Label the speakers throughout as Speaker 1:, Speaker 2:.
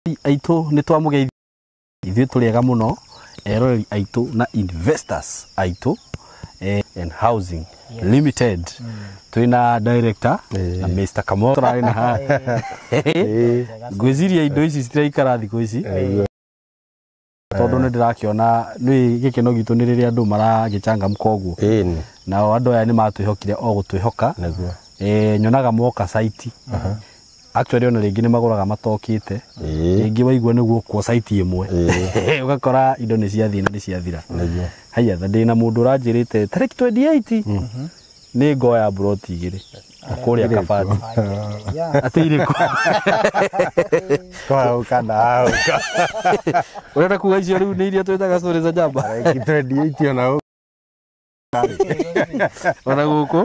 Speaker 1: Aitũ nĩ twamũgeithia, ithuĩ tũrĩ ega mũno, eroreri aitũ na investors aitũ and Housing Limited. Twĩna director na Mr. Kamau tũrarĩ na haha. Ngwĩciria indo ici citiraikara thikũ ici tondũ nĩ ndĩrakĩona nĩ gĩkeno gitũ nĩ rĩrĩa andũ maragĩcangamka ũguo.
Speaker 2: Ĩni.
Speaker 1: Nao andũ aya nĩ matwĩhokire o gũtwĩhoka.
Speaker 2: Nĩguo.
Speaker 1: Nyonaga moka site, actually ona rĩngĩ nĩ magũraga matokĩte. Rĩngĩ waigua nĩguo kuo site ĩmwe, ũgakora indo nĩ ciathiĩ na nĩ ciathira.
Speaker 2: Nĩguo.
Speaker 1: Haiya, tha ndĩna mũndũ ũranjĩrĩte tarĩki 28 nĩ ngoya mburoti igĩrĩ kũrĩa Kabati atĩ irĩkũ.
Speaker 2: Kwaũka na aũka.
Speaker 1: Ũrenda kuga icio rĩu nĩ iria twĩtaga story za jamba.
Speaker 2: Tarĩki 28 ona.
Speaker 1: Ona gũkũ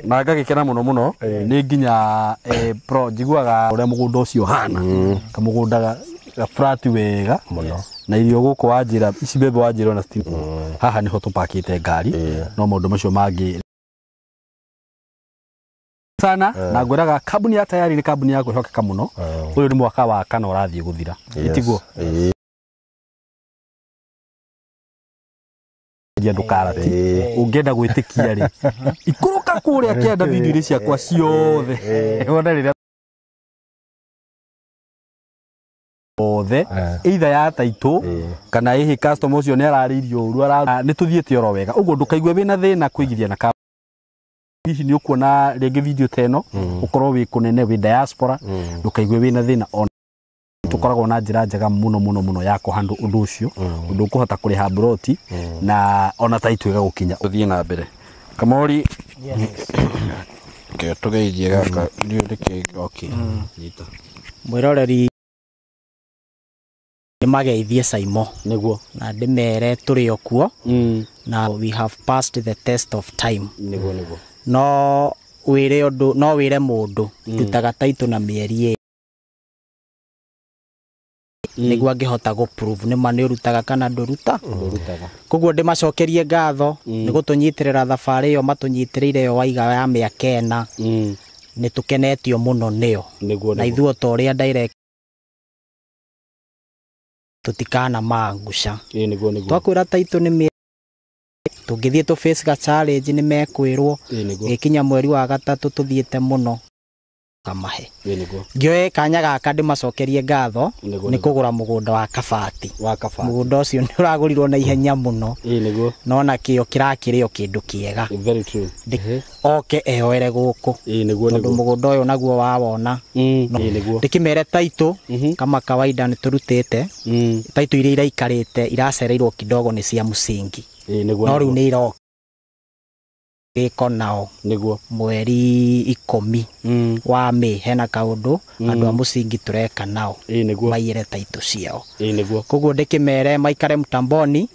Speaker 1: na ngagĩkena mũno mũno nĩ nginya pro njiguaga ũrĩa mũgũnda ũcio ũhana, kamũgũnda ga flat wega
Speaker 2: mũno.
Speaker 1: Na irio gũkũ wanjĩra ici, mbembe wanjĩra ona citi haha nĩho tũpakĩte ngari. No maũndũ macio mangĩ sana na ngwĩraga kambuni ya Tayari nĩ kambuni ya kwĩhokeka mũno. Ũyũ nĩ mwaka wa kana ũrathiĩ gũthira, itiguo?
Speaker 2: Ĩĩ.
Speaker 1: Andũ karati ũngĩenda gwĩtĩkia rĩ, ikũrũka kũrĩa kĩanda video-inĩ ciakwa ciothe wone rĩrĩa othe either ya taitũ kana ĩhĩ customer ũcio nĩ ararĩirio ũru nĩ tũthiĩte oro wega ũguo. Ndũkaigue wĩna thĩna kũigithia na kambuni. Hihi nĩ ũkuona rĩngĩ video ta ĩno, ũkorwo wĩ kũnene, wĩ diaspora, ndũkaigue wĩna thĩna. Ona tũkoragwo na njĩra njega mũno mũno mũno ya kũhandũ ũndũ ũcio, ũndũ ũkũhota kũrĩha mburoti na ona taitũ ĩgagũkinya. Ũthiĩ na mbere, Kamori. Ke tũgeithie gaka ndiũ nĩkĩ. Okay, nyita.
Speaker 3: Mwĩroreri, nĩmageithie Saimo.
Speaker 1: Nĩguo.
Speaker 3: Na ndĩmere tũrĩ o kuo na we have passed the test of time.
Speaker 1: Nĩguo, nĩguo.
Speaker 3: No wĩre ũndũ, no wĩre mũndũ ndutaga taitũ na mĩeri ĩrĩ nĩguo angĩhota gũ prove nĩma nĩ ũrutaga kana ndũruta.
Speaker 1: Ndũrutaga.
Speaker 3: Koguo ndĩmacokerie ngatho nĩ gũtũnyitĩrĩra thabarĩ ĩyo matũnyitĩrĩire ĩyo waiga ya mĩaka 4. Nĩ tũkenetio mũno nĩo.
Speaker 1: Nĩguo.
Speaker 3: Na ithuĩ ta ũrĩa direct tũtikana mangusha.
Speaker 1: Ĩĩ, nĩguo, nĩguo.
Speaker 3: Twakwĩra taitũ nĩ tũngĩthiĩ tũ face ga challenge nĩ mekwĩrwo.
Speaker 1: Ĩĩ, nĩguo.
Speaker 3: Gĩkinya mweri wa gatatũ tũthiĩte mũno kamahe.
Speaker 1: Ĩĩ, nĩguo.
Speaker 3: Ngĩoe kanya gaka ndĩmacokerie ngatho
Speaker 1: Nĩguo.
Speaker 3: nĩ kũgũra mũgũnda wa Kabati.
Speaker 1: Wa Kabati.
Speaker 3: Mũgũnda ũcio nĩ ũragũrirwo na ihenya mũno.
Speaker 1: Ĩĩ, nĩguo.
Speaker 3: Nona kĩo kĩrakĩrĩ o kĩndũ kĩega.
Speaker 1: Very true.
Speaker 3: Oke eyoere gũkũ
Speaker 1: Ĩĩ, nĩguo.
Speaker 3: tondũ
Speaker 1: Nĩguo.
Speaker 3: mũgũnda ũyũ naguo wawona.
Speaker 1: Ĩĩ, nĩguo.
Speaker 3: Ndĩkĩmere taitũ kama kawaida nĩ tũrutĩte taitũ iria iraikarĩte iracereirwo kidogo nĩ cia mũcingi.
Speaker 1: Ĩĩ, nĩguo.
Speaker 3: No rĩu nĩ iroka gĩko nao.
Speaker 1: Nĩguo.
Speaker 3: Mweri 10 wa May hena kaũndũ andũ a mũcingi tũreka nao.
Speaker 1: Ĩĩ, nĩguo.
Speaker 3: Maiyĩre taitũ ciao.
Speaker 1: Ĩĩ, nĩguo.
Speaker 3: Koguo ndĩkĩmere maikare mtamboni.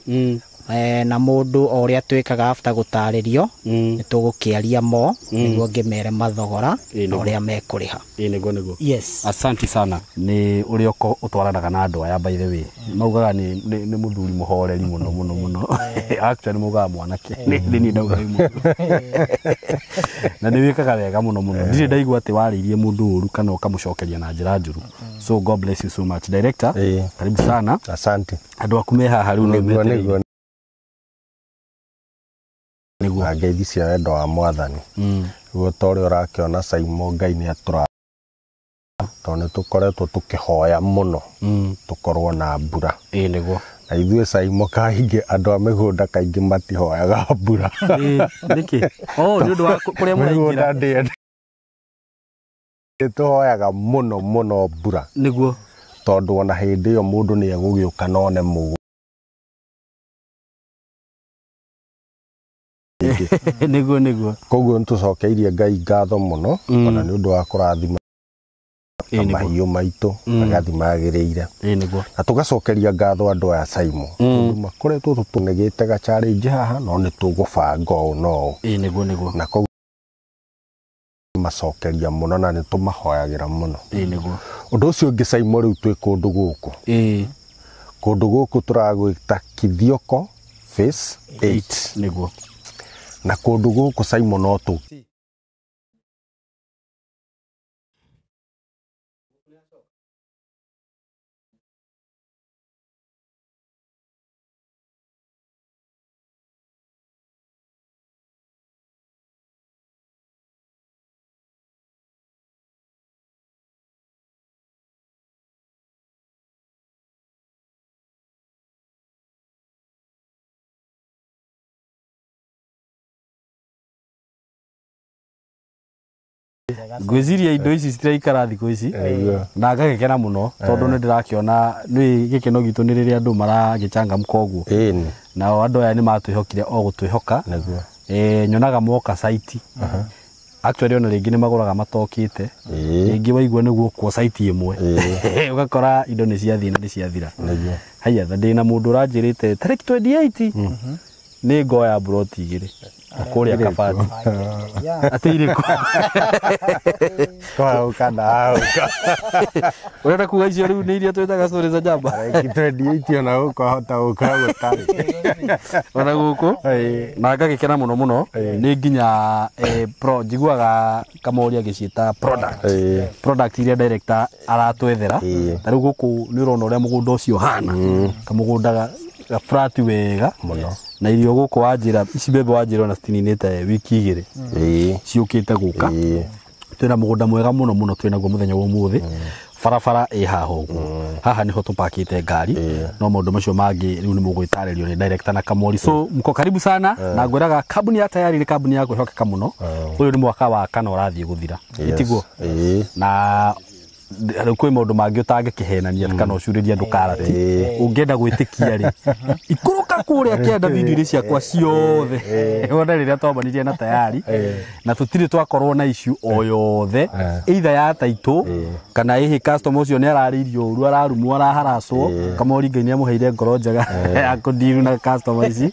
Speaker 3: Na mũndũ o ũrĩa twĩkaga after gũtarĩrio nĩ tũgũkĩaria mo nĩguo ngĩmere mathogora na
Speaker 1: Nĩguo.
Speaker 3: ũrĩa mekũrĩha.
Speaker 1: Ĩĩ, nĩguo, nĩguo.
Speaker 3: Yes.
Speaker 1: Asanti sana nĩ ũrĩa ũtwaranaga na andũ aya. By the way, maugaga nĩ mũthuri mũhoreri mũno mũno mũno. Actually maugaga mwanake nĩ niĩ ndauga wĩ mũthuri na nĩ wĩkaga wega mũno mũno. Ndirĩ ndaigua atĩ warĩirie mũndũ ũru kana ũkamũcokeria na njĩra njũru, so God bless you so much, director. Karibu sana.
Speaker 2: Asante.
Speaker 1: Andũ aku me haha rĩu no
Speaker 2: Nĩguo.
Speaker 1: metereire.
Speaker 2: Nĩguo.
Speaker 1: Nĩguo.
Speaker 2: Na ngeithi cia wendo wa mwathani. Nĩguo, ta ũrĩa ũrakĩona Saimo, Ngai nĩ atũra tondũ nĩ tũkoretwo tũkĩhoya mũno tũkorwo na mbura.
Speaker 1: Ĩĩ, nĩguo.
Speaker 2: Na ithuĩ Saimo kaingĩ andũ a mĩgũnda kaingĩ matihoyaga mbura.
Speaker 1: Ĩĩ, nĩkĩ? Oh, nĩ ũndũ wa kũrĩa
Speaker 2: mĩgũnda
Speaker 1: mũraingĩra.
Speaker 2: Ndĩende nĩ tũhoyaga mũno mũno mbura tondũ ona hĩndĩ ĩyo mũndũ nĩ egũgĩũka na one mũgũnda.
Speaker 1: Nĩguo, nĩguo.
Speaker 2: Koguo nĩ tũcokeirie Ngai ngatho mũno ona nĩ ũndũ wa kũrathima
Speaker 1: Ĩĩ, nĩguo.
Speaker 2: mahiũ maitũ magathiĩ magĩrĩire.
Speaker 1: Ĩĩ, nĩguo.
Speaker 2: Na tũgacokeria ngatho andũ aya Saimo tondũ makoretwo tũtũnegĩte ga challenge haha no nĩ tũgũbanga ũũ na ũũ.
Speaker 1: Ĩĩ, nĩguo, nĩguo.
Speaker 2: Na koguo macokeria mũno na nĩ tũmahoyagĩra mũno.
Speaker 1: Ĩĩ, nĩguo.
Speaker 2: Ũndũ ũcio ũngĩ Saimo, rĩu twĩ kũndũ gũkũ. Kũndũ gũkũ tũragwĩta Kithioko Phase 8. Na kũndũ gũkũ Saimo no tũ
Speaker 1: Ngwĩciria indo ici citiraikara thikũ ici na ngagĩkena mũno tondũ nĩ ndĩrakĩona nĩ gĩkeno gitũ nĩ rĩrĩa andũ maragĩcangamũka ũguo. Nao andũ aya nĩ matwĩhokire o gũtwĩhoka. Nyonaga moka site. Actually ona rĩngĩ nĩ magũraga matokĩte. Rĩngĩ waigua nĩguo kwa site ĩmwe. Ũgakora indo nĩ ciathiĩ na nĩ ciathira. Haya ndĩna mũndũ ũranjĩrĩte tarĩki 28 nĩ ngoya broti igĩrĩ kũrĩa Kabati. Atĩ irĩkũ?
Speaker 2: Kwa ukanda uka.
Speaker 1: Ũrenda kuga icio rĩu nĩ iria twĩtaga story za jamba?
Speaker 2: Tarĩki 28 ona gũkũ ahota gũkora gũtarĩ.
Speaker 1: Ona gũkũ? Na ngagĩkena mũno mũno nĩ nginya pro njiguaga Kamori agĩciĩta product. Product iria director aratwethera. Ta rĩu gũkũ nĩ ũrona ũrĩa mũgũnda ũcio ũhana. Kamũgũnda ga flat wega
Speaker 2: mũno.
Speaker 1: Na irio gũkũ wanjĩra ici mbembe wanjĩra ona citininĩte wiki igĩrĩ ciũkĩte gũka. Twĩna mũgũnda mwega mũno mũno twĩnaguo mũthenya wa ũmũthĩ. Barabara ĩ haha ũguo. Haha nĩho tũpakĩte ngari. No maũndũ macio mangĩ rĩu nĩ mũgwĩtarĩrio nĩ director na Kamori. So mko karibu sana na ngwĩraga kambuni ya Tayari nĩ kambuni ya kwĩhokeka mũno. Ũyũ nĩ mwaka wa kana ũrathiĩ gũthira. Ĩtiguo? Na rĩu kwĩ maũndũ mangĩ ũtangĩkĩhenania kana ũcurĩrie andũ karati. Ũngĩenda gwĩtĩkia rĩ, ikũrũka kũrĩa kĩanda video-inĩ ciakwa ciothe. Wone rĩrĩa twambanirie na Tayari. Na tũtirĩ twakorwo na issue o yothe either ya taitũ kana ĩhĩ customer ũcio nĩ ararĩirio ũru, ararumwo, araharacwo. Kamori Ngai nĩ amũheire ngoro njega ya kũndiru na customer ici.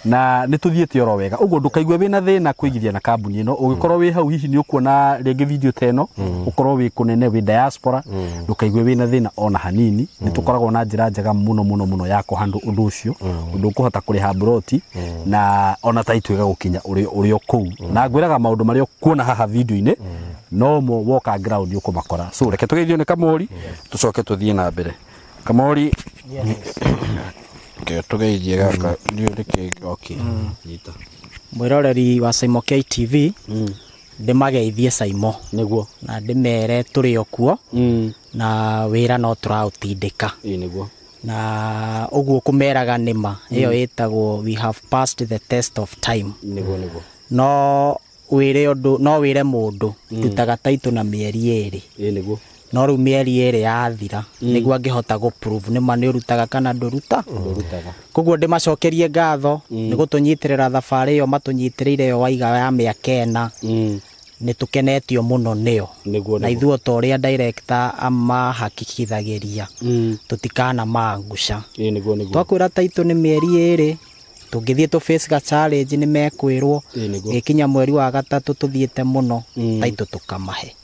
Speaker 1: Na nĩ tũthiĩte oro wega. Ũguo ndũkaigue wĩna thĩna kũigithia na kambuni ĩno. Ũngĩkorwo wĩ hau hihi nĩ ũkuona rĩngĩ video ta ĩno, ũkorwo wĩ kũnene wĩ diaspora, ndũkaigue wĩna thĩna ona hanini. Nĩ tũkoragwo na njĩra njega mũno mũno mũno ya kũhandle ũndũ ũcio, ũndũ ũkũhota kũrĩha broti na ona taitũ ĩgagũkinya ũrĩ o kũu. Na ngwĩraga maũndũ marĩa ũkuona haha video-inĩ no mo woka ground ũkũmakora. So reke tũgeithio nĩ Kamori tũcoke tũthiĩ na mbere. Kamori tũgeithie gaka nĩ okay. Nyita.
Speaker 3: Mwĩroreri wa Saimo K TV ndĩmageithie Saimo
Speaker 1: nĩguo
Speaker 3: na ndĩmere tũrĩ o kuo na wĩra no tũraũtindĩka.
Speaker 1: Nĩguo.
Speaker 3: Na ũguo kũmeraga nĩma ĩyo ĩtagwo we have passed the test of time.
Speaker 1: Nĩguo nĩguo.
Speaker 3: No wĩre ũndũ, no wĩre mũndũ ndutaga taitũ na mĩeri ĩrĩ.
Speaker 1: Nĩguo.
Speaker 3: No rĩu mĩeri ĩrĩ yathira nĩguo angĩhota gũ prove nĩma nĩ ũrutaga kana ndũruta.
Speaker 1: Ndũrutaga.
Speaker 3: Koguo ndĩmacokerie ngatho nĩ gũtũnyitĩrĩra thabarĩ ĩyo matũnyitĩrĩire ĩyo waiga ya mĩaka ĩna. Nĩ tũkenetio mũno nĩyo. Na ithuĩ ta ũrĩa director amahakikithagĩria tũtikana mangusha.
Speaker 1: Nĩguo nĩguo.
Speaker 3: Twakwĩra taitũ nĩ mĩeri ĩrĩ tũngĩthiĩ tũ face ga challenge nĩ mekwĩrwo gĩkinya mweri wa gatatũ tũthiĩte mũno taitũ tũkamahe.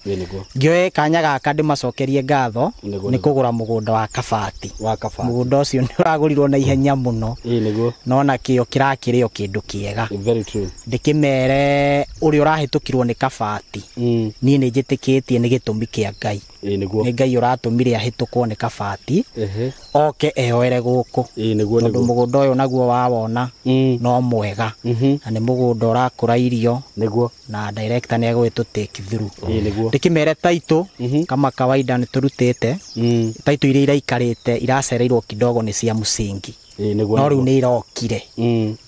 Speaker 3: Ngĩoe kanya gaka ndĩmacokerie ngatho nĩ kũgũra mũgũnda wa Kabati. Mũgũnda ũcio nĩ ũragũrirwo na ihenya mũno. No na kĩo kĩrakĩrĩ o kĩndũ kĩega.
Speaker 1: Very true.
Speaker 3: Ndĩkĩmere ũrĩa ũrahĩtũkirwo nĩ Kabati. Niĩ nĩ njĩtĩkĩtie nĩ gĩtũmi kĩa Ngai. Nĩ Ngai ũratũmire ahĩtũkwo nĩ Kabati oke eyoere gũkũ. Tondũ mũgũnda ũyũ naguo wawona no mwega. Na nĩ mũgũnda ũrakũra irio.
Speaker 1: Nĩguo.
Speaker 3: Na director nĩ egũgĩtũ take through. Ndĩkĩmere taitũ kama kawaida nĩ tũrutĩte. Taitũ iria iraikarĩte iracereirwo kidogo nĩ cia mũcingi. No rĩu nĩ irokire.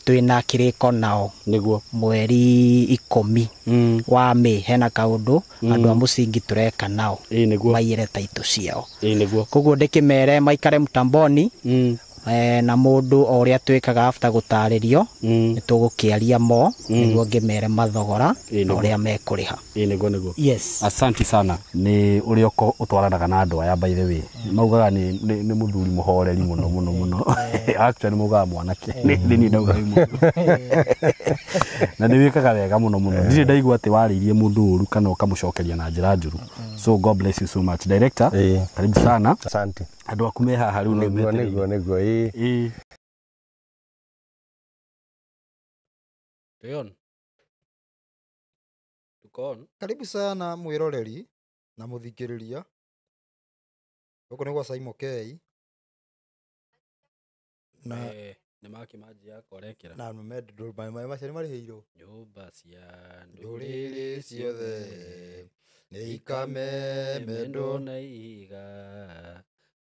Speaker 3: Twĩna kĩrĩko nao.
Speaker 1: Nĩguo.
Speaker 3: Mweri 10 wa Mĩĩ hena kaũndũ andũ a mũcingi tũreka nao. Maiyĩre taitũ ciao.
Speaker 1: Nĩguo.
Speaker 3: Koguo ndĩkĩmere maikare mtamboni na mũndũ o ũrĩa twĩkaga after gũtarĩrio nĩ tũgũkĩaria mo nĩguo ngĩmere mathogora na ũrĩa mekũrĩha.
Speaker 1: Nĩguo nĩguo.
Speaker 3: Yes.
Speaker 1: Asante sana. Nĩ ũrĩa ũtwaranaga na andũ aya by the way. Maugaga nĩ mũthuri mũhoreri mũno mũno mũno. Actually maugaga mwanake. Nĩ niĩ ndauga wĩ mũndũ. Na nĩ wĩkaga wega mũno mũno. Ndirĩ ndaigua atĩ warĩirie mũndũ ũru kana ũkamũcokeria na njĩra njũru. So God bless you so much. Director, karibu sana.
Speaker 2: Asante.
Speaker 1: Andũ aku me haha rĩu no metereire.
Speaker 2: Nĩguo nĩguo.
Speaker 1: Twĩ on. Tuko on.
Speaker 4: Karibu sana mwĩroreri na mũthikĩrĩria. Gũkũ nĩ gwa Saimo K. Na
Speaker 1: nĩ makĩmanjia korekera.
Speaker 4: Na maĩ macio nĩ marĩhĩirwo.
Speaker 1: Nyũmba cia
Speaker 4: ndũrĩrĩ ciothe nĩ ikamemendwo
Speaker 1: na ihiga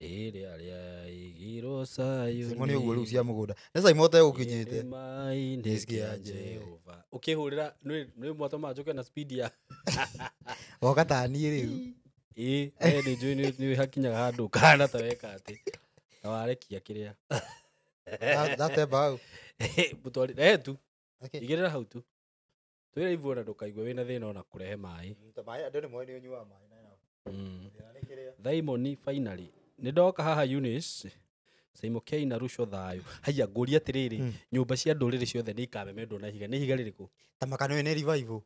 Speaker 1: rĩrĩa rĩaigirwo Sayuni.
Speaker 4: Saimo nĩ ũguo rĩu cia mũgũnda. Nĩ Saimo ũtegũkinyĩte.
Speaker 1: Kĩrĩma-inĩ kĩa Jehova. Ũkĩhũrĩra nĩ mwatũma njũke na speed ya
Speaker 4: Goka ta niĩ rĩu.
Speaker 1: Ĩĩ, we nĩ njũĩ nĩ hakinyaga handũ ũkahana ta weka atĩ ta warekia kĩrĩa.
Speaker 4: Ndatemba hau.
Speaker 1: Mũtwarĩre tu. Igĩrĩra hau tu. Twĩre Ivu ona ndũkaigue wĩna thĩna ona kũrehe maĩ.
Speaker 4: Maĩ andũ nĩ moĩ nĩ ũnyuaga maĩ na thĩna nĩ kĩrĩa.
Speaker 1: Daimoni finally. Nĩ ndoka haha Eunice. Saimo K na Ruco thayũ. Haiya ngũria atĩrĩrĩ, nyũmba cia ndũrĩrĩ ciothe nĩ ikamemendwo na ihiga. Nĩ ihiga rĩrĩkũ?
Speaker 4: Ta maka nĩ nĩ revival.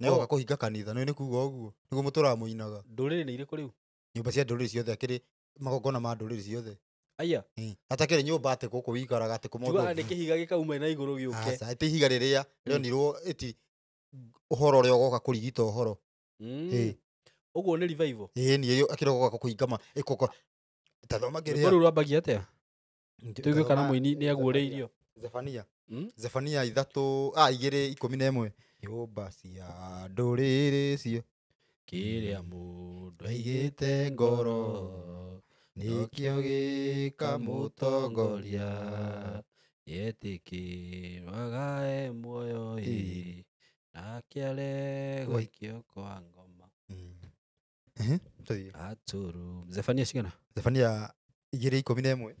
Speaker 4: Nĩ goka kũhinga kanitha, nĩ kuga ũguo. Nĩguo mũtũraga mũinaga.
Speaker 1: Ndũrĩrĩ nĩ irĩkũ rĩu?
Speaker 4: Nyũmba cia ndũrĩrĩ ciothe akĩrĩ magongona ma ndũrĩrĩ ciothe.
Speaker 1: Aya.
Speaker 4: Atakĩrĩ nyũmba atĩ gũkũ wĩikaraga atĩ kũmondwo.
Speaker 1: Tugaga nĩ kĩhiga gĩkauma na igũrũ gĩũke.
Speaker 4: Aca, ĩti ihiga rĩrĩa rĩonirwo ĩti ũhoro ũrĩa ũgoka kũrigita ũhoro.
Speaker 1: Ũguo nĩ revival.
Speaker 4: Ĩĩ nĩ akĩrĩ gũka kũhinga ma ĩkũka. Tathoma kĩrĩa.
Speaker 1: Rwĩmbo rũu rwambagia atĩa? Tuigue kana mũini nĩ aguũrĩirio.
Speaker 4: Zefania. Zefania 3:2:11. Nyũmba cia ndũrĩrĩ cio
Speaker 1: kĩrĩa mũndũ
Speaker 4: aigĩte ngoro nĩkĩo gĩkamũtongoria
Speaker 1: yetĩkĩrwo agae muoyo ĩ nake aregwo ikio kwa ngoma. Atũru. Zefania cigana?
Speaker 4: Zefania 2:11.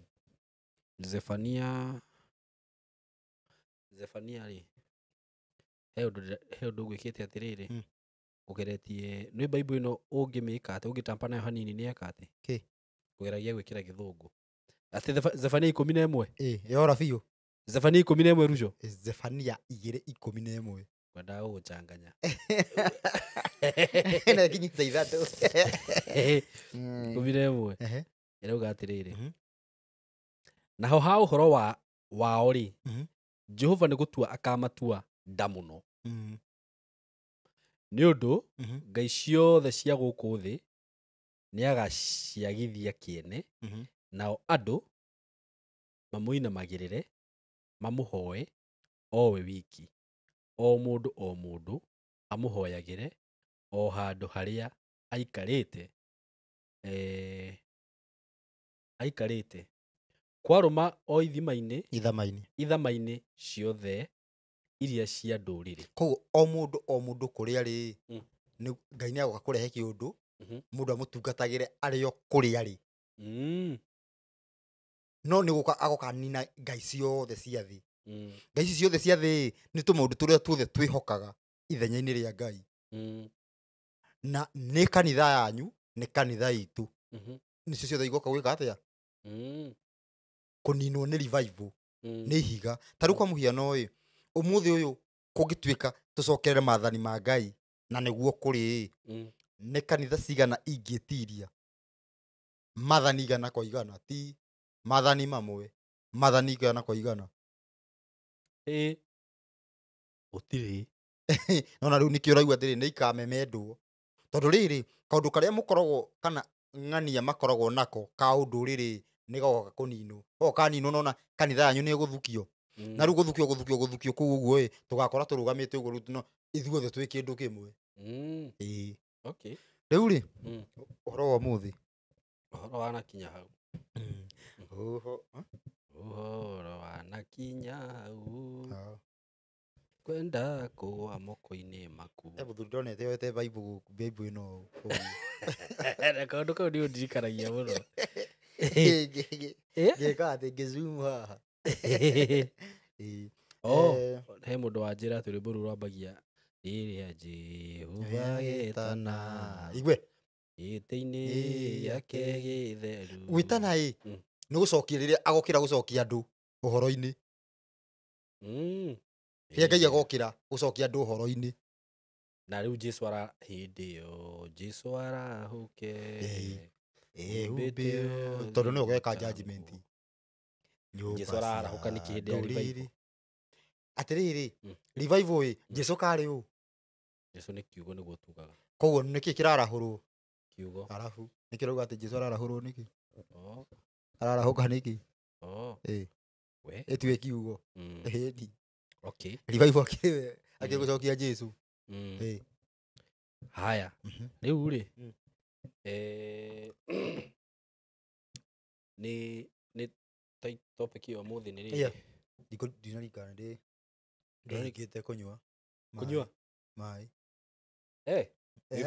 Speaker 1: Zefania Zefania rĩ he ũndũ gwĩkĩte atĩrĩrĩ ũgeretie nĩ Bible ĩno ũngĩmĩka atĩ ũngĩtampa nayo hanini nĩ eka atĩ
Speaker 4: kĩ
Speaker 1: ũgeragia gwĩkĩra gĩthũngũ atĩ Zefania 11
Speaker 4: ĩ yora biũ
Speaker 1: Zefania 11 Ruco
Speaker 4: Zefania 2:11
Speaker 1: kwendaga gũgũchanganya
Speaker 4: na kinyita ithatũ
Speaker 1: 11 ĩrauga atĩrĩrĩ naho ha ũhoro wa wao rĩ Jehova nĩ gũtua akamatua nda mũno nĩ ũndũ ngai ciothe cia gũkũ thĩ nĩagaciagithia kĩene nao andũ mamũinamagĩrĩre mamũhoe owe wiki o mũndũ amũhoyagĩre o handũ harĩa aikarĩte aikarĩte kwarũma o ithama-inĩ ciothe iria cia ndũrĩrĩ.
Speaker 4: Koguo o mũndũ kũrĩa rĩ Ngai nĩ agoka kũrehe kĩũndũ mũndũ amũtungatagĩre arĩ o kũrĩa rĩ no nĩ gũka agoka nina ngai ciothe cia thĩ. Ngai ici ciothe cia thĩ nĩ tũmaũndũ tũrĩa tuothe twĩhokaga ithenya-inĩ rĩa Ngai. Na nĩ kanitha yanyu nĩ kanitha itũ nĩcio ciothe igoka gwĩka atĩa kũninwo nĩ revival nĩ ihiga. Ta rĩu kwa mũhiano ĩ ũmũthĩ ũyũ kũngĩtuĩka tũcokerere maathani ma Ngai na nĩguo kũrĩ nĩ kanitha cigana ingĩtiria maathani igana kwa igana ti maathani mamwe maathani igana kwa igana
Speaker 1: ĩ gũtirĩ.
Speaker 4: Nona rĩu nĩkĩo ũraigua atĩrĩ nĩ ikamemendwo tondũ rĩrĩ kaũndũ karĩa mũkoragwo kana ng'ania makoragwo nako ka ũndũrĩrĩ nĩ goka kũninwo goka kaninwo nona kanitha yanyu nĩ ĩgũthukio na rĩu gũthukio kũu ũguo ĩ tũgakora tũrũgamĩte ũguo rĩu no ithuothe twĩ kĩndũ kĩmwe. Ĩĩ
Speaker 1: okay.
Speaker 4: Rĩu rĩ ũhoro wa ũmũthĩ
Speaker 1: ũhoro wanakinya hau ũhoro wanakinya hau kwenda kũgũa moko-inĩ maku.
Speaker 4: Mũthuri ndonete yoete Bible Bible ĩno
Speaker 1: na kaũndũ kau nĩ ũndirikanagia mũno
Speaker 4: ngĩka atĩ ngĩzoom haha.
Speaker 1: He mũndũ wanjĩra atĩ rwĩmbo rũu rwambagia rĩrĩa Jehova getana
Speaker 4: igue
Speaker 1: gĩtĩ-inĩ gĩake gĩtheru.
Speaker 4: Gwĩtana ĩ nĩ gũcokia rĩrĩa agokĩra gũcokia andũ ũhoro-inĩ. Rĩrĩa Ngai agokĩra gũcokia andũ ũhoro-inĩ
Speaker 1: na rĩu Jesu ara hĩndĩ ĩyo Jesu arahũke
Speaker 4: tondũ nĩwe ũgeka judgment.
Speaker 1: Jesu ararahũka nĩkĩ hĩndĩ ya revival?
Speaker 4: Atĩrĩrĩ revival ĩ Jesu karĩ ũ?
Speaker 1: Jesu nĩ kiugo nĩguo tugaga.
Speaker 4: Koguo nĩkĩ kĩrarahũrwo?
Speaker 1: Kiugo.
Speaker 4: Arabu nĩkĩ ũrauga atĩ Jesu ararahũrwo nĩkĩ? Ararahũka nĩkĩ? Ĩ
Speaker 1: we
Speaker 4: ĩtiwe kiugo. Ĩni.
Speaker 1: Okay.
Speaker 4: Revival akĩwe akĩgũcokia Jesu. Ĩ
Speaker 1: haya rĩu rĩ nĩ topic ya ũmũthĩ nĩ rĩrĩ.
Speaker 4: Ndinarikana ndĩ ndĩrĩkĩte kũnyua
Speaker 1: kũnyua
Speaker 4: maĩ.
Speaker 1: Rĩu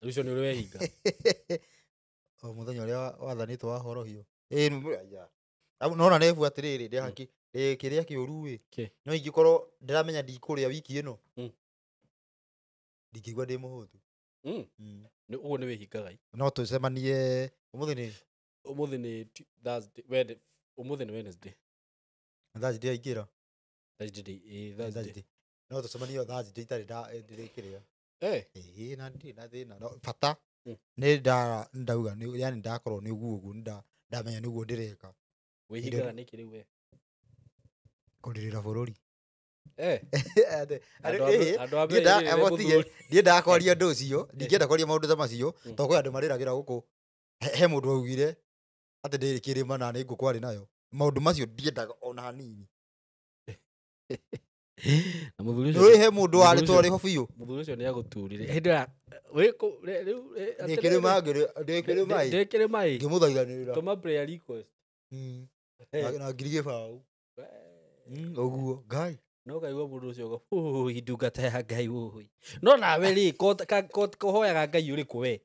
Speaker 1: ũcio nĩ ũrĩ wehinga?
Speaker 4: O mũthenya ũrĩa wathanĩtwo wa horohio. Ĩĩ, nona nebu atĩrĩrĩ, ndĩ haki ndĩ kĩrĩa kĩũru ĩ.
Speaker 1: Kĩ?
Speaker 4: No ingĩkorwo ndĩramenya ndikũrĩa wiki ĩno, ndingĩigua ndĩ mũhũtu.
Speaker 1: Nĩ ũguo nĩ wĩhingaga?
Speaker 4: No tũcemanie ũmũthĩ nĩ
Speaker 1: Ũmũthĩ nĩ Thursday, ũmũthĩ nĩ Wednesday.
Speaker 4: Thursday aingĩra.
Speaker 1: Thursday, ĩ, Thursday.
Speaker 4: Thursday. No tũcemanie o Thursday itarĩ ndĩrĩ kĩrĩa. Ĩĩ, na ndirĩ na thĩna. No bata nĩ ndauga nĩ yani ndakorwo nĩ ũguo ũguo ndamenya nĩguo ndĩreka.
Speaker 1: Wĩhingaga nĩkĩ rĩu we?
Speaker 4: Kũrĩrĩra bũrũri.
Speaker 1: Andũ a mbere rĩrĩ mũthuri.
Speaker 4: Ndiendaga kwaria ũndũ ũcio, ndingĩenda kwaria maũndũ ta macio, tondũ kwĩ andũ marĩragĩra gũkũ. He mũndũ waugire atĩ ndĩrĩ kĩrĩma na nĩ ngũkũ arĩ nayo. Maũndũ macio ndiendaga ona hanini.
Speaker 1: Na mũthuri
Speaker 4: Nĩ
Speaker 1: ũcio
Speaker 4: he mũndũ warĩtwo arĩ ho biũ.
Speaker 1: Mũthuri ũcio nĩ agũturire hĩndĩ ĩrĩa wĩkũ rĩu
Speaker 4: Ndĩ kĩrĩma ndĩ kĩrĩma ĩ.
Speaker 1: Ndĩ kĩrĩma ĩ.
Speaker 4: Ngĩmũthaithanĩrĩra.
Speaker 1: Tũma prayer request.
Speaker 4: Na 10,000. Ũguo Ngai.
Speaker 1: No kaigua mũndũ ũcio uga ũi ndungata ya Ngai ũi. No nawe rĩ kũhoyaga Ngai ũrĩkũ we?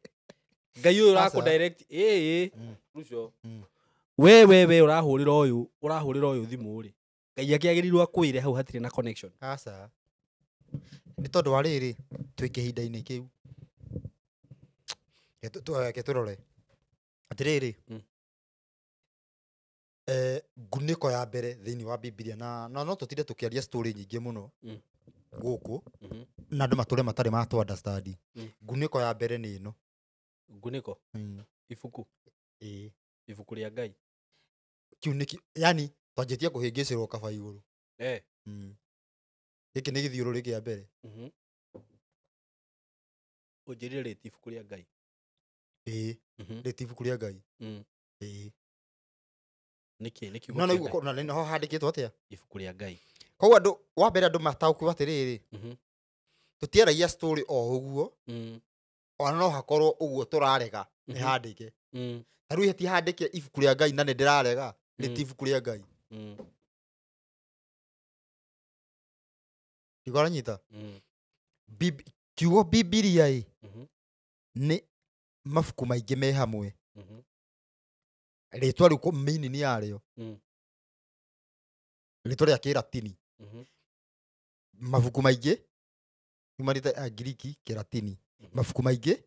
Speaker 1: Ngai ũyũ
Speaker 4: Aca.
Speaker 1: ũrakũ direct ĩ ũcio. We ũrahũrĩra ũyũ thimũ rĩ. Ngai akĩagĩrĩirwo akwĩre hau hatirĩ na connection.
Speaker 4: Aca. Nĩ tondũ wa rĩrĩ twĩ kĩhinda-inĩ kĩu. Reke tũrore. Atĩrĩrĩ. Ngunĩko ya mbere thĩinĩ wa Bibilia na no tũtinde tũkĩaria story nyingĩ mũno gũkũ na andũ matũre matarĩ matũ understand. Ngunĩko ya mbere nĩ ĩno.
Speaker 1: Ngunĩko? Ibuku?
Speaker 4: Ĩĩ.
Speaker 1: Ibuku rĩa Ngai.
Speaker 4: Kĩu nĩkĩ yani twanjĩtie kũhĩngĩcĩrwo kaba igũrũ. Gĩkĩ nĩ gĩthiũrũrĩ kĩa mbere.
Speaker 1: Ũnjĩrire rĩ ti ibuku rĩa Ngai?
Speaker 4: Ĩĩ. Rĩ ti ibuku rĩa Ngai. Ĩĩ.
Speaker 1: Nĩkĩ? Nĩ kiugo
Speaker 4: No
Speaker 1: kĩa
Speaker 4: nĩguo
Speaker 1: Ngai.
Speaker 4: na nĩho handĩkĩtwo atĩa?
Speaker 1: Ibuku rĩa Ngai.
Speaker 4: Koguo andũ wa mbere andũ mataũkwo atĩrĩrĩ, tũtiaragia story o ũguo, ona no hakorwo ũguo tũrarega nĩ handĩke. Ta rĩu ti handĩke ibuku rĩa Ngai na nĩ ndĩrarega, rĩ ti ibuku rĩa Ngai. Nĩguo ũranyita? Kiugo Bibilia ĩ, nĩ mabuku maingĩ me hamwe. Rĩtwa rĩu meaning yarĩo. Rĩtwa rĩa Kĩratini. Mabuku maingĩ yumanĩte Angiriki, Kĩratini. Mabuku maingĩ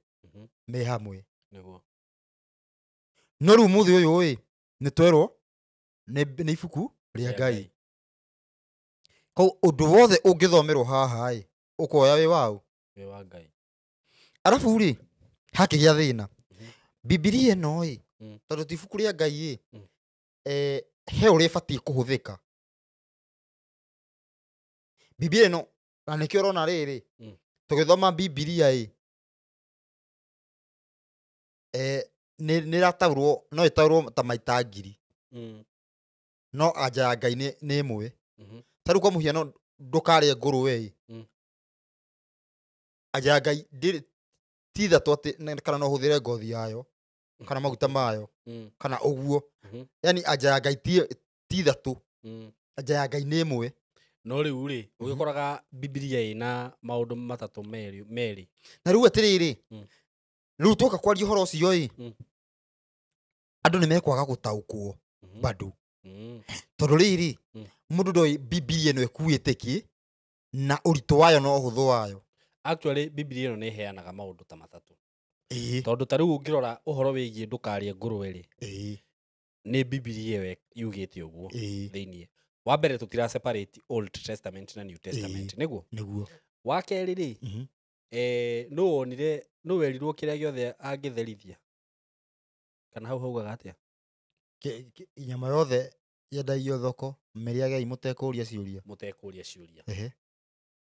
Speaker 4: me hamwe.
Speaker 1: Nĩguo.
Speaker 4: No rĩu mũthĩ ũyũ ĩ, nĩ twerwo nĩ ibuku rĩa Ngai. Koguo ũndũ wothe ũngĩthomerwo haha ĩ, ũkoya wĩ waũ?
Speaker 1: Wĩ wa Ngai.
Speaker 4: Arabu rĩ, hakĩgĩa thĩna. Bibilia ĩno ĩ, tondũ ti ibuku rĩa Ngai ĩ, he ũrĩa ĩbatiĩ kũhũthĩka. Bibilia ĩno, na nĩkĩo ũrona rĩrĩ, tũgĩthoma Bibilia ĩ, nĩ ĩrataũrwo, no ĩtaũrwo ta maita 1000. No anja ya Ngai nĩ ĩmwe. Ta rĩu kwa mũhiano ndũkarĩe ngũrwe ĩ. Anja ya Ngai ndĩrĩ ti ithatũ atĩ kana no ũhũthĩre ngothi yayo, kana maguta mayo, kana ũguo. Yani anja ya Ngai ti ithatũ. Anja ya Ngai nĩ ĩmwe.
Speaker 1: No rĩu rĩ, ũgĩkoraga Bibilia ĩna maũndũ matatũ merĩ.
Speaker 4: Na rĩu atĩrĩrĩ, rĩu twoka kwaria ũhoro ũcio ĩ, andũ nĩ mekwaga gũtaũkwo bado. Tondũ rĩrĩ, mũndũ ndoĩ Bibilia ĩno ĩkuĩte kĩ, na ũritũ wayo na ũhũthũ wayo.
Speaker 1: Actually Bibilia ĩno nĩ ĩheanaga maũndũ ta matatũ. Tondũ ta rĩu ũngĩrora ũhoro wĩgiĩ ndũkarĩe ngũrwe rĩ, nĩ Bibilia ĩyo yugĩte ũguo thĩiniĩ. Wa mbere tũtira separate Old Testament na New Testament, nĩguo?
Speaker 4: Nĩguo.
Speaker 1: Wa kerĩ rĩ, nũ wonire, nũ werirwo kĩrĩa gĩothe angĩtherithia? Kana hau haugaga atĩa?
Speaker 4: Nyama yothe yendagio thoko, mĩrĩagei mũtekũria ciũria.
Speaker 1: Mũtekũria ciũria.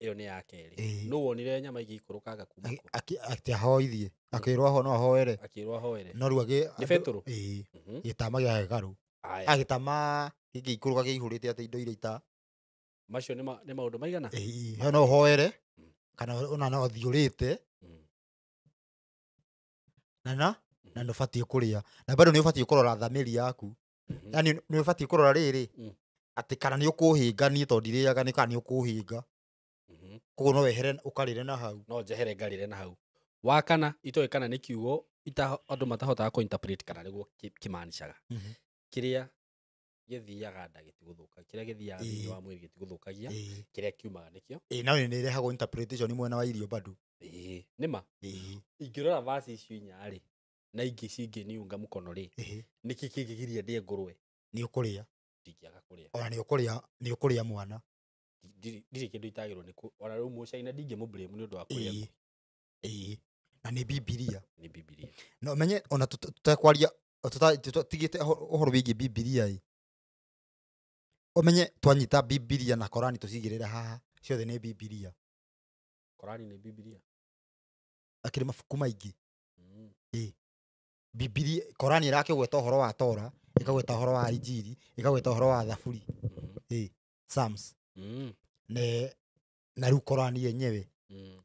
Speaker 1: Ĩyo nĩ ya kerĩ. Nũ wonire nyama igĩikũrũkanga kuma kũ?
Speaker 4: Atĩ ahoithie. Akĩrwo aho no ahoere.
Speaker 1: Akĩrwo ahoere.
Speaker 4: No rĩu
Speaker 1: Nĩ Petero?
Speaker 4: Ĩĩ. Gĩtama gĩa hekarũ. Gĩtama gĩgĩikũrũka kĩihũrĩte atĩ indo iria ita.
Speaker 1: Macio nĩ maũndũ maigana?
Speaker 4: Ĩĩ. He no ũhoere, kana ona no ũthiũrĩte. Na nĩ ũbatiĩ kũrĩa. Na bado nĩ ũbatiĩ kũrora thamiri yaku. Yani nĩ ũbatiĩ kũrora rĩrĩ, atĩ kana nĩ ũkũhĩnga niĩ tondũ ndirĩaga, nĩ kana nĩ ũkũhĩnga. Koguo no wehere ũkarĩre na hau.
Speaker 1: No njehere ngarĩre na hau. Wa kana itoĩ kana nĩ kiugo andũ matahotaga kũ interpret kana nĩguo kĩmaanishaga. Kĩrĩa gĩthiaga nda gĩtigũthũka, kĩrĩa gĩthiaga thĩinĩ wa mwĩrĩ gĩtigũthũkagia, kĩrĩa kiumaga nĩkĩo.
Speaker 4: Ĩĩ, nayo nĩ ĩrehagwo interpretation mwena wa irio bado.
Speaker 1: Ĩĩ, nĩma. Ingĩrora verse icio inya rĩ, na ingĩ cingĩniunga mũkono rĩ, nĩkĩ kĩngĩgiria ndĩe ngũrwe?
Speaker 4: Nĩ ũkũrĩa.
Speaker 1: Ndingĩaga kũrĩa.
Speaker 4: Ona nĩ ũkũrĩa, nĩ ũkũrĩa mwana.
Speaker 1: Ndirĩ kĩndũ itagĩrwo nĩ ona rĩu mũcaina ndingĩmũ blame nĩ ũndũ wa kũrĩa.
Speaker 4: Ĩĩ. Na nĩ Bibilia.
Speaker 1: Nĩ Bibilia.
Speaker 4: Na ũmenye ona tũtekwaria, tũtigĩte ũhoro wĩgiĩ Bibilia ĩ. Ũmenye twanyita Bibilia na Korani tũcigĩrĩre haha, ciothe nĩ Bibilia.
Speaker 1: Korani nĩ Bibilia.
Speaker 4: Akĩrĩ mabuku maingĩ. Ĩĩ. Bibilia, Korani ĩrakĩgweta ũhoro wa Tora, ĩkagweta ũhoro wa Injiri, ĩkagweta ũhoro wa Thaburi. Ĩĩ, Psalms. Ne na rĩu Korani yenyewe,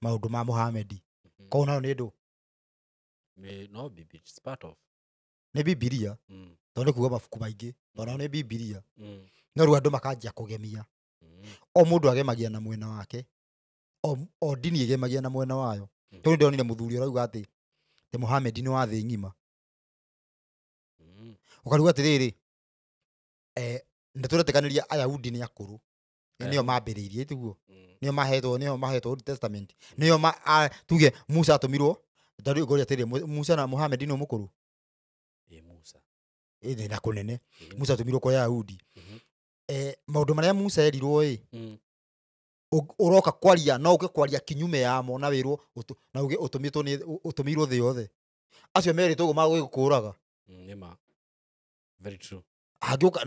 Speaker 4: maũndũ ma Muhammad. Koguo nayo nĩ ndũ?
Speaker 1: No, Bibilia, it's part of.
Speaker 4: Nĩ Bibilia. Tondũ nĩ kuga mabuku maingĩ, tondũ nayo nĩ Bibilia. No rĩu andũ makanjia kũgemia. O mũndũ agemagia na mwena wake. O ndini ĩgemagia na mwena wayo. Tondũ ndonire mũthuri ũrauga atĩ Muhammad nĩ wa thĩ ng'ima. Ũkaruga atĩrĩrĩ, nĩ tũretĩkanĩria Ayahudi nĩ akũrũ. Nĩo mambĩrĩirie tiguo. Nĩo mahetwo Old Testament. Nĩo tuge Musa atũmirwo. Tondũ ngoria atĩrĩrĩ, Musa na Muhammad nĩ mũkũrũ?
Speaker 1: Ĩ Musa.
Speaker 4: Ĩ na kũnene. Musa atũmirwo kwa Ayahudi. Maũndũ marĩa Musa erirwo ĩ, ũroka kwaria, no ũke kwaria kinyume yamo na wĩrwo na uge ũtũmĩtwo nĩ ũtũmĩirwo thĩ yothe. Acio merĩtwo ũguo magũgĩkũraga.
Speaker 1: Nĩ ma. Very true.
Speaker 4: Hangĩũka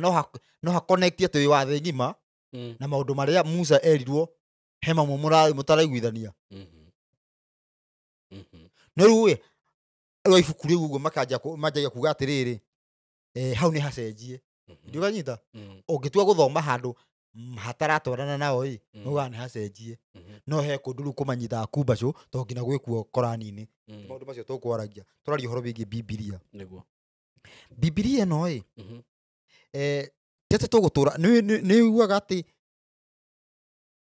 Speaker 4: no ha connect atĩ wĩ wa thĩ ng'ima na maũndũ marĩa Musa erirwo he mamwe mũtaraiguithania. No rĩu ĩ, rĩu ibuku rĩu ũguo manjagia kuga atĩrĩrĩ, hau nĩ hacenjie. Ndiũkanyita? Ũngĩtua gũthoma handũ hataratwarana nao ĩ, nĩugaga nĩ hacenjie. No he kũndũ rĩu kũmanyitaga kumbacũ to nginya gwĩkuo Korani-inĩ. Maũndũ macio tũkwaragia. Tũraria ũhoro wĩgiĩ Bibilia.
Speaker 1: Nĩguo.
Speaker 4: Bibilia ĩno ĩ, ti atĩ tũgũtũra, nĩ ũiguaga atĩ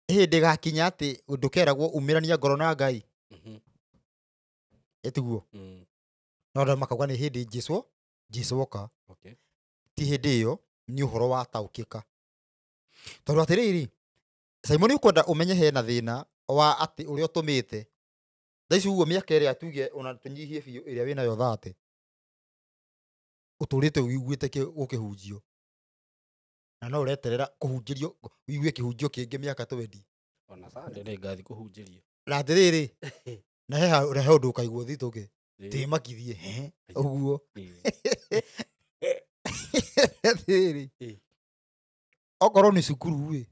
Speaker 4: hĩndĩ ĩgakinya atĩ ndũkeragwo umĩrania ngoro na Ngai. Ĩtiguo. No andũ makauga nĩ hĩndĩ Jesũ oka. Ti hĩndĩ ĩyo nĩ ũhoro wa taũkĩka. Tondũ atĩrĩrĩ, Simon ũkwenda ũmenye hena thĩna wa atĩ ũrĩa ũtũmĩte. Thaa ici ũguo mĩaka ĩrĩa tuge ona tũnyihie biũ ĩrĩa wĩnayo 30. Ũtũrĩte ũiguĩte gũkĩhunjio. Na no ũreterera kũhunjĩrio ũigue kĩhunjio kĩngĩ mĩaka 20.
Speaker 1: Ona Sunday nĩ ngathi kũhunjĩrio.
Speaker 4: Na atĩrĩrĩ, na he ũndũ ũkaigua ũthitũke. Tĩmakithie, he, ũguo. Atĩrĩrĩ, okorwo nĩ cukuru ĩ,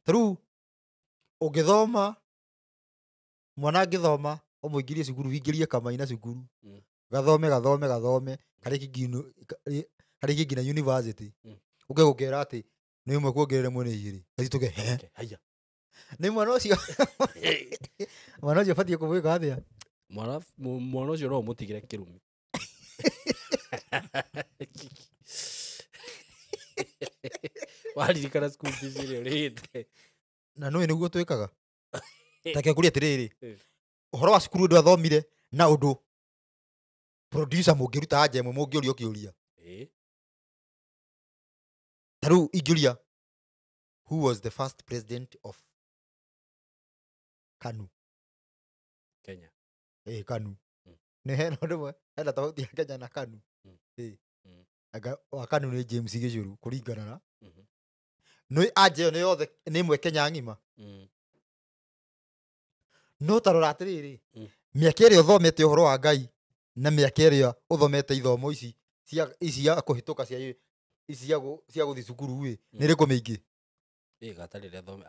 Speaker 4: ta rĩu ũngĩthoma, mwana angĩthoma, ũmũingĩrie cukuru, ũingĩrie kamaina cukuru. Gathome, gathome, gathome, karĩkie nginya university. Ũke gũkera atĩ nĩ ũmwe kuongerera ĩmwe nĩ igĩrĩ. Gathitũke, he.
Speaker 1: Haiya.
Speaker 4: Nĩ mwana ũcio. Mwana ũcio ũbatiĩ kũmwĩka atĩa?
Speaker 1: Mwana ũcio no ũmũtigĩre kĩrumi. Waririkana school fees ĩrĩa ũrĩhĩte.
Speaker 4: Na nĩũĩ nĩguo twĩkaga? Ta reke ngũrie atĩrĩrĩ, ũhoro wa cukuru ũndũ athomire na ũndũ producer mũngĩruta anja ĩmwe mũngĩũria kĩũria. Ta rĩu ingĩũria, who was the first president of KANU?
Speaker 1: Kenya.
Speaker 4: KANU. Nĩ hena ũndũ ũmwe, hena tofauti ya Kenya na KANU. Anga wa KANU nĩ James Gĩchũrũ kũringana na. Nĩ anja ĩyo nĩ yothe nĩ ĩmwe Kenya ng'ima. No ta rora atĩrĩrĩ, mĩaka ĩrĩa ũthomete ũhoro wa Ngai na mĩaka ĩrĩa ũthomete ithomo ici cia ici cia kũhĩtũka cia ici cia gũthiĩ cukuru ĩ, nĩ ĩrĩkũ mĩingĩ?
Speaker 1: Gatarĩ rĩa thome,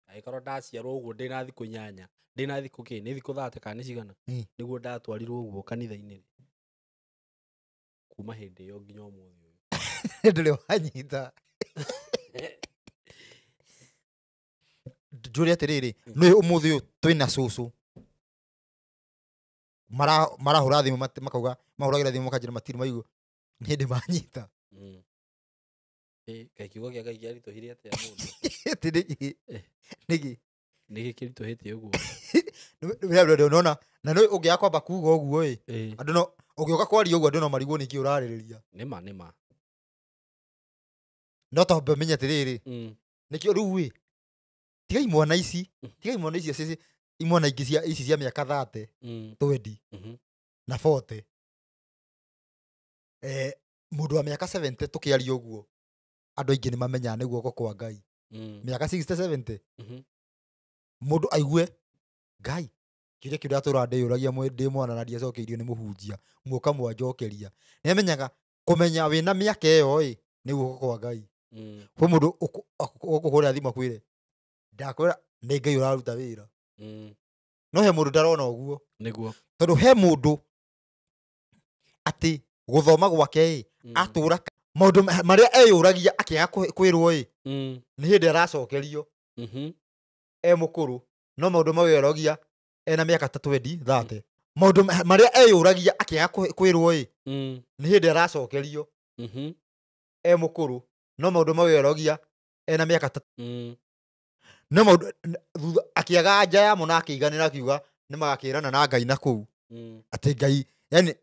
Speaker 1: angĩkorwo ndaciarwo ũguo ndĩna thikũ 8, ndĩna thikũ kĩ, nĩ thikũ 30 kana nĩ cigana? Nĩguo ndatwarirwo ũguo kanitha-inĩ. Kuma hĩndĩ ĩyo nginya ũmũthĩ ũyũ.
Speaker 4: Ndũrĩ wanyita. Njũrie atĩrĩrĩ, nĩ ũmũthĩ ũyũ twĩna cũcũ. Marahũra thimũ makauga, mahũragĩra thimũ makanjĩra matirĩ maigua. Nĩ hĩndĩ manyita.
Speaker 1: Kaĩ kiugo kĩa Ngai kĩaritũhire atĩa mũndũ?
Speaker 4: Atĩ nĩkĩ? Nĩkĩ?
Speaker 1: Nĩ gĩkĩritũhĩte ũguo.
Speaker 4: Nona na nĩ ũngĩaga kwamba kuga ũguo ĩ, andũ no ũngĩũka kwaria ũguo andũ no marigwo nĩkĩ ũrarĩrĩria.
Speaker 1: Nĩma nĩma.
Speaker 4: No tambe menye atĩrĩrĩ, nĩkĩo rĩu ĩ, tiga imwana ici, tiga imwana ici ici imwana ingĩ cia ici cia mĩaka 30, 20 na 40. Mũndũ wa mĩaka 70 tũkĩaria ũguo andũ aingĩ nĩ mamenyaga nĩ guoko kwa Ngai. Mĩaka 60 70 mũndũ aigue Ngai kĩrĩa kĩu ndatũra ndĩyũragia ndĩ mwana na ndiacokeirio nĩ mũhunjia muoka mwanjokeria. Nĩ amenyaga kũmenya wĩna mĩaka ĩyo ĩ nĩ guoko kwa Ngai. Kwĩ mũndũ ũkũhũrĩra thimũ akwĩre ndakwĩra nĩ Ngai ũraruta wĩra. No he mũndũ ndarona ũguo.
Speaker 1: Nĩguo.
Speaker 4: Tondũ he mũndũ atĩ gũthoma gwake ĩ atũra maũndũ marĩa eyũragia akĩaga kwĩrwo ĩ nĩ hĩndĩ aracokerio e mũkũrũ, no maũndũ mau eyũragia ena mĩaka ta 20 30. Maũndũ marĩa eyũragia akĩaga kwĩrwo ĩ nĩ hĩndĩ aracokerio e mũkũrũ, no maũndũ mau eyũragia ena mĩaka ta no maũndũ thutha akĩaga anja yamo na akĩiganĩra akiuga nĩ magakĩrana na Ngai na kũu atĩ Ngai yani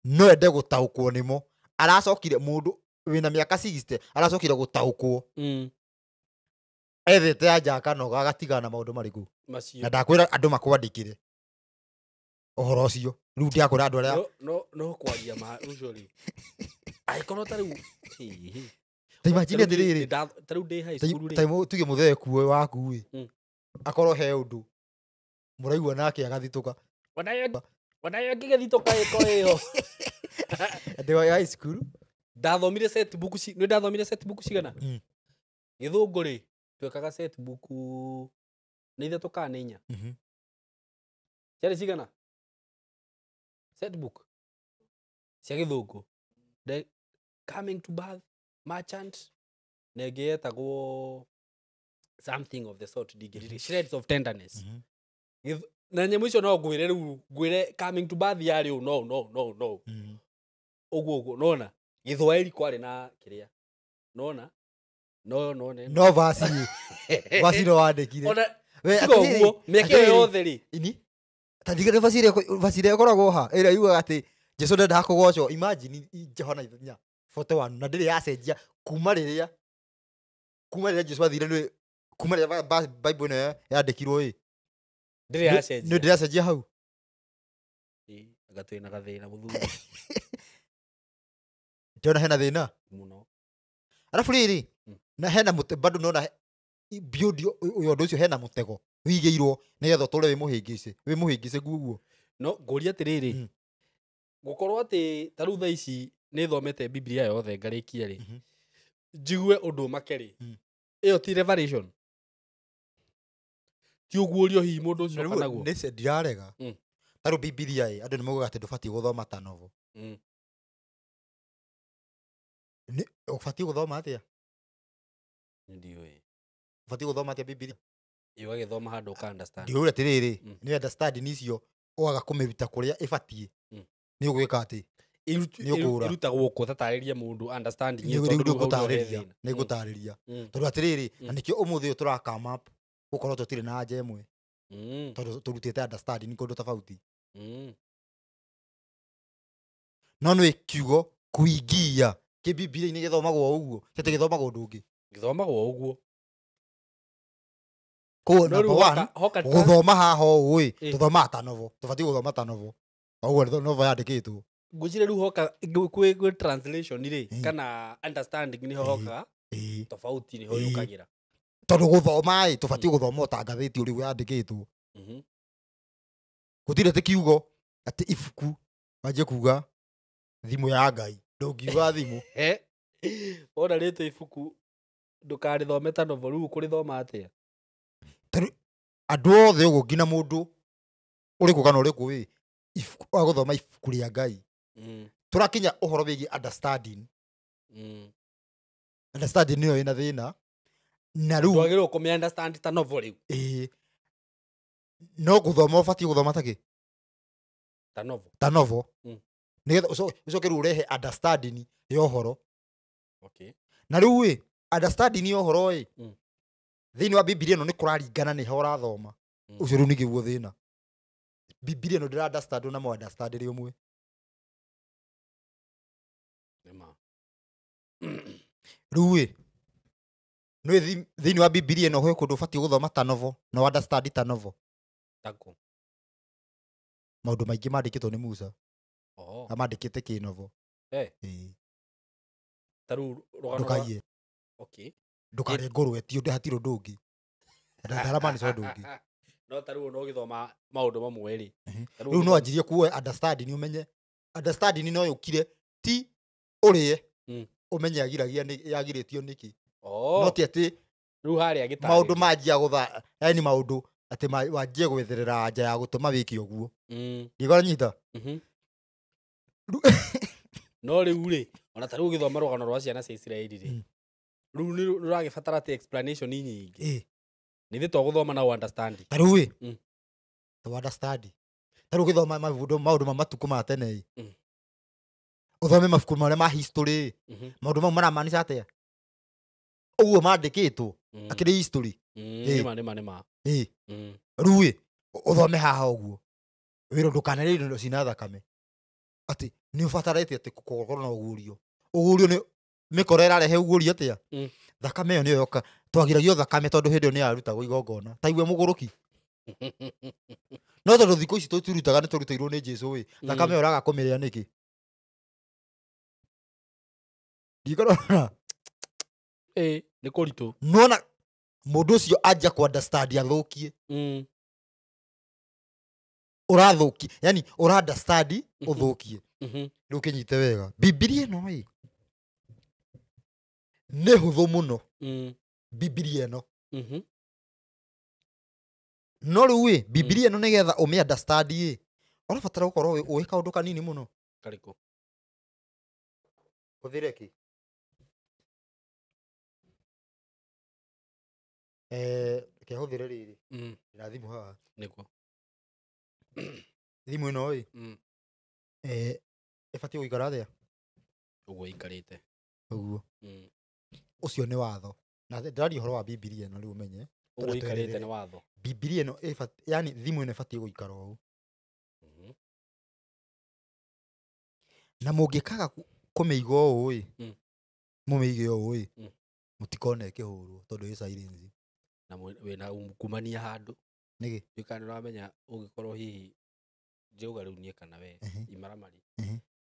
Speaker 4: no ende gũtaũkwo nĩmo. Aracokire mũndũ wĩna mĩaka 60 aracokire gũtaũkwo ethete anja akanoga agatigana na maũndũ marĩkũ. Na ndakwĩra andũ makwandĩkĩre ũhoro ũcio. Rĩu ndiakwĩra andũ arĩa
Speaker 1: no kwaria ma ũcio rĩ angĩkorwo ta rĩu
Speaker 4: ta imagine atĩrĩrĩ,
Speaker 1: ta rĩu ndĩ high school rĩ,
Speaker 4: ta tuge mũthee kuo waku ĩ akorwo he ũndũ mũraigua nake agathitũka
Speaker 1: onayo ngĩgĩthitũka ĩko ĩyo
Speaker 4: ndĩ wa high school
Speaker 1: ndathomire set book nĩ ndathomire set book cigana gĩthũngũ rĩ twekaga set book nĩ ithatũ kana nĩ inya ciarĩ cigana set book cia gĩthũngũ the coming to birth merchant na ĩngĩ yetagwo something of the sort ndingĩririkana shreds of tenderness na nyamũ icio no ngwĩre rĩu ngwĩre coming to birth yarĩ ũũ no no no no ũguo ũguo nona gĩthwaĩri kwarĩ na kĩrĩa nona no no
Speaker 4: no vasi vasi no wandĩkire
Speaker 1: ona tiga ũguo mĩaka ĩyo yothe rĩ
Speaker 4: ini ta ndigire vasi ĩrĩa ĩkoragwo ha ĩrĩa yugaga atĩ Jesũ ndendaga kũgocwo. Imagine Johana 41 na ndĩrĩ yacenjia kuma rĩrĩa Jesũ athire nĩ kuma rĩrĩa Bible ĩno yandĩkirwo ĩ
Speaker 1: ndĩrĩ yacenjia
Speaker 4: nĩ ndĩrĩ yacenjia hau.
Speaker 1: Anga twĩna gathĩna mũthuri
Speaker 4: ndĩrona hena thĩna
Speaker 1: mũno.
Speaker 4: Arabu rĩrĩ na hena mũte bado nona biũndi ũyũ ũndũ ũcio hena mũtego wĩigĩirwo nĩgetha ũtũre wĩ mũhĩngĩce guo.
Speaker 1: No ngũria atĩrĩrĩ gũkorwo atĩ ta rĩu thaa ici nĩ thomete Biblia yothe ngarĩkia rĩ njigue ũndũ make rĩ ĩyo ti revelation ti ũguũrio hihi mũndũ ũcio kana guo
Speaker 4: nĩ ndirarega. Ta rĩu Biblia ĩ andũ nĩ maugaga atĩ ndũbatiĩ gũthoma ta novel. Nĩ ũbatiĩ gũthoma atĩa?
Speaker 1: Ndiũĩ.
Speaker 4: Ũbatiĩ gũthoma atĩa Biblia?
Speaker 1: Ũgagĩthoma handũ ũka understand.
Speaker 4: Ndiũĩ atĩrĩrĩ nĩ understand icio ũgaga kũmĩruta kũrĩa ĩbatiĩ nĩ ũgwĩka atĩ
Speaker 1: ĩrutagwo kũ tatarĩria mũndũ understanding
Speaker 4: ĩyo tondũ nĩ ngũtarĩria tondũ atĩrĩrĩ na nĩkĩo ũmũthĩ ũyũ tũra come up gũkorwo tũtirĩ na anja ĩmwe tondũ tũrutĩte understanding kũndũ tofauti. No nĩ kiugo kuingia kĩ Biblia-inĩ gĩthomagwo ũguo tete gĩthomagwo ũndũ ũngĩ
Speaker 1: gĩthomagwo ũguo
Speaker 4: koguo number 1 gũthoma haha ũũ ĩ tũthomaga ta novel tũbatiĩ gũthoma ta novel ũguo novel yandĩkĩtwo
Speaker 1: ngwĩciria rĩu hoka kwĩ translation rĩ kana understanding nĩho hokaga tofauti nĩho yũkagĩra
Speaker 4: tondũ gũthoma ĩ tũbatiĩ gũthoma o ta ngathĩti ũrĩa yandĩkĩtwo. Gũtirĩ atĩ kiugo atĩ ibuku wanjie kuga thimũ ya Ngai ndũngiuga thimũ
Speaker 1: wona rĩtwa ibuku ndũkarĩthome ta novel rĩu ũkũrĩthoma atĩa?
Speaker 4: Andũ othe ũguo nginya mũndũ ũrĩkũ kana ũrĩkũ ĩ ibuku agũthoma ibuku rĩa Ngai. Tũrakinya ũhoro wĩgiĩ understanding. Understanding nĩyo ĩna thĩna na rĩu
Speaker 1: ndwagĩrĩirwo kũmĩ understand ta novel rĩu.
Speaker 4: Ĩĩ no gũthoma ũbatiĩ gũthoma ta kĩ?
Speaker 1: Ta novel.
Speaker 4: Ta novel. Nĩgetha ũcoke rĩu ũrehe understanding ya ũhoro.
Speaker 1: Okay.
Speaker 4: Na rĩu ĩ understanding ya ũhoro ĩ Thĩinĩ wa Bibilia ĩno nĩ kũraringana nĩ ha ũrathoma. Ũcio rĩu nĩguo thĩna. Bibilia ĩno ndĩra understand na mũ understand rĩ ũmwe.
Speaker 1: Nĩma.
Speaker 4: Rĩu ĩ nĩ thĩinĩ wa Bibilia ĩno gwĩ kũndũ ũbatiĩ gũthoma ta novel na understand ta novel.
Speaker 1: Tako.
Speaker 4: Maũndũ maingĩ mandĩkĩtwo nĩ Musa.
Speaker 1: Oh.
Speaker 4: Amandĩkĩte kĩnovo.
Speaker 1: Eh.
Speaker 4: Ĩĩ.
Speaker 1: Ta rĩu rũgano rwa
Speaker 4: Ndũkaiye.
Speaker 1: Okay.
Speaker 4: Ndũkarĩe ngũrwe ti ũndũ hatirĩ ũndũ ũngĩ. Ndaramaanisha ũndũ ũngĩ.
Speaker 1: No ta rĩu no ũgĩthoma maũndũ mamwe rĩ. Ta
Speaker 4: Rĩu no anjirie kuoya understanding ũmenye. Understanding no yũkire ti ũrĩe ũmenye yagiragia yagirĩtio nĩkĩ.
Speaker 1: Oh.
Speaker 4: No ti atĩ
Speaker 1: Rĩu harĩa gĩtarĩria.
Speaker 4: maũndũ manjia gũtha yani maũndũ atĩ wanjie gwetherera anja ya gũtũma wĩke ũguo. Ndigoranyita.
Speaker 1: No rĩu rĩ ona ta rĩu ũgĩthoma rũgano rwa ciana cia Isiraeli rĩ rĩu nĩ rũragĩbatara atĩ explanation nyingĩ. Nĩ ithuĩ twagũthoma na understand.
Speaker 4: Ta rĩu ĩ to understand. Ta rĩu ũgĩthoma maũndũ ma matukũ ma tene ĩ ũthome mabuku marĩa ma history maũndũ mau maramaanisha atĩa? Ũguo mandĩkĩtwo akĩrĩ history.
Speaker 1: Nĩma nĩma nĩma.
Speaker 4: Rĩu ĩ ũthome haha ũguo wĩrwo ndũkanarĩe indo cina thakame atĩ nĩ ũbatarĩte atĩ gũkorwo na ũguũrio. Ũguũrio nĩ mĩkora ĩrarehe ũguũrio atĩa? Thakame ĩyo nĩyo yoka twagiragio thakame tondũ hĩndĩ ĩyo nĩ yarutagwo igongona ta igue mũgũrũki. No tondũ thikũ ici tũtirutaga nĩ tũrutĩirwo nĩ Jesũ ĩ thakame ĩyo ũraga kũmĩrĩa nĩkĩ? Ndikorona.
Speaker 1: Nĩ kũritũ.
Speaker 4: Nona mũndũ ũcio anjia kũ understand athũkie. Ũrathũkie yani ũra understand ũthũkie. Rĩu kĩnyite wega. Bibilia ĩno ĩ nĩ hũthũ mũno. Bibilia ĩno. No rĩu ĩ Bibilia ĩno nĩgetha ũmĩ understand ĩ ũrabatara gũkorwo ũĩ kaũndũ kanini mũno.
Speaker 1: Karĩkũ?
Speaker 4: Hũthĩre kĩ? Reke hũthĩre rĩrĩ. Ndĩna thimũ haha.
Speaker 1: Nĩguo.
Speaker 4: Thimũ ĩno ĩ ĩbatiĩ gũikara atĩa?
Speaker 1: Ũguo ĩikarĩte.
Speaker 4: Ũguo. Ũcio nĩ watho. Na ndĩraria ũhoro wa Bibilia ĩno rĩu ũmenye.
Speaker 1: Ũguo ĩikarĩte nĩ watho.
Speaker 4: Bibilia ĩno ĩbatiĩ yani thimũ ĩno ĩbatiĩ gũikara ũũ. Na mũngĩkaga kũmĩiga ũũ ĩ mũmĩige ũũ ĩ mũtikone ĩkĩhũrwo tondũ ĩ silence.
Speaker 1: Na wĩna ungumania handũ.
Speaker 4: Nĩkĩ?
Speaker 1: Nduĩka nĩ ũramenya ũngĩkorwo hihi njauga rĩu niĩ kana we imaramari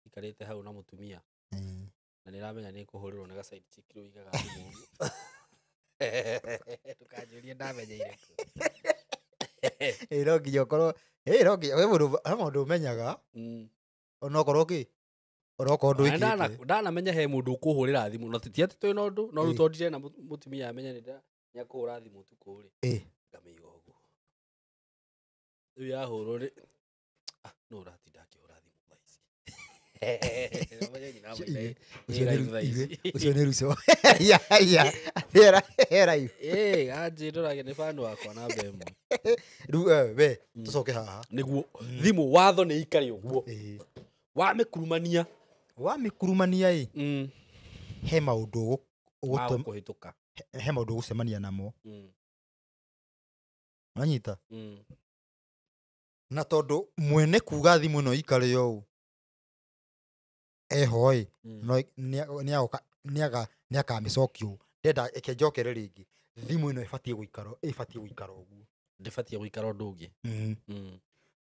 Speaker 1: ikarĩte hau na mũtumia na nĩ ũramenya nĩ kũhũrĩrwo nĩ ga side chick rĩu igaga thimũ ũguo. Ndũkanjũrie ndamenyeire kũ.
Speaker 4: Ĩ no nginya ũkorwo ĩ no nginya we mũndũ he maũndũ ũmenyaga onokorwo kĩ onokorwo ndwĩkĩte.
Speaker 1: Ndanamenya he mũndũ ũkũhũrĩra thimũ na ti atĩ twĩna ũndũ no rĩu tondũ ndirena mũtumia amenye nĩ nĩakũhũra thimũ ũtukũ rĩ ngamĩiga ũguo. Rĩu yahũrwo rĩ no ũratinda akĩhũra thimũ thaa ici.
Speaker 4: Ũcio nĩ Ruco. Ya ya. Hera hera iu.
Speaker 1: Anjĩ ndorage nĩ fan wakwa namba ĩmwe.
Speaker 4: Rĩu we tũcoke haha.
Speaker 1: Nĩguo thimũ watho nĩ ikare ũguo. Wamĩkurumania.
Speaker 4: Wamĩkurumania ĩ he maũndũ
Speaker 1: ũgũkũhĩtũka.
Speaker 4: He maũndũ ũgũcemania namo. Wanyita? Na tondũ mwene kuga thimũ ĩno ikare ũũ eho ĩ no nĩakamĩcokia ũũ. Ndenda ĩke njokere rĩngĩ. Thimũ ĩno ĩbatiĩ gũikara ĩbatiĩ gũikara ũguo.
Speaker 1: Ndĩbatiĩ gũikara ũndũ ũngĩ.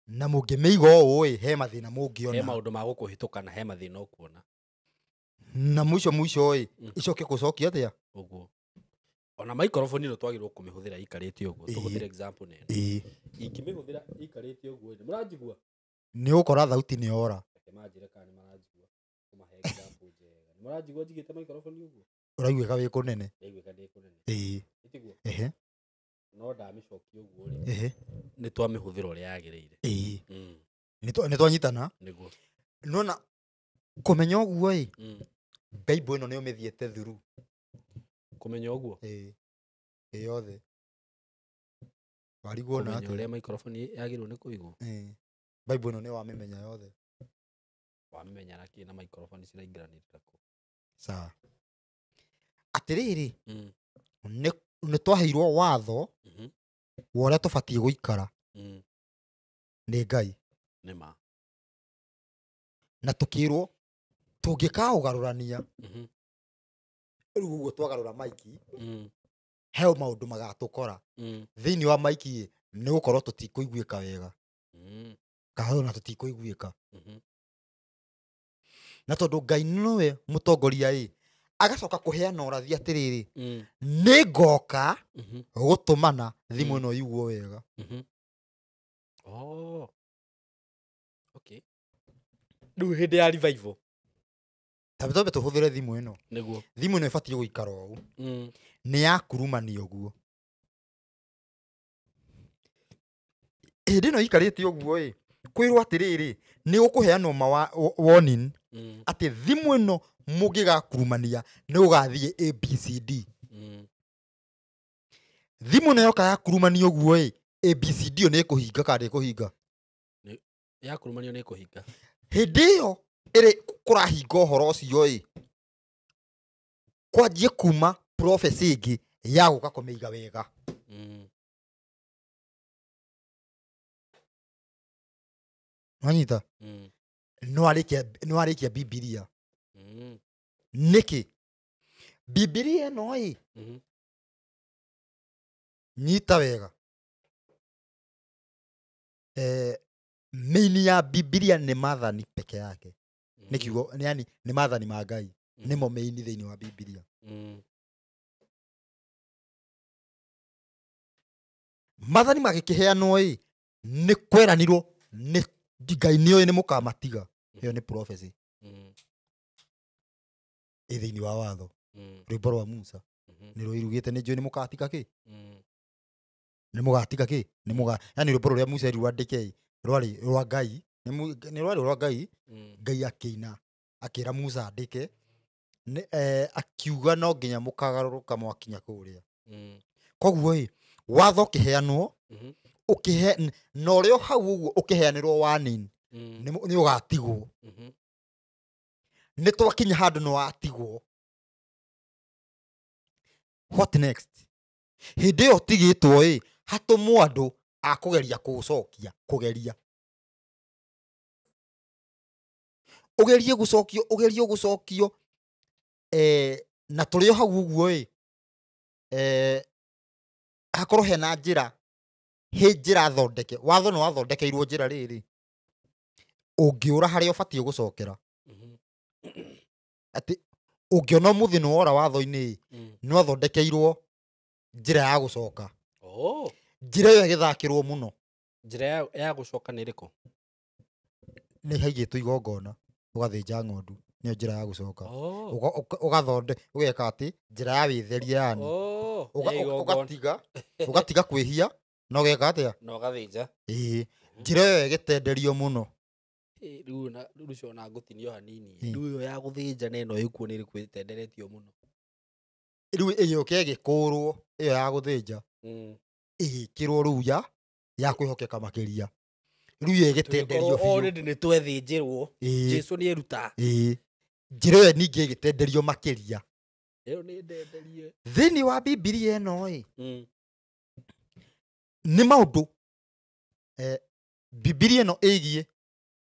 Speaker 4: Na mũngĩmĩiga ũũ ĩ he mathĩna mũngĩona.
Speaker 1: He maũndũ ma gũkũhĩtũka na he mathĩna ũkuona.
Speaker 4: Na mũico mũico ĩ icoke gũcokia atĩa?
Speaker 1: Ũguo. Ona microphone ĩno twagĩrĩirwo kũmĩhũthĩra ĩikarĩte ũguo. Tũhũthĩre example nene. Ingĩmĩhũthĩra ĩikarĩte ũguo ĩ mũranjigua?
Speaker 4: Nĩ ũgũkora thauti nĩ yora.
Speaker 1: Reke manjĩre kana nĩ maranjigua. Kũmahe example njega. Nĩ mũranjigua njigĩte microphone ũguo?
Speaker 4: Ũraiguĩka wĩ kũnene.
Speaker 1: Ndaiguĩka ndĩ kũnene. Ĩtiguo? No ndamĩcokia ũguo rĩ nĩ twamĩhũthĩra ũrĩa yagĩrĩire.
Speaker 4: Nĩ twanyitana?
Speaker 1: Nĩguo.
Speaker 4: Nĩwona kũmenya ũguo ĩ Bible ĩno nĩ ũmĩthiĩte through.
Speaker 1: Kũmenya ũguo?
Speaker 4: Ĩ yothe. Warigwo na
Speaker 1: Kũmenya
Speaker 4: atĩa?
Speaker 1: ũrĩa microphone yagĩrĩirwo nĩ kũigwo?
Speaker 4: Bible ĩno nĩ wamĩmenya yothe.
Speaker 1: Wamĩmenya na kĩ na microphone ciraingĩranĩte kũ?
Speaker 4: Sawa. Atĩrĩrĩ nĩ Nĩ twaheirwo watho wa ũrĩa tũbatiĩ gũikara nĩ Ngai.
Speaker 1: Nĩ ma.
Speaker 4: Na tũkĩrwo tũngĩkaũgarũrania rĩu ũguo twagarũra maiki he maũndũ magatũkora thĩinĩ wa maiki nĩ gũkorwo tũtikũiguĩka wega kana ona tũtikũiguĩka. Na tondũ Ngai nĩwe mũtongoria ĩ agacoka kũheana ũrathi atĩrĩrĩ nĩ ngoka gũtũmana thimũ ĩno iguo wega.
Speaker 1: Oh. Okay. Rĩu hĩndĩ ya revival
Speaker 4: Tambe tũhũthĩre thimũ ĩno.
Speaker 1: Nĩguo.
Speaker 4: Thimũ ĩno ĩbatiĩ gũikara ũũ. Nĩ ya kurumania ũguo. Hĩndĩ ĩno ĩikarĩte ũguo ĩ kwĩrwo atĩrĩrĩ nĩ gũkũheanwo warning atĩ thimũ ĩno mũngĩgakurumania nĩ ũgathiĩ ABCD. Thimũ ĩno yoka yakurumania ũguo ĩ ABCD ĩyo nĩ ĩkũhinga kana ndĩkũhinga?
Speaker 1: Yakurumanio nĩ ĩkũhinga.
Speaker 4: Hĩndĩ ĩyo ĩrĩ kũrahinga ũhoro ũcio ĩ kwanjie kuma prophecy ĩngĩ ya gũka kũmĩiga wega. Wanyita? No arĩkia Bibilia. Nĩkĩ? Bibilia ĩno ĩ nyita wega. Main ya Bibilia nĩ maathani peke yake. Nĩ kiugo, yani nĩ maathani ma Ngai. Nĩmo main thĩinĩ wa Bibilia. Maathani magĩkĩheanwo ĩ nĩ kweranirwo nĩ Ngai nĩoĩ nĩ mũkamatiga. Ĩyo nĩ prophecy. Ĩ thĩinĩ wa watho. Rwĩmbo rwa Musa. Nĩ rũirugĩte nĩ njũĩ nĩ mũgatiga kĩ? Nĩ mũgatiga kĩ? Nĩ mũga yani rwĩmbo rũrĩa Musa erirwo andĩke rwarĩ rwa Ngai. Nĩ rwarĩ rwa Ngai. Ngai akĩina akĩra Musa andĩke akiuga no nginya mũkagarũrũka mwakinya kũrĩa. Koguo ĩ watho ũkĩheanwo ũkĩhe na ũrĩa hau ũguo ũkĩheanĩrwo warning nĩ ũgatigwo. Nĩ twakinya handũ nĩ watigwo. What next? Hĩndĩ ĩyo ũtigĩtwo ĩ hatũmwo andũ a kũgeria kũũcokia, kũgeria. Ũgerie gũcokio, ũgerie gũcokio na tũrĩ o hau ũguo ĩ hakorwo hena njĩra, he njĩra thondeke. Watho nĩ wathondekeirwo njĩra rĩrĩ. Ũngĩũra harĩa ũbatiĩ gũcokera. Atĩ ũngĩona ũmũthĩ nĩ wora watho-inĩ nĩ wathondekeirwo njĩra ya gũcoka. Njĩra ĩyo ĩgĩthakĩrwo mũno.
Speaker 1: Njĩra ya gũcoka nĩ ĩrĩkũ?
Speaker 4: Nĩ haigĩtwo igongona, ũgathĩnja ng'ondu, nĩyo njĩra ya gũcoka. Ũgathonde, ũgeka atĩ njĩra ya wĩtheria yani. Ũgatiga kwĩhia na ũgeka atĩa?
Speaker 1: Na ũgathĩnja.
Speaker 4: Ĩĩ, njĩra ĩyo ĩgĩtenderio mũno.
Speaker 1: Rĩu na rĩu ũcio ona ngũtinio hanini. Rĩu ĩyo ya gũthĩnja na ĩno ĩkuo nĩ ĩrĩkũ ĩtenderetio mũno?
Speaker 4: Rĩu ĩgĩũka ĩgĩkũrwo ĩyo ya gũthĩnja. Ĩgĩkĩrwo rĩu ya kwĩhokeka makĩria. Rĩu ĩyo ĩgĩtenderio biũ.
Speaker 1: Already nĩ twethĩnjĩrwo. Jesu nĩ eruta.
Speaker 4: Njĩra ĩyo ningĩ ĩgĩtenderio makĩria.
Speaker 1: Ĩyo nĩ ndenderie.
Speaker 4: Thĩinĩ wa Bibilia ĩno ĩ nĩ maũndũ Bibilia ĩno ĩgiĩ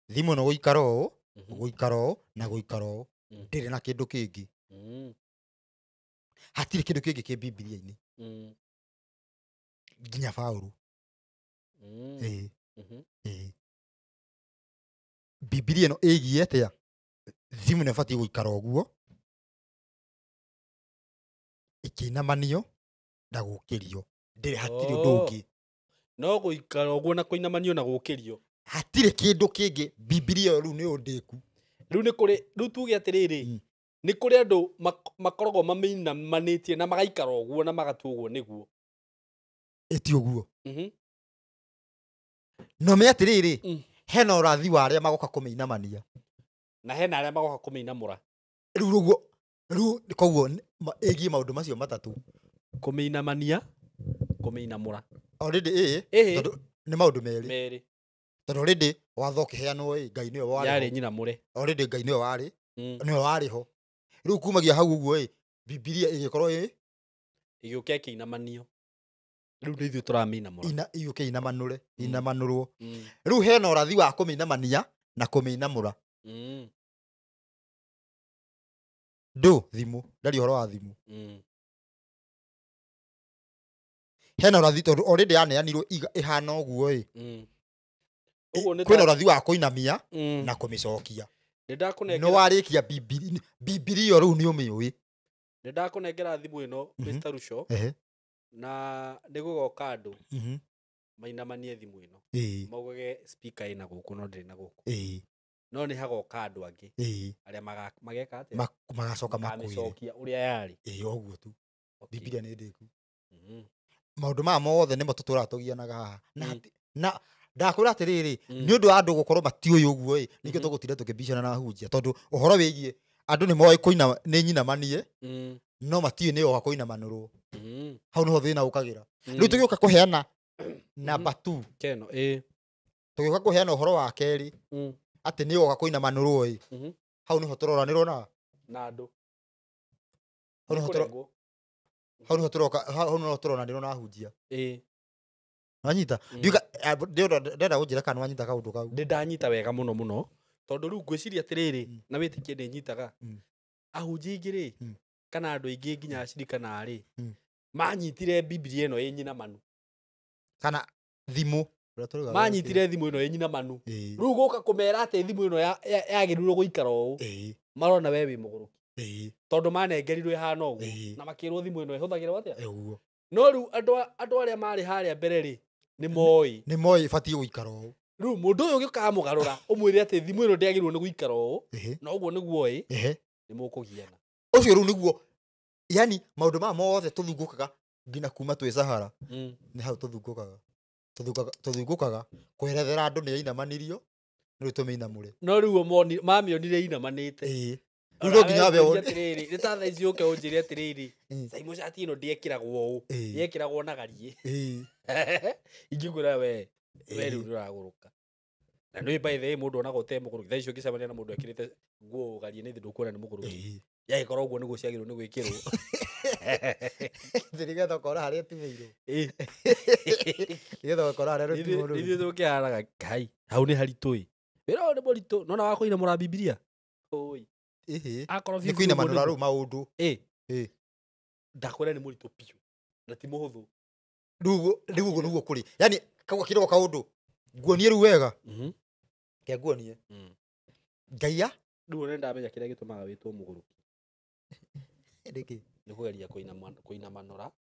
Speaker 4: thimũ ĩno gũikara ũũ, gũikara ũũ na gũikara ũũ. Ndĩrĩ na kĩndũ kĩngĩ. Hatirĩ kĩndũ kĩngĩ kĩ Bibilia-inĩ. Nginya Paũlũ. Bibilia ĩno ĩgiĩ atĩa? Thimũ ĩno ĩbatiĩ gũikara ũguo ĩkĩinamanio na gũkĩrio. Ndĩrĩ hatirĩ ũndũ ũngĩ.
Speaker 1: No gũikara ũguo na kũinamanio na gũkĩrio.
Speaker 4: Hatirĩ kĩndũ kĩngĩ. Bibilia ĩyo rĩu nĩ ũndĩku.
Speaker 1: Rĩu nĩ kũrĩ, rĩu tuge atĩrĩrĩ, nĩ kũrĩ andũ makoragwo mamĩinamanĩtie na magaikara ũguo na magatua ũguo nĩguo.
Speaker 4: Ĩti ũguo. No me atĩrĩrĩ, hena ũrathi wa arĩa magoka kũmĩinamania.
Speaker 1: Na hena arĩa magoka kũmĩinamũra.
Speaker 4: Rĩu ũguo, rĩu koguo ĩgiĩ maũndũ macio matatũ.
Speaker 1: Kũmĩinamania, kũmĩinamũra.
Speaker 4: Already ĩ, tondũ nĩ maũndũ merĩ.
Speaker 1: Merĩ.
Speaker 4: Tondũ already watho ũkĩheanwo ĩ, Ngai nĩwe warĩ.
Speaker 1: Yarĩ nyinamũre.
Speaker 4: Already Ngai nĩwe warĩ. Nĩwe warĩ ho. Rĩu kumagia hau ũguo ĩ, Bibilia ĩgĩkorwo ĩ
Speaker 1: Ĩgĩũka ĩkĩinamanio. Rĩu nĩ ithuĩ tũramĩinamũra.
Speaker 4: Ina iyũke inamanũre, inamanũrwo. Rĩu hena ũrathi wa kũmĩinamania na kũmĩinamũra. Ndũ thimũ, ndaria ũhoro wa thimũ. Hena ũrathi tondũ already yaneanirwo ĩhana ũguo ĩ.
Speaker 1: Ũguo nĩ
Speaker 4: Kwĩna ũrathi wa kũinamia na kũmĩcokia.
Speaker 1: Nĩ ndakũnengera.
Speaker 4: Nĩ warĩkia Bibilia rĩu nĩ ũmĩũĩ.
Speaker 1: Nĩ ndakũnengera thimũ ĩno Mr. Ruco. Na nĩ gũgoka andũ mainamanie thimũ ĩno. Maugage speaker ĩna gũkũ no ndĩrĩ na gũkũ. No nĩ hagoka andũ angĩ arĩa mageka atĩa?
Speaker 4: Magacoka makwĩre.
Speaker 1: Makamĩcokia ũrĩa yarĩ.
Speaker 4: Ũguo tu. Bibilia nĩ ndĩku. Maũndũ maya mothe nĩmo tũtũraga tũgianaga haha. Na ndakwĩra atĩrĩrĩ, nĩ ũndũ wa andũ gũkorwo matiũĩ ũguo ĩ, nĩkĩo tũgũtinda tũkĩbicana na ahunjia tondũ ũhoro wĩgiĩ andũ nĩ moĩ kũina nĩ nyinamanie no matiũĩ nĩ yoga kũinamanũrwo. Hau nĩho thĩna ũkagĩra. Rĩu tũgĩũka kũheana namba 2.
Speaker 1: Keno, ĩ.
Speaker 4: Tũgĩũka kũheana ũhoro wa kerĩ atĩ nĩ yoga kũinamanũrwo ĩ. Hau nĩho tũroranĩrwo na
Speaker 1: na andũ.
Speaker 4: Hau nĩho tũroka, hau nĩho tũronanĩrwo na ahunjia.
Speaker 1: Ĩ.
Speaker 4: Wanyita? Ndiuga ndĩrenda gũnjĩra kana wanyita kaũndũ kau.
Speaker 1: Nĩ ndanyita wega mũno mũno tondũ rĩu ngwĩciria atĩrĩrĩ na wĩtĩkie nĩ nyitaga. Ahunjia aingĩ rĩ kana andũ aingĩ nginya acirika na rĩ manyitire Bibilia ĩno ĩ nyinamanu.
Speaker 4: Kana thimũ.
Speaker 1: Manyitire thimũ ĩno ĩ nyinamanu. Rĩu gũka kũmera atĩ thimũ ĩno yagĩrĩirwo gũikara ũũ. Marona we wĩ mũgũrũki. Tondũ manengerirwo ĩhana ũguo na makĩrwo thimũ ĩno ĩhũthagĩrwo atĩa?
Speaker 4: Ũguo.
Speaker 1: No rĩu andũ arĩa marĩ harĩa mbere rĩ nĩ moĩ.
Speaker 4: Nĩ moĩ ĩbatiĩ gũikara ũũ.
Speaker 1: Rĩu mũndũ ũyũ ũgĩũkaga mũgarũra ũmwĩre atĩ thimũ ĩno ndĩagĩrĩirwo nĩ gũikara ũũ na ũguo nĩguo ĩ nĩ mũkũgiana.
Speaker 4: Ũcio rĩu nĩguo yani maũndũ maya mothe tũthungũkaga nginya kuma twĩ Sahara. Nĩ hau tũthungũkaga. Tũthungũkaga kwerethera andũ nĩ yainamanirio nĩ tũmĩinamũre.
Speaker 1: No rĩu mamĩonire inamanĩte.
Speaker 4: Rĩu no nginya wabe wone.
Speaker 1: Atĩrĩrĩ, nĩ ta thaa ici ũke ũnjĩre atĩrĩrĩ, Saimo cati ĩno ndĩekĩragwo ũũ, yekĩragwo na gariĩ. Ingĩkwĩra we rĩu ndũragũrũka. Na nĩ by the way mũndũ onaga ũte mũgũrũki. Thaa ici ũngĩcemania na mũndũ ekĩrĩte nguo gariĩ nĩ thĩ ndũkuona nĩ mũgũrũki. Yagĩkorwo ũguo nĩguo ciagĩrĩirwo nĩ gwĩkĩrwo.
Speaker 4: Nĩgetha ũkona harĩa ĩtumĩirwo. Nĩgetha ũkona harĩa rũtumo rũu.
Speaker 1: Ithuĩ tũkĩhanaga Ngai, hau nĩ haritũ ĩ. Wĩra ũyũ nĩ mũritũ, nona wa kũinamũra Bibilia. Oi. Akorwo
Speaker 4: Nĩ kũinamanũra rĩu maũndũ.
Speaker 1: Ndakwĩra nĩ mũritũ biũ na ti mũhũthũ.
Speaker 4: Rĩu ũguo nĩguo kũrĩ. Yani kau gakĩrwo kaũndũ. Nguonie rĩu wega. Ke nguonie. Ngaia.
Speaker 1: Rĩu nĩ ndamenya kĩrĩa gĩtũmaga wĩtwo mũgũrũki.
Speaker 4: Nĩkĩ?
Speaker 1: Nĩ kũgeria kũinamanũra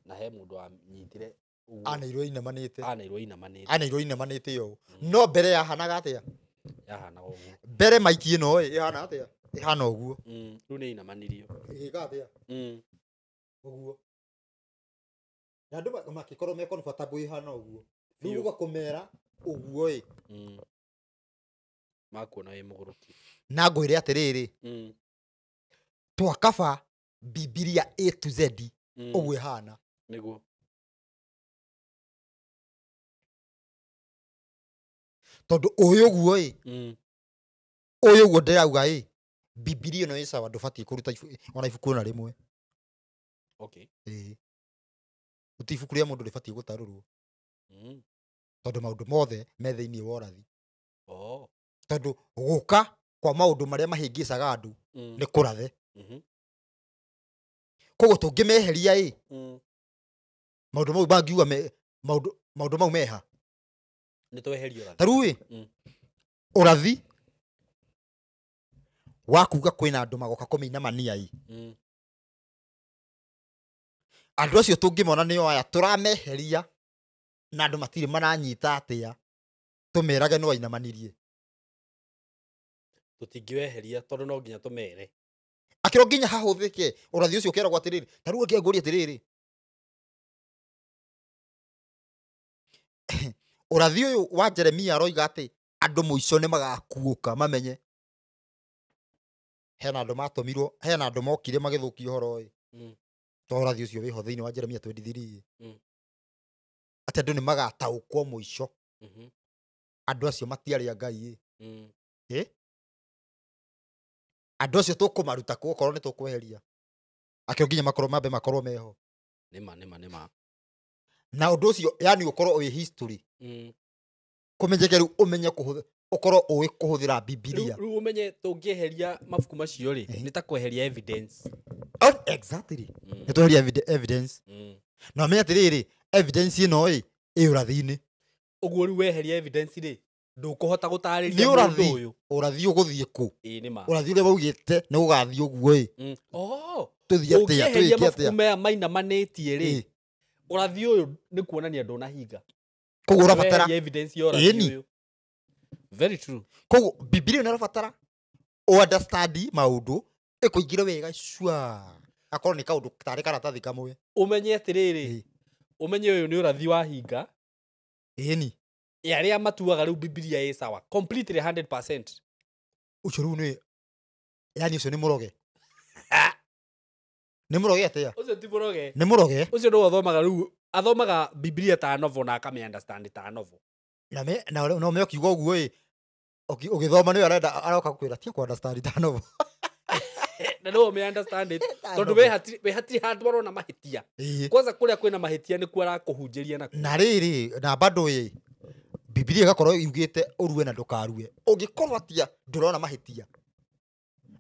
Speaker 1: na he mũndũ wanyitire ũguo.
Speaker 4: Aneirwo inamanĩte.
Speaker 1: Aneirwo inamanĩte.
Speaker 4: Aneirwo inamanĩte yo. No mbere yahanaga atĩa?
Speaker 1: Yahanaga ũguo.
Speaker 4: Mbere maiki ĩno ĩ ĩhana atĩa? Ĩhana ũguo.
Speaker 1: Rĩu nĩ inamanirio.
Speaker 4: Ĩgĩka atĩa? Ũguo. Na andũ makĩkorwo me comfortable ĩhana ũguo. Rĩu ũga kũmera ũguo ĩ.
Speaker 1: Makuona wĩ mũgũrũki.
Speaker 4: Na ngwĩre atĩrĩrĩ. Twakaba Bibilia A to Z ũguo ĩhana.
Speaker 1: Nĩguo.
Speaker 4: Tondũ ũyũ ũguo ĩ. Ũyũ ũguo ndĩrauga ĩ. Bibilia ĩno ĩ sawa ndũbatiĩ kũruta ona ibuku ona rĩmwe.
Speaker 1: Okay.
Speaker 4: Gũtirĩ ibuku rĩa mũndũ rĩbatiĩ gũtarũrwo. Tondũ maũndũ mothe me thĩinĩ wa ũrathi. Tondũ gũka kwa maũndũ marĩa mahĩngĩcaga andũ nĩ kũrathe. Koguo tũngĩmeheria ĩ maũndũ mau mangiuga maũndũ mau meha.
Speaker 1: Nĩ tweheria ũrathi.
Speaker 4: Ta rĩu ĩ ũrathi wa kuga kwĩna andũ magoka kũmĩinamania ĩ. Andũ acio tũngĩmona nĩo aya tũrameheria na andũ matirĩ maranyita atĩa tũmerage no ainamanirie.
Speaker 1: Tũtingĩweheria tondũ no nginya tũmere.
Speaker 4: Akĩrwo nginya hahũthĩke ũrathi ũcio ũkeragwo atĩrĩrĩ, ta rĩu ũngĩngũria atĩrĩrĩ. Ũrathi ũyũ wa Jeremia aroiga atĩ andũ mũico nĩ magakuũka mamenye. Hena andũ matũmirwo, hena andũ mokire magĩthũkia ũhoro ĩ. To ũrathi ũcio wĩho thĩinĩ wa Jeremia 23. Atĩ andũ nĩ magataũkwo mũico. Andũ acio matiarĩ a Ngai ĩ. Andũ acio tũkũmaruta kũ okorwo nĩ tũkweheria. Akĩo nginya makorwo mambe makorwo meho.
Speaker 1: Nĩma nĩma nĩma.
Speaker 4: Na ũndũ ũcio yani ũkorwo wĩ history. Kũmenyeke rĩu ũmenye kũhũthĩra ũkorwo ũĩ kũhũthĩra Bibilia.
Speaker 1: Rĩu ũmenye tũngĩeheria mabuku macio rĩ nĩ ta kweheria evidence.
Speaker 4: Oh, exactly. Nĩ tweheria evidence. Na ũmenye atĩrĩrĩ evidence ĩno ĩ ĩ ũrathi-inĩ.
Speaker 1: Ũguo rĩu weheria evidence rĩ ndũkũhota gũtarĩria mũndũ ũyũ.
Speaker 4: Ũrathi ũgũthiĩ kũ?
Speaker 1: Ĩĩ nĩma.
Speaker 4: Ũrathi ũrĩa waugĩte nĩ ũgathiĩ ũguo ĩ.
Speaker 1: Oh,
Speaker 4: tũthiĩ atĩa twĩke atĩa?
Speaker 1: Mabuku maya mainamanĩtie rĩ ũrathi ũyũ nĩ kuonania ndũnahinga.
Speaker 4: Koguo ũrabatara
Speaker 1: evidence ya ũrathi ũyũ. Very true.
Speaker 4: Koguo Bibilia nĩ ũrabatara understand maũndũ ĩkũingĩre wega cua. Akorwo nĩ kaũndũ tarĩ karatathi kamwe.
Speaker 1: Ũmenye atĩrĩrĩ ũmenye ũyũ nĩ ũrathi wahinga.
Speaker 4: Ĩni.
Speaker 1: Arĩa matuaga rĩu Bibilia ĩ sawa completely 100%.
Speaker 4: Ũcio rĩu nĩ yani ũcio nĩ mũroge. Nĩ mũroge atĩa?
Speaker 1: Ũcio ti mũroge.
Speaker 4: Nĩ mũroge.
Speaker 1: Ũcio nĩ athomaga rĩu athomaga Bibilia ta novel na akamĩ understand ta novel.
Speaker 4: Na me na no me ũkiuga ũguo ĩ ũgĩthoma nĩwe arenda aroka gũkwĩra ti ku understand ta novel.
Speaker 1: Na no me understand it tondu we hatiri handũ arona mahĩtia. Kwanza kũrĩa kwĩna mahĩtia nĩkuo arakũhunjĩria nakuo.
Speaker 4: Na rĩrĩ na bado ĩ Bibilia ĩgakorwo yugĩte ũrue na ndũkarue. Ũngĩkorwo atia ndũrona mahĩtia.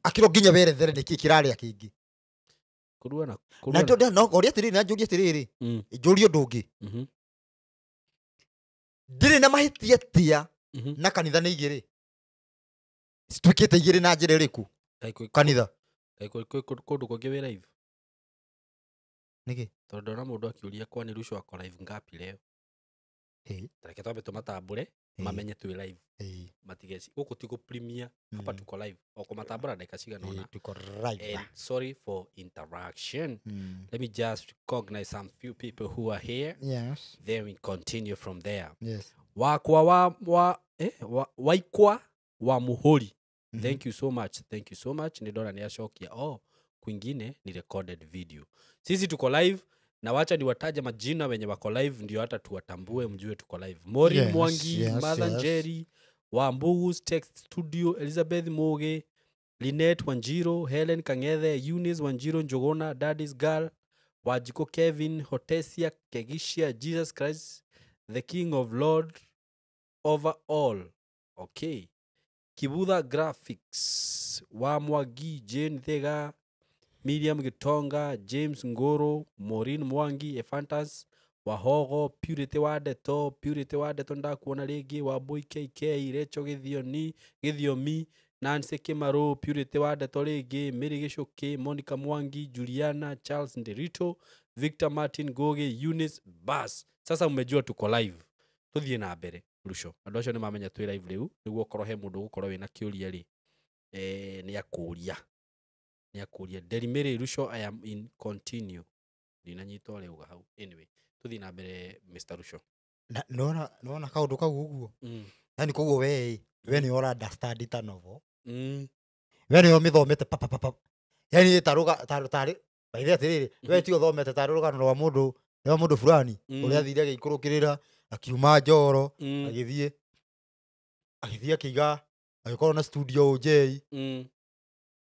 Speaker 4: Akĩrwo nginya werethere nĩkĩ kĩrarĩa kĩngĩ.
Speaker 1: Kũrua na
Speaker 4: na no ngoria atĩrĩrĩ na njũrie atĩrĩrĩ. Njũrie ũndũ ũngĩ. Ndirĩ na mahĩtia tia na kanitha nĩ igĩrĩ. Cituĩkĩte igĩrĩ na njĩra ĩrĩkũ? Kanitha.
Speaker 1: Kũndũ kũngĩ wĩ live.
Speaker 4: Nĩkĩ?
Speaker 1: Tondũ ndona mũndũ akĩũria kwani Ruco ako live ngapi leo? Reke twambe tũmatambũre mamenye twĩ live. Matigeci gũkũ ti gũ-premiere hapa tuko live. O kũmatambũra ndagĩka cigana ũna.
Speaker 4: Tuko live.
Speaker 1: And sorry for interaction. Let me just recognize some few people who are here.
Speaker 4: Yes.
Speaker 1: Then we continue from there.
Speaker 4: Yes.
Speaker 1: Wakwa wa waikwa wa Muhuri. Thank you so much. Thank you so much. Nidona ni ashokia. Oh, kwingine ni recorded video. Sisi tuko live. Na wacha niwataje majina wenye wako live ndio hata tuwatambue mjue tuko live. Mori
Speaker 4: yes,
Speaker 1: Mwangi,
Speaker 4: yes,
Speaker 1: Mother
Speaker 4: yes.
Speaker 1: Njeri, Wambugu's Text Studio, Elizabeth Moge, Lynette Wanjiro, Helen Kangethe, Eunice Wanjiro Njogona, Daddy's Girl, Wajiko Kevin, Hotesia Kegishia, Jesus Christ, the King of Lord over all. Okay. Kibutha Graphics, Wamwagi, Jane Thega, Miriam Gitonga, James Ngoro, Maureen Mwangi, Ephantas, Wahogo, Purity Wadeto ndakuona rĩngĩ, Wambui KK, Rachel Gĩthioni, Gĩthiomi, Nancy Kimaro, Purity Wadeto rĩngĩ, Mary Gĩcũkĩ, Monica Mwangi, Juliana, Charles Nderito, Victor Martin Goge, Eunice Bass. Sasa mmejua tuko live. Tuthiĩ na mbere Ruco. Andũ acio nĩ mamenya twĩ live rĩu, nĩguo okorwo he mũndũ ũgũkorwo wĩna kĩũria rĩ, nĩ akũria. Nĩakũria Delimere Ruco I am in continue. Ndinanyita ũrĩa uga hau. Anyway, tuthiĩ na mbere Mr. Ruco.
Speaker 4: Na nona kaũndũ kau ũguo. Yani koguo we nĩ ũra understand ta novel. We nĩ ũmĩthomete pa pa pa pa. Yani taruga tarĩ baithe atĩrĩrĩ, we ti ũthomete tarĩ rũgano rwa mũndũ rwa mũndũ fulani ũrĩa athire agĩikũrũkĩrĩra akiuma Njoro agĩthiĩ akĩiga agĩkorwo na studio OJ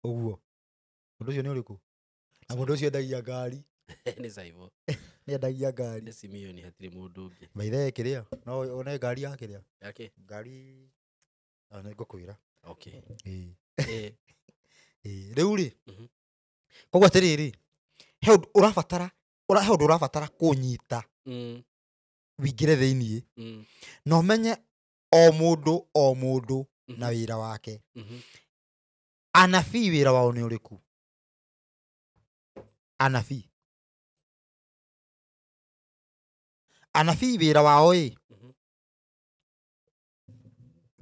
Speaker 4: ũguo. Mũndũ ũcio nĩ ũrĩkũ? Na mũndũ ũcio endagia ngari.
Speaker 1: Nĩ Saivo.
Speaker 4: Nĩ endagia ngari.
Speaker 1: Nĩ Simeon hatirĩ mũndũ ũngĩ.
Speaker 4: Maithe kĩrĩa? No one ngari ya kĩrĩa?
Speaker 1: Yake?
Speaker 4: Ngari nĩ ngũkwĩra.
Speaker 1: Okay.
Speaker 4: Ĩĩ. Rĩu rĩ. Koguo atĩrĩrĩ, he ũndũ ũrabatara, he ũndũ ũrabatara kũnyita. Wĩingĩre thĩiniĩ. Na ũmenye o mũndũ na wĩra wake. Anabii wĩra wao nĩ ũrĩkũ? Anabii. Anabii wĩra wao ĩ.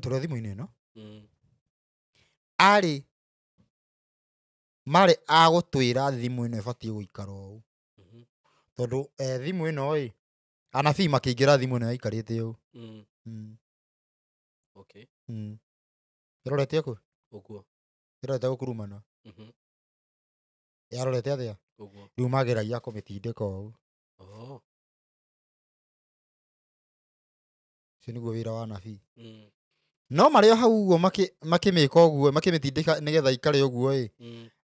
Speaker 4: Tũrĩ thimũ-inĩ ĩno. Arĩ marĩ a gũtwĩra thimũ ĩno ĩbatiĩ gũikara ũũ. Tondũ thimũ ĩno ĩ anabii makĩingĩra thimũ ĩno yaikarĩte ũũ.
Speaker 1: Okay.
Speaker 4: Ĩrorete kũ?
Speaker 1: Ũguo.
Speaker 4: Ĩrorete gũkurumana. Yarorete atĩa?
Speaker 1: Ũguo.
Speaker 4: Rĩu mageragia kũmĩtindĩka ũũ.
Speaker 1: Oh.
Speaker 4: Ũcio nĩguo wĩra wa anabii. No marĩ o hau ũguo makĩmĩka ũguo makĩmĩtindĩka nĩgetha ikare ũguo ĩ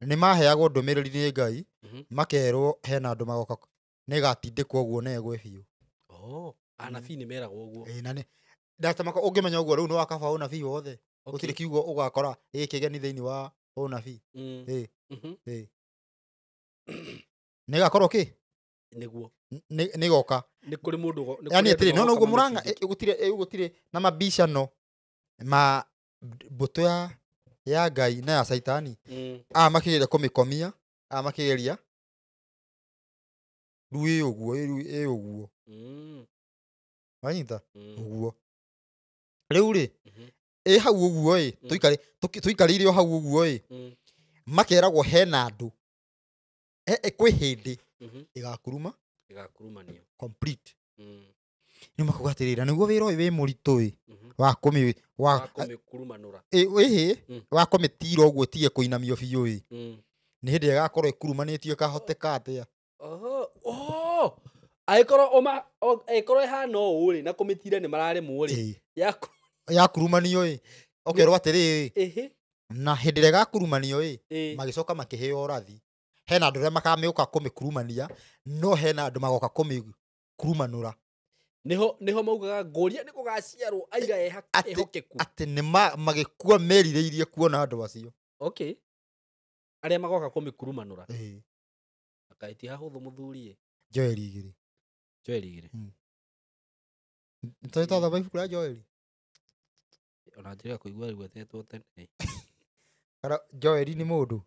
Speaker 4: nĩ maheagwo ndũmĩrĩri nĩ Ngai makerwo hena andũ magoka Nĩ ĩgatindĩkwo ũguo na ĩgwe biũ.
Speaker 1: Oh, anabii nĩ meragwo ũguo.
Speaker 4: Ĩĩ, na nĩ ndatamaka ũngĩmenya ũguo rĩu nĩ wakaba ũnabii wothe. Gũtirĩ kiugo ũgakora gĩkĩgeni thĩinĩ wa ũnabii. Ĩĩ. Ĩĩ. Nĩ ĩgakorwo kĩ?
Speaker 1: Nĩguo.
Speaker 4: Nĩ ĩgoka.
Speaker 1: Nĩ kũrĩ mũndũ
Speaker 4: Yaani atĩrĩ, no noguo mũrang'a gũtirĩ gũtirĩ na mabicano ma mbũtũ ya Ngai na ya Caitani. Aya makĩgeria kũmĩkomia, aya makĩgeria rĩu ĩ ũguo, rĩu ĩ ũguo. Wanyita? Ũguo. Rĩu rĩ, ĩ hau ũguo ĩ, tũikarĩire o hau ũguo ĩ, makeragwo hena andũ. Kwĩ hĩndĩ ĩgakuruma,
Speaker 1: ĩgakurumanio
Speaker 4: complete. Nĩ makuga atĩrĩrĩ, na nĩguo wĩra ũyũ wĩ mũritũ ĩ, wa
Speaker 1: kũmĩkurumanũra.
Speaker 4: Ĩhĩ, wa kũmĩtira ũguo ĩtige kũinamio biũ ĩ. Nĩ hĩndĩ ĩgakorwo ĩkurumanĩtio ĩkahoteka atĩa.
Speaker 1: Oh, angĩkorwo ĩhana ũũ rĩ, na kũmĩtira nĩ mararemwo rĩ,
Speaker 4: yakurumanio ĩ, ũkerwo atĩrĩrĩ, na hĩndĩ ĩrĩa ĩgakurumanio ĩ, magĩcoka makĩheo ũrathi. Hena andũ arĩa makamĩũka kũmĩkurumania, no hena andũ magoka kũmĩkurumanũra.
Speaker 1: Nĩho maugaga ngũria nĩ gũgaciarwo aira ehokeku.
Speaker 4: Atĩ nĩ magĩkua merirĩirie kuona andũ acio.
Speaker 1: Okay. Arĩa magoka kũmĩkurumanũra. Akaĩti hahũthũ mũthuri.
Speaker 4: Joeli igĩrĩ.
Speaker 1: Joeli igĩrĩ.
Speaker 4: Nĩ twathoma ibuku rĩa Joeli.
Speaker 1: Ona njĩra kũigua rĩgwetetwo tene.
Speaker 4: Kana Joeli nĩ mũndũ.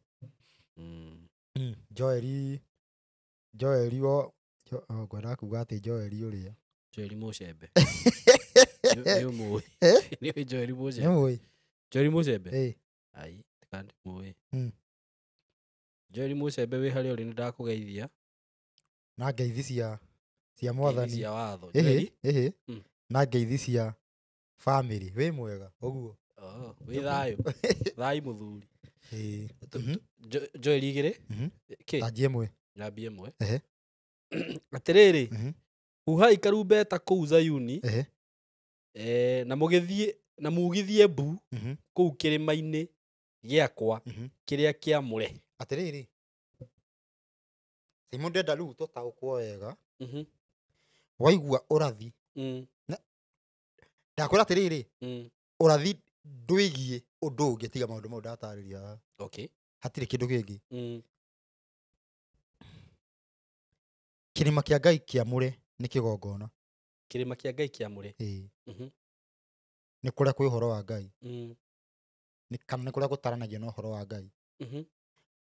Speaker 4: Joeli Joeli ngwendaga kuga atĩ Joeli ũrĩa.
Speaker 1: Joeli Mũcembe. Nĩ ũmũĩ. Nĩ ũĩ Joeli Mũcembe.
Speaker 4: Nĩ ũĩ.
Speaker 1: Joeli Mũcembe. Ai, tikandi mũĩ. Joeli Mũcembe wĩ harĩa ũrĩ nĩ ndakũgeithia.
Speaker 4: Na ngeithi cia mwathani.
Speaker 1: Cia watho.
Speaker 4: Ĩhĩ. Na ngeithi cia family. Wĩ mwega ũguo.
Speaker 1: Oh, wĩ thayũ. Thayũ mũthuri. Joeli igĩrĩ. Kĩ?
Speaker 4: Tanji ĩmwe.
Speaker 1: Nyambi ĩmwe. Atĩrĩrĩ, huhai karumbeta kũu Zayuni, na mũgĩthiĩ na mugithie mbu kũu kĩrĩma-inĩ gĩakwa kĩrĩa kĩamũre.
Speaker 4: Atĩrĩrĩ, Simon ndenda rĩu tũtaũkwo wega. Waigua ũrathi. Ndakwĩra atĩrĩrĩ, ũrathi ndwĩgiĩ ũndũ ũngĩ tiga maũndũ mau ndatarĩria haha.
Speaker 1: Okay.
Speaker 4: Hatirĩ kĩndũ kĩngĩ. Kĩrĩma kĩa Ngai kĩamũre nĩ kĩgongona.
Speaker 1: Kĩrĩma kĩa Ngai kĩamũre.
Speaker 4: Ĩĩ. Nĩ kũrĩa kwĩ ũhoro wa Ngai. Nĩ kana nĩ kũrĩa gũtaranagio na ũhoro wa Ngai.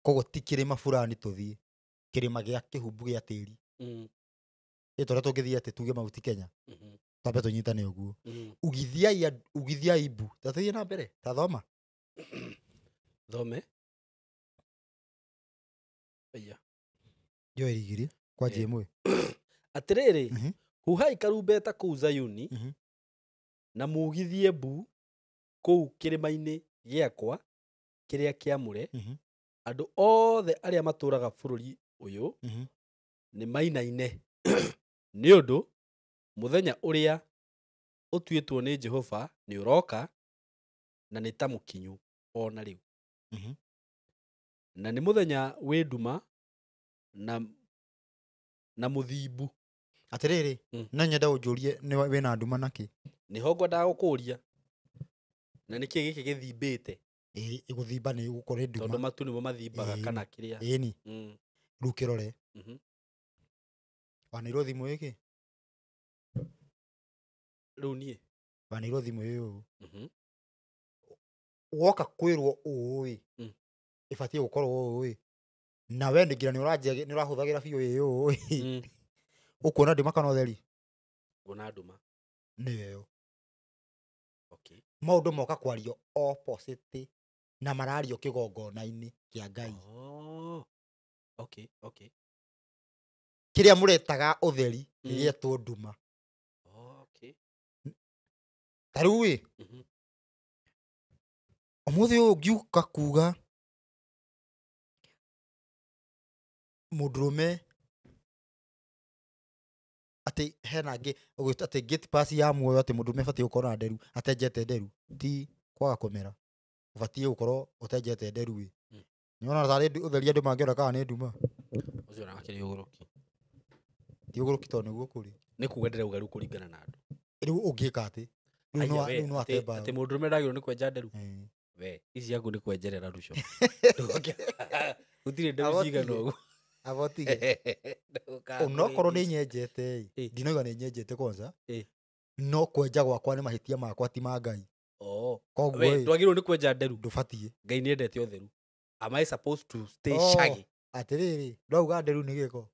Speaker 4: Koguo ti kĩrĩma fulani tũthiĩ. Kĩrĩma gĩa kĩhumbu gĩa tĩri. Ĩ tũrĩa tũngĩthiĩ atĩ tuge Mount Kenya. Twambe tũnyitane ũguo. Ugithiai mbu. Ta tũthiĩ na mbere. Ta thoma.
Speaker 1: Thome. Aya.
Speaker 4: Joeli igĩrĩ kwanja ĩmwe.
Speaker 1: Atĩrĩrĩ, huhai karumbeta kũu Zayuni, na mugithie mbu kũu kĩrĩma-inĩ gĩakwa kĩrĩa kĩamũre. Andũ othe arĩa matũũraga bũrũri ũyũ nĩ mainaine nĩ ũndũ mũthenya ũrĩa ũtuĩtwo nĩ Jehova nĩ ũroka, na nĩ ta mũkinyu o na rĩu. Na nĩ mũthenya wĩ nduma na mũthimbu.
Speaker 4: Atĩrĩrĩ, no nyende ũnjũrie nĩ wĩna nduma nakĩ?
Speaker 1: Nĩho ngwendaga gũkũria. Na nĩkĩ gĩkĩ gĩthimbĩte?
Speaker 4: Ĩĩ, gũthimba nĩ gũkorwo nduma.
Speaker 1: Tondũ matu nĩmo mathimbaga kana kĩrĩa.
Speaker 4: Ĩni. Rĩu kĩrore. Wanĩirwo thimũ ĩkĩ?
Speaker 1: Rĩu niĩ.
Speaker 4: Wanĩirwo thimũ ĩ ũũ. Woka kwĩrwo ũũ ĩ, ĩbatiĩ gũkorwo ũũ ĩ. Na we nginya nĩ ũrahũthagĩra biũ ĩ ũũ ĩ. Ũkuona nduma kana ũtheri?
Speaker 1: Nguona nduma.
Speaker 4: Nĩyo ĩyo.
Speaker 1: Okay.
Speaker 4: Maũndũ moka kwario opposite na marario kĩgongona-inĩ kĩa Ngai.
Speaker 1: Oh. Okay, okay.
Speaker 4: Kĩrĩa mũretaga ũtheri gĩgetwo nduma.
Speaker 1: Okay.
Speaker 4: Ta rĩu ĩ, ũmũthĩ ũyũ ngiũka kuga mũndũrũme atĩ hena ngĩ atĩ gate pass ya muoyo atĩ mũndũrũme abatiĩ gũkorwo na nderu atenjete nderu ti kwaga kũmera, ũbatiĩ gũkorwo ũtenjete nderu ĩ. Nĩwona tarĩ ũtheri andũ mangĩona kana nĩ nduma.
Speaker 1: Ũcio nake nĩ ũgũrũki.
Speaker 4: Ti ũgũrũki tondũ nĩguo kũrĩ.
Speaker 1: Nĩ kuga ndĩrauga rĩu kũringana na andũ.
Speaker 4: Rĩu ũngĩka atĩ? Rĩu no ate
Speaker 1: Atĩ mũndũrũme ndagĩrĩirwo nĩ kwenja nderu. We ici ciaku nĩ kwenjerera ruco. Gũtirĩ nderu cigana ũguo.
Speaker 4: Abotige. Onokorwo nĩ nyenjete ĩ, ndinauga nĩ nyenjete kwanza. No kwenja gwakwa nĩ mahĩtia makwa ti ma Ngai.
Speaker 1: Koguo ndwagĩrĩirwo nĩ kwenja nderu.
Speaker 4: Ndũbatiĩ.
Speaker 1: Ngai nĩ endete ũtheru. Am I supposed to stay shaggy?
Speaker 4: Atĩrĩrĩ, ndauga nderu nĩ gĩko.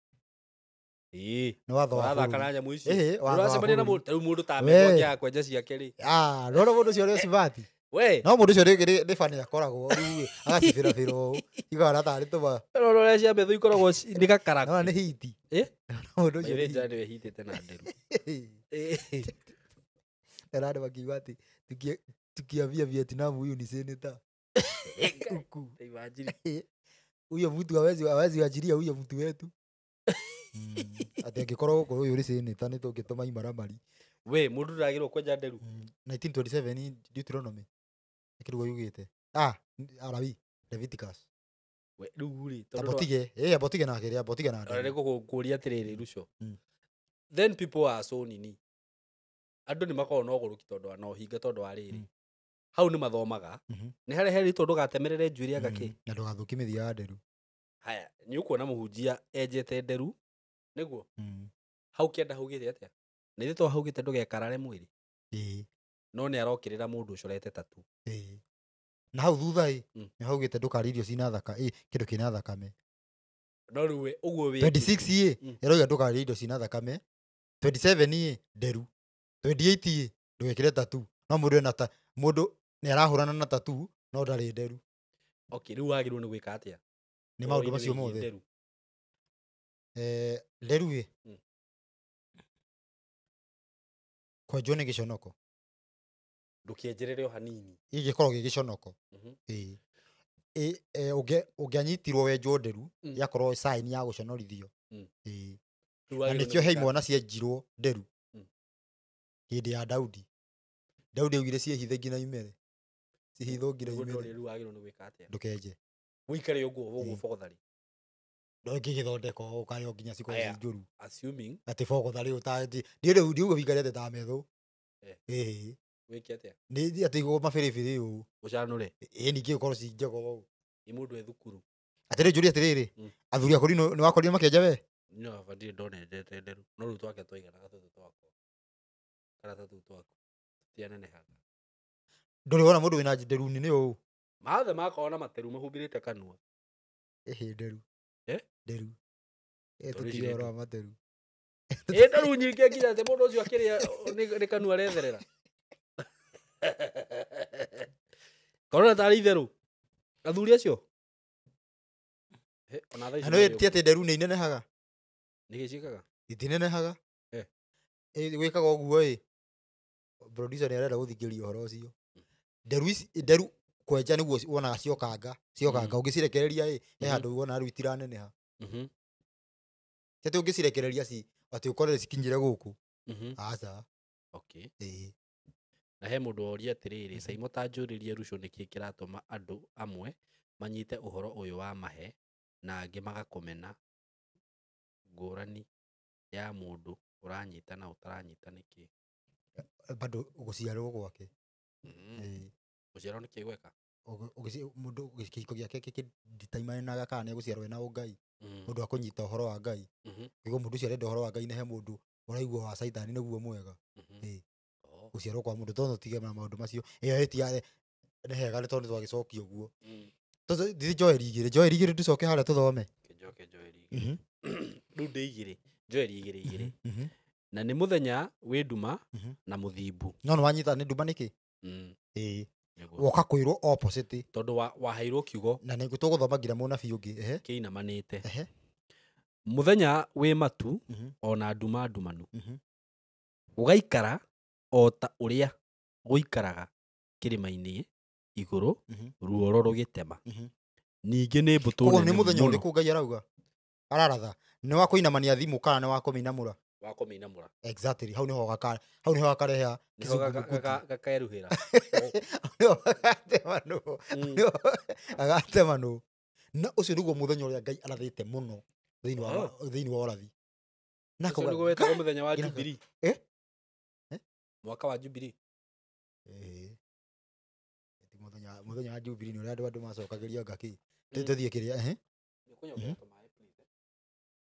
Speaker 4: Nĩ watho wa
Speaker 1: Ũrathaka
Speaker 4: bũrũri.
Speaker 1: na nyamũ icio.
Speaker 4: Watho wa
Speaker 1: Ũracemania na
Speaker 4: bũrũri.
Speaker 1: mũndũ, rĩu mũndũ ta metwo akĩaga kwenja ciake rĩ.
Speaker 4: Ndona mũndũ ũcio ũrĩa cibati.
Speaker 1: We.
Speaker 4: No mũndũ ũcio nĩ bani akoragwo rĩu agacibĩrabĩra ũũ. Igana tarĩ tũma.
Speaker 1: No ũrĩa cia metho ikoragwo nĩ gakaraku.
Speaker 4: No nĩ hiti. Mũndũ ũcio
Speaker 1: nĩ hiti. Nĩwe hitĩte na nderu.
Speaker 4: Era andũ makiuga atĩ tukiambia Vietnam huyu ni senator. Huku.
Speaker 1: Imagine.
Speaker 4: Huyo mtu hawezi achilia huyo mtu wetu. Atĩ angĩkorwo gũkũ ũyũ ũrĩ senator nĩ tũngĩtũma imaramari.
Speaker 1: We mũndũ ndagĩrĩirwo kwenja nderu.
Speaker 4: 1927 Deuteronomy. Nĩkĩrĩguo yugĩte. Arawi Leviticus.
Speaker 1: We rĩu rĩ tondũ
Speaker 4: Abotige, abotige na kĩrĩa, abotige na
Speaker 1: nderu. Nĩ ngũkũria atĩrĩrĩ Ruco. Then people are so nini. Andũ nĩ makoragwo na ũgũrũki tondũ wa na ũhinga tondũ wa rĩrĩ. Hau nĩ mathomaga. Nĩ harĩa herĩtwo ndũgatemerere njuĩrĩ anga kĩ.
Speaker 4: Na ndũgathũkie mĩthia ya nderu.
Speaker 1: Haya, nĩ ũkuona mũhunjia enjete nderu. Nĩguo? Hau kĩanda haugĩte atĩa? Nĩ ithe to haugĩte ndũgekarare mwĩrĩ. No nĩ arokĩrĩra mũndũ ũcorete tatu.
Speaker 4: Na hau thutha ĩ, nĩ haugĩte ndũkarĩe irio cina kĩndũ kĩna thakame.
Speaker 1: No rĩu we ũguo wĩ
Speaker 4: 26 ĩ, ĩrauga ndũkarĩe indo cina thakame. 27 ĩ, nderu. 28 ĩ, ndũgekĩre tatu. No mũndũ ena ta mũndũ nĩ arahũrana na tatu no ndarĩ nderu.
Speaker 1: Okay, rĩu wagĩrĩirwo nĩ gwĩka atĩa?
Speaker 4: Nĩ maũndũ macio mothe. Nderu ĩ. Kwenjwo nĩ gĩconoko.
Speaker 1: Ndũkĩenjerere o hanini.
Speaker 4: Gĩgĩkorwo gĩ gĩconoko. Ũngĩanyitirwo wenjwo nderu, yakorwo sign ya gũconorithio. Na nĩkĩo he imwana cienjirwo nderu. Hĩndĩ ya Daudi. Daudi augire ciĩhithe nginya imere. Cihithwo nginya imere.
Speaker 1: Rĩu wagĩrĩirwo nĩ gwĩka atĩa?
Speaker 4: Ndũkenje.
Speaker 1: Wĩikare ũguo ũguo bogotharĩ.
Speaker 4: Ndũngĩgĩthondeka ũkarĩo nginya cikorwo ci njũru.
Speaker 1: Assuming
Speaker 4: atĩ bogotharĩ ũta ndiĩ ndiuga wĩikarĩte ta metho. Wĩke
Speaker 1: atĩa?
Speaker 4: Nĩ atĩ igũrũ mabĩrĩbĩrĩ ũũ.
Speaker 1: Ũcanũre.
Speaker 4: Ningĩ ũkorwo ci njego ũũ.
Speaker 1: Ĩ mũndũ e thukuru.
Speaker 4: Atĩrĩ njũrie atĩrĩrĩ, athuri a kũrĩ nĩ wakorire makĩenja we?
Speaker 1: No baba ndirĩ ndona endete nderu. No rĩu twake twaiganaga tũtũ twakwa. Kana ta tũu twaku. Tũtianenehaga.
Speaker 4: Ndũrĩ wona mũndũ wĩna nderu nene ũũ?
Speaker 1: Mathe makoragwo na materu mahumbĩrĩte kanua.
Speaker 4: Nderu. Nderu. Tũtirĩ ũhoro wa materu.
Speaker 1: Nderu nyingĩ nginya atĩ mũndũ ũcio akĩrĩa nĩ kanua aretherera. Korona tarĩ itherũ. Athuri acio? Ona thaa ici.
Speaker 4: Na ti atĩ nderu nĩ inenehaga?
Speaker 1: Nĩkĩ ciĩkaga?
Speaker 4: Itinenehaga. Gwĩkaga ũguo ĩ. Producer nĩ arenda gũthikĩrĩria ũhoro ũcio. Nderu ici nderu kwenja nĩguo wonaga ciokanga, ciokanga ũngĩcirekereria ĩ, he handũ wonaga rĩu itiraneneha. Ti atĩ ũngĩcirekereria ci atĩ ũkorere cikinyire gũkũ. Aca.
Speaker 1: Okay. Na he mũndũ woria atĩrĩrĩ, Saimo ta njũrĩrie Ruco nĩkĩ kĩratũma andũ amwe manyite ũhoro ũyũ wa mahe na angĩ magakũmena. Ngũrani ya mũndũ ũranyita na ũtaranyita nĩkĩ?
Speaker 4: Bado gũciarwo gwake.
Speaker 1: Gũciarwo nĩkĩ gweka?
Speaker 4: Mũndũ kĩhiko gĩake kĩnditaimanaga kana nĩ egũciarwo ena ũngai. Mũndũ akũnyita ũhoro wa Ngai. Nĩguo mũndũ ũcio arenda ũhoro wa Ngai na he mũndũ ũraigua wa Caitani nĩguo mwega. Gũciarwo kwa mũndũ tondũ tige na maũndũ macio. Ĩyo ĩtiare nĩ hega nĩ tondũ twagĩcokia ũguo. Tondũ Joel igĩrĩ, Joel igĩrĩ tũcoke harĩa tũthome.
Speaker 1: Njoke Joel igĩrĩ. Rĩu ndĩ igĩrĩ, Joel igĩrĩ igĩrĩ. Na nĩ mũthenya wĩ nduma na mũthimbu.
Speaker 4: No nĩ wanyita nĩ nduma nĩkĩ? Woka kwĩrwo opposite.
Speaker 1: Tondũ waheirwo kiugo.
Speaker 4: Na nĩ tũgũthoma nginya mũnabii ũngĩ.
Speaker 1: Kĩinamanĩte. Mũthenya wĩ matu ona nduma ndumanu. Gũgaikara o ta ũrĩa gũikaraga kĩrĩma-inĩ igũrũ ruoro rũgĩtema. Ningĩ nĩ mbũtũ nene.
Speaker 4: Koguo nĩ mũthenya ũrĩkũ Ngai arauga? Araratha. Nĩ wa kũinamania thimũ kana nĩ wa kũmĩinamũra?
Speaker 1: Wa kũmĩinamũra.
Speaker 4: Exactly. Hau nĩho gaka, hau nĩho gakareha
Speaker 1: kĩzungumkuti. Gakaeruhĩra.
Speaker 4: Agatema nũ. Agatema nũ. Na ũcio nĩguo mũthenya ũrĩa Ngai arathĩte mũno thĩinĩ wa ũrathi. Na
Speaker 1: Ũcio
Speaker 4: akauga,
Speaker 1: nĩguo wetagwo
Speaker 4: "Ga!"
Speaker 1: mũthenya wa
Speaker 4: Nginya-
Speaker 1: Jubilee.
Speaker 4: Eh? Eh?
Speaker 1: Mwaka wa Jubilee.
Speaker 4: Ĩĩ. Ti mũthenya wa Jubilee nĩ ũrĩa andũ macokagĩria ngaki. Tũthiĩ kĩrĩa, ehe.
Speaker 1: Nĩũkũnyongera tũmaĩ, please.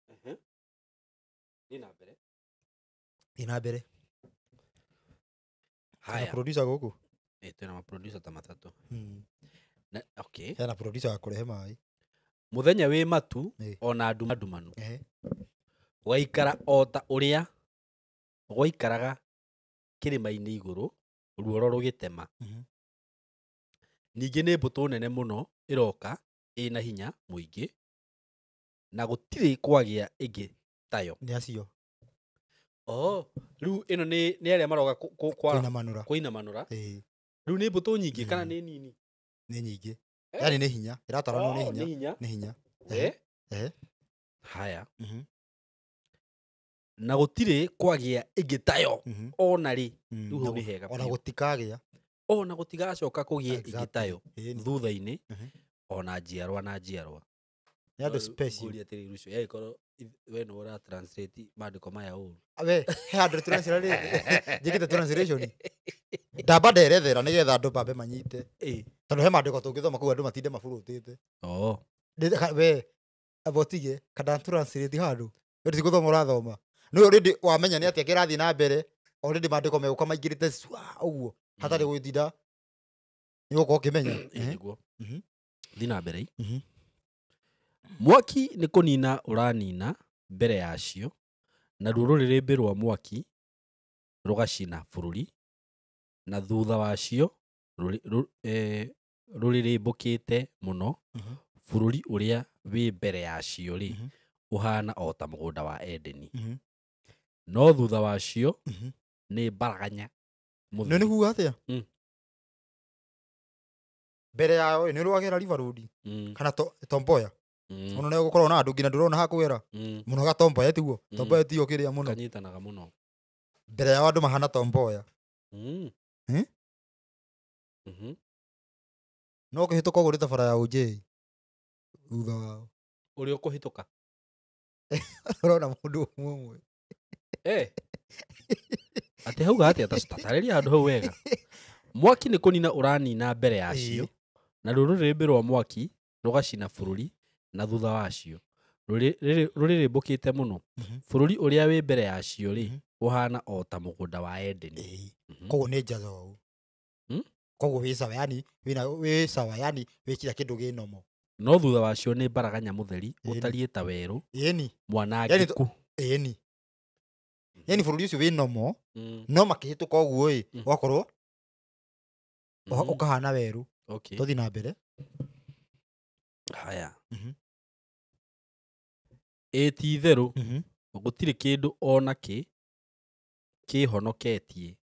Speaker 1: Ehe. Thiĩ na mbere.
Speaker 4: Thiĩ na mbere. Hena
Speaker 1: Haya.
Speaker 4: producer gũkũ.
Speaker 1: Eh, twĩna maproducer ta matatũ. Na, okay.
Speaker 4: Hena producer wa kũrehe maĩ.
Speaker 1: Mũthenya wĩ matu
Speaker 4: Ĩĩ.
Speaker 1: ona nduma ndumanu.
Speaker 4: Ehe.
Speaker 1: Gwaikara o ta ũrĩa gwaikaraga kĩrĩma-inĩ igũrũ ruoro rũgĩtema. Ningĩ nĩ mbũtũ nene mũno ĩroka ĩna hinya mũingĩ na gũtirĩ kwagĩa ĩngĩ tayo.
Speaker 4: Nĩ acio.
Speaker 1: Oh, rĩu ĩno nĩ arĩa maroka
Speaker 4: Kũinamanũra.
Speaker 1: kũinamanũra.
Speaker 4: Ĩĩ.
Speaker 1: Rĩu nĩ mbũtũ nyingĩ kana nĩ nini?
Speaker 4: Nĩ nyingĩ.
Speaker 1: Eh.
Speaker 4: Yaani nĩ hinya. Ĩrataranwo nĩ
Speaker 1: Oh,
Speaker 4: hinya.
Speaker 1: nĩ hinya.
Speaker 4: Nĩ hinya.
Speaker 1: Eh?
Speaker 4: Ehe.
Speaker 1: Haya. Na gũtirĩ kwagĩa ĩngĩ tayo ona rĩ. Rĩu hau nĩ hega
Speaker 4: Ona
Speaker 1: biũ.
Speaker 4: gũtikagĩa.
Speaker 1: Ona gũtigacoka kũgĩe ĩngĩ
Speaker 4: Exactly.
Speaker 1: tayo
Speaker 4: Ĩni.
Speaker 1: thutha-inĩ ona njiarwa na njiarwa.
Speaker 4: Nĩ andũ special.
Speaker 1: Ngũria atĩrĩrĩ Rucio, yagĩkorwo we nĩwe ũra translate maandĩko maya ũru.
Speaker 4: We, he handũ translate. Njĩkĩte translation. Ndamba nderethera nĩgetha andũ mambe manyite.
Speaker 1: Ĩ.
Speaker 4: Tondũ he maandĩko tũngĩthoma kũu andũ matinde maburũtĩte.
Speaker 1: Oh.
Speaker 4: We, amba ũtige kana translate handũ. We ti gũthoma ũrathoma. Nĩ already wamenya nĩ atĩa kĩrathiĩ na mbere. Already maandĩko megũka maingĩrĩte cua ũguo. Hatarĩ gwĩtinda. Nĩ ũgũkorwo ũkĩmenya.
Speaker 1: Ĩ, nĩguo. Thiĩ na mbere. Mwaki nĩ kũnina ũranina mbere yacio, naruo rũrĩrĩmbĩ rwa mwaki rũgacina bũrũri, na thutha wacio rũrĩrĩmbũkĩte mũno, bũrũri ũrĩa wĩ mbere yacio rĩ, ũhana o ta mũgũnda wa Edeni. No thutha wacio nĩ mbaraganya
Speaker 4: Nĩ nĩ kuga atĩa? Mbere yao nĩ rwagera River Road kana Tomboya. Mũno nĩ gũkorwo na andũ nginya ndũrona ha kũgera. Mũno ga Tomboya tiguo. Tomboya tiyo kĩrĩa mũno.
Speaker 1: Kanyitanaga mũno.
Speaker 4: Mbere yao andũ mahana Tomboya. No ũkĩhĩtũka ũguo nĩ ta bara ya OJ. Thutha wao.
Speaker 1: Ũrĩa ũkũhĩtũka.
Speaker 4: Ũrona mũndũ ũmwe ũmwe.
Speaker 1: Eh. Atĩ hauga atĩa tatarĩria handũ hau wega. Mwaki nĩ kũnina ũranina mbere yacio, naruo rũrĩrĩmbĩ rwa mwaki rũgacina bũrũri na thutha wacio rũrĩrĩmbũkĩte mũno. Bũrũri ũrĩa wĩ mbere yacio rĩ, ũhana o ta mũgũnda wa Edeni.
Speaker 4: Koguo nĩ njaga ũũ. Koguo wĩ sawa, yani wĩ sawa, yani wĩ kila kĩndũ gĩ normal.
Speaker 1: No thutha wacio nĩ mbaraganya mũtheri ũtariĩ ta werũ mwanangĩku.
Speaker 4: Ĩni. Yani bũrũri ũcio wĩ normal, no makĩhĩtũka ũguo ĩ, ũgakorwo ũkahana werũ. Tũthiĩ na mbere.
Speaker 1: Haya. Ĩ ti itherũ gũtirĩ kĩndũ ona kĩ kĩhonoketie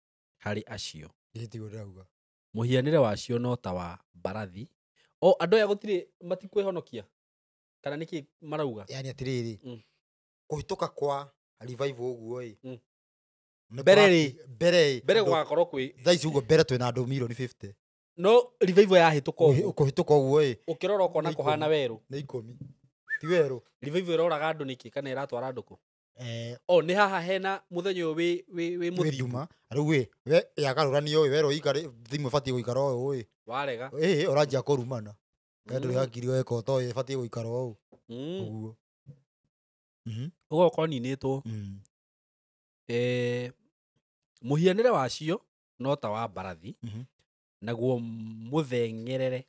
Speaker 1: harĩ acio.
Speaker 4: Ĩ tiguo ndĩrauga.
Speaker 1: Mũhianĩre wacio no ta wa mbarathi. O andũ aya gũtirĩ matikwĩhonokia kana nĩkĩ marauga?
Speaker 4: Yani atĩrĩrĩ, kũhĩtũka kwa revival ũguo ĩ.
Speaker 1: Mbere rĩ,
Speaker 4: mbere
Speaker 1: mbere gũgakorwo kwĩ
Speaker 4: thaa ici ũguo mbere twĩna andũ milioni 50.
Speaker 1: No revival yahĩtũka ũguo.
Speaker 4: Kũhĩtũka ũguo ĩ.
Speaker 1: Ũkĩrora ũkona kũhana werũ.
Speaker 4: Nĩ 10. Ti werũ.
Speaker 1: Revival ĩroraga andũ nĩkĩ kana ĩratwara andũ kũ? O nĩ haha hena mũthenya ũyũ wĩ mũthingu.
Speaker 4: Nduma. Rĩu ĩ, we yagarũranio ĩ, werũ ikare thimũ ĩbatiĩ gũikara ũũ ĩ.
Speaker 1: Warega.
Speaker 4: Ĩ, ũranjia kũrumana. We ndũrĩ hakiri weka ũtoĩ ĩbatiĩ gũikara ũũ. Ũguo.
Speaker 1: Ũgoka ũninĩtwo. Mũhianĩre wacio no ta wa mbarathi, naguo mũthengerere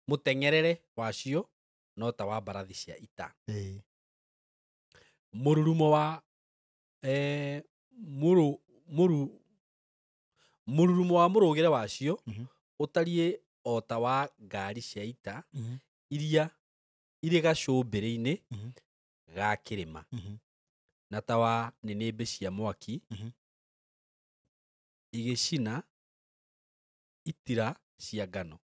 Speaker 1: mũteng'erere wacio no ta wa mbarathi cia ita. Mũrurumo wa mũrurumo wa mũrũgĩre wacio ũtariĩ o ta wa ngari cia ita iria irĩ gacũmbĩrĩ-inĩ ga kĩrĩma, na ta wa nĩnĩmbĩ cia mwaki igĩcina itira cia ngano.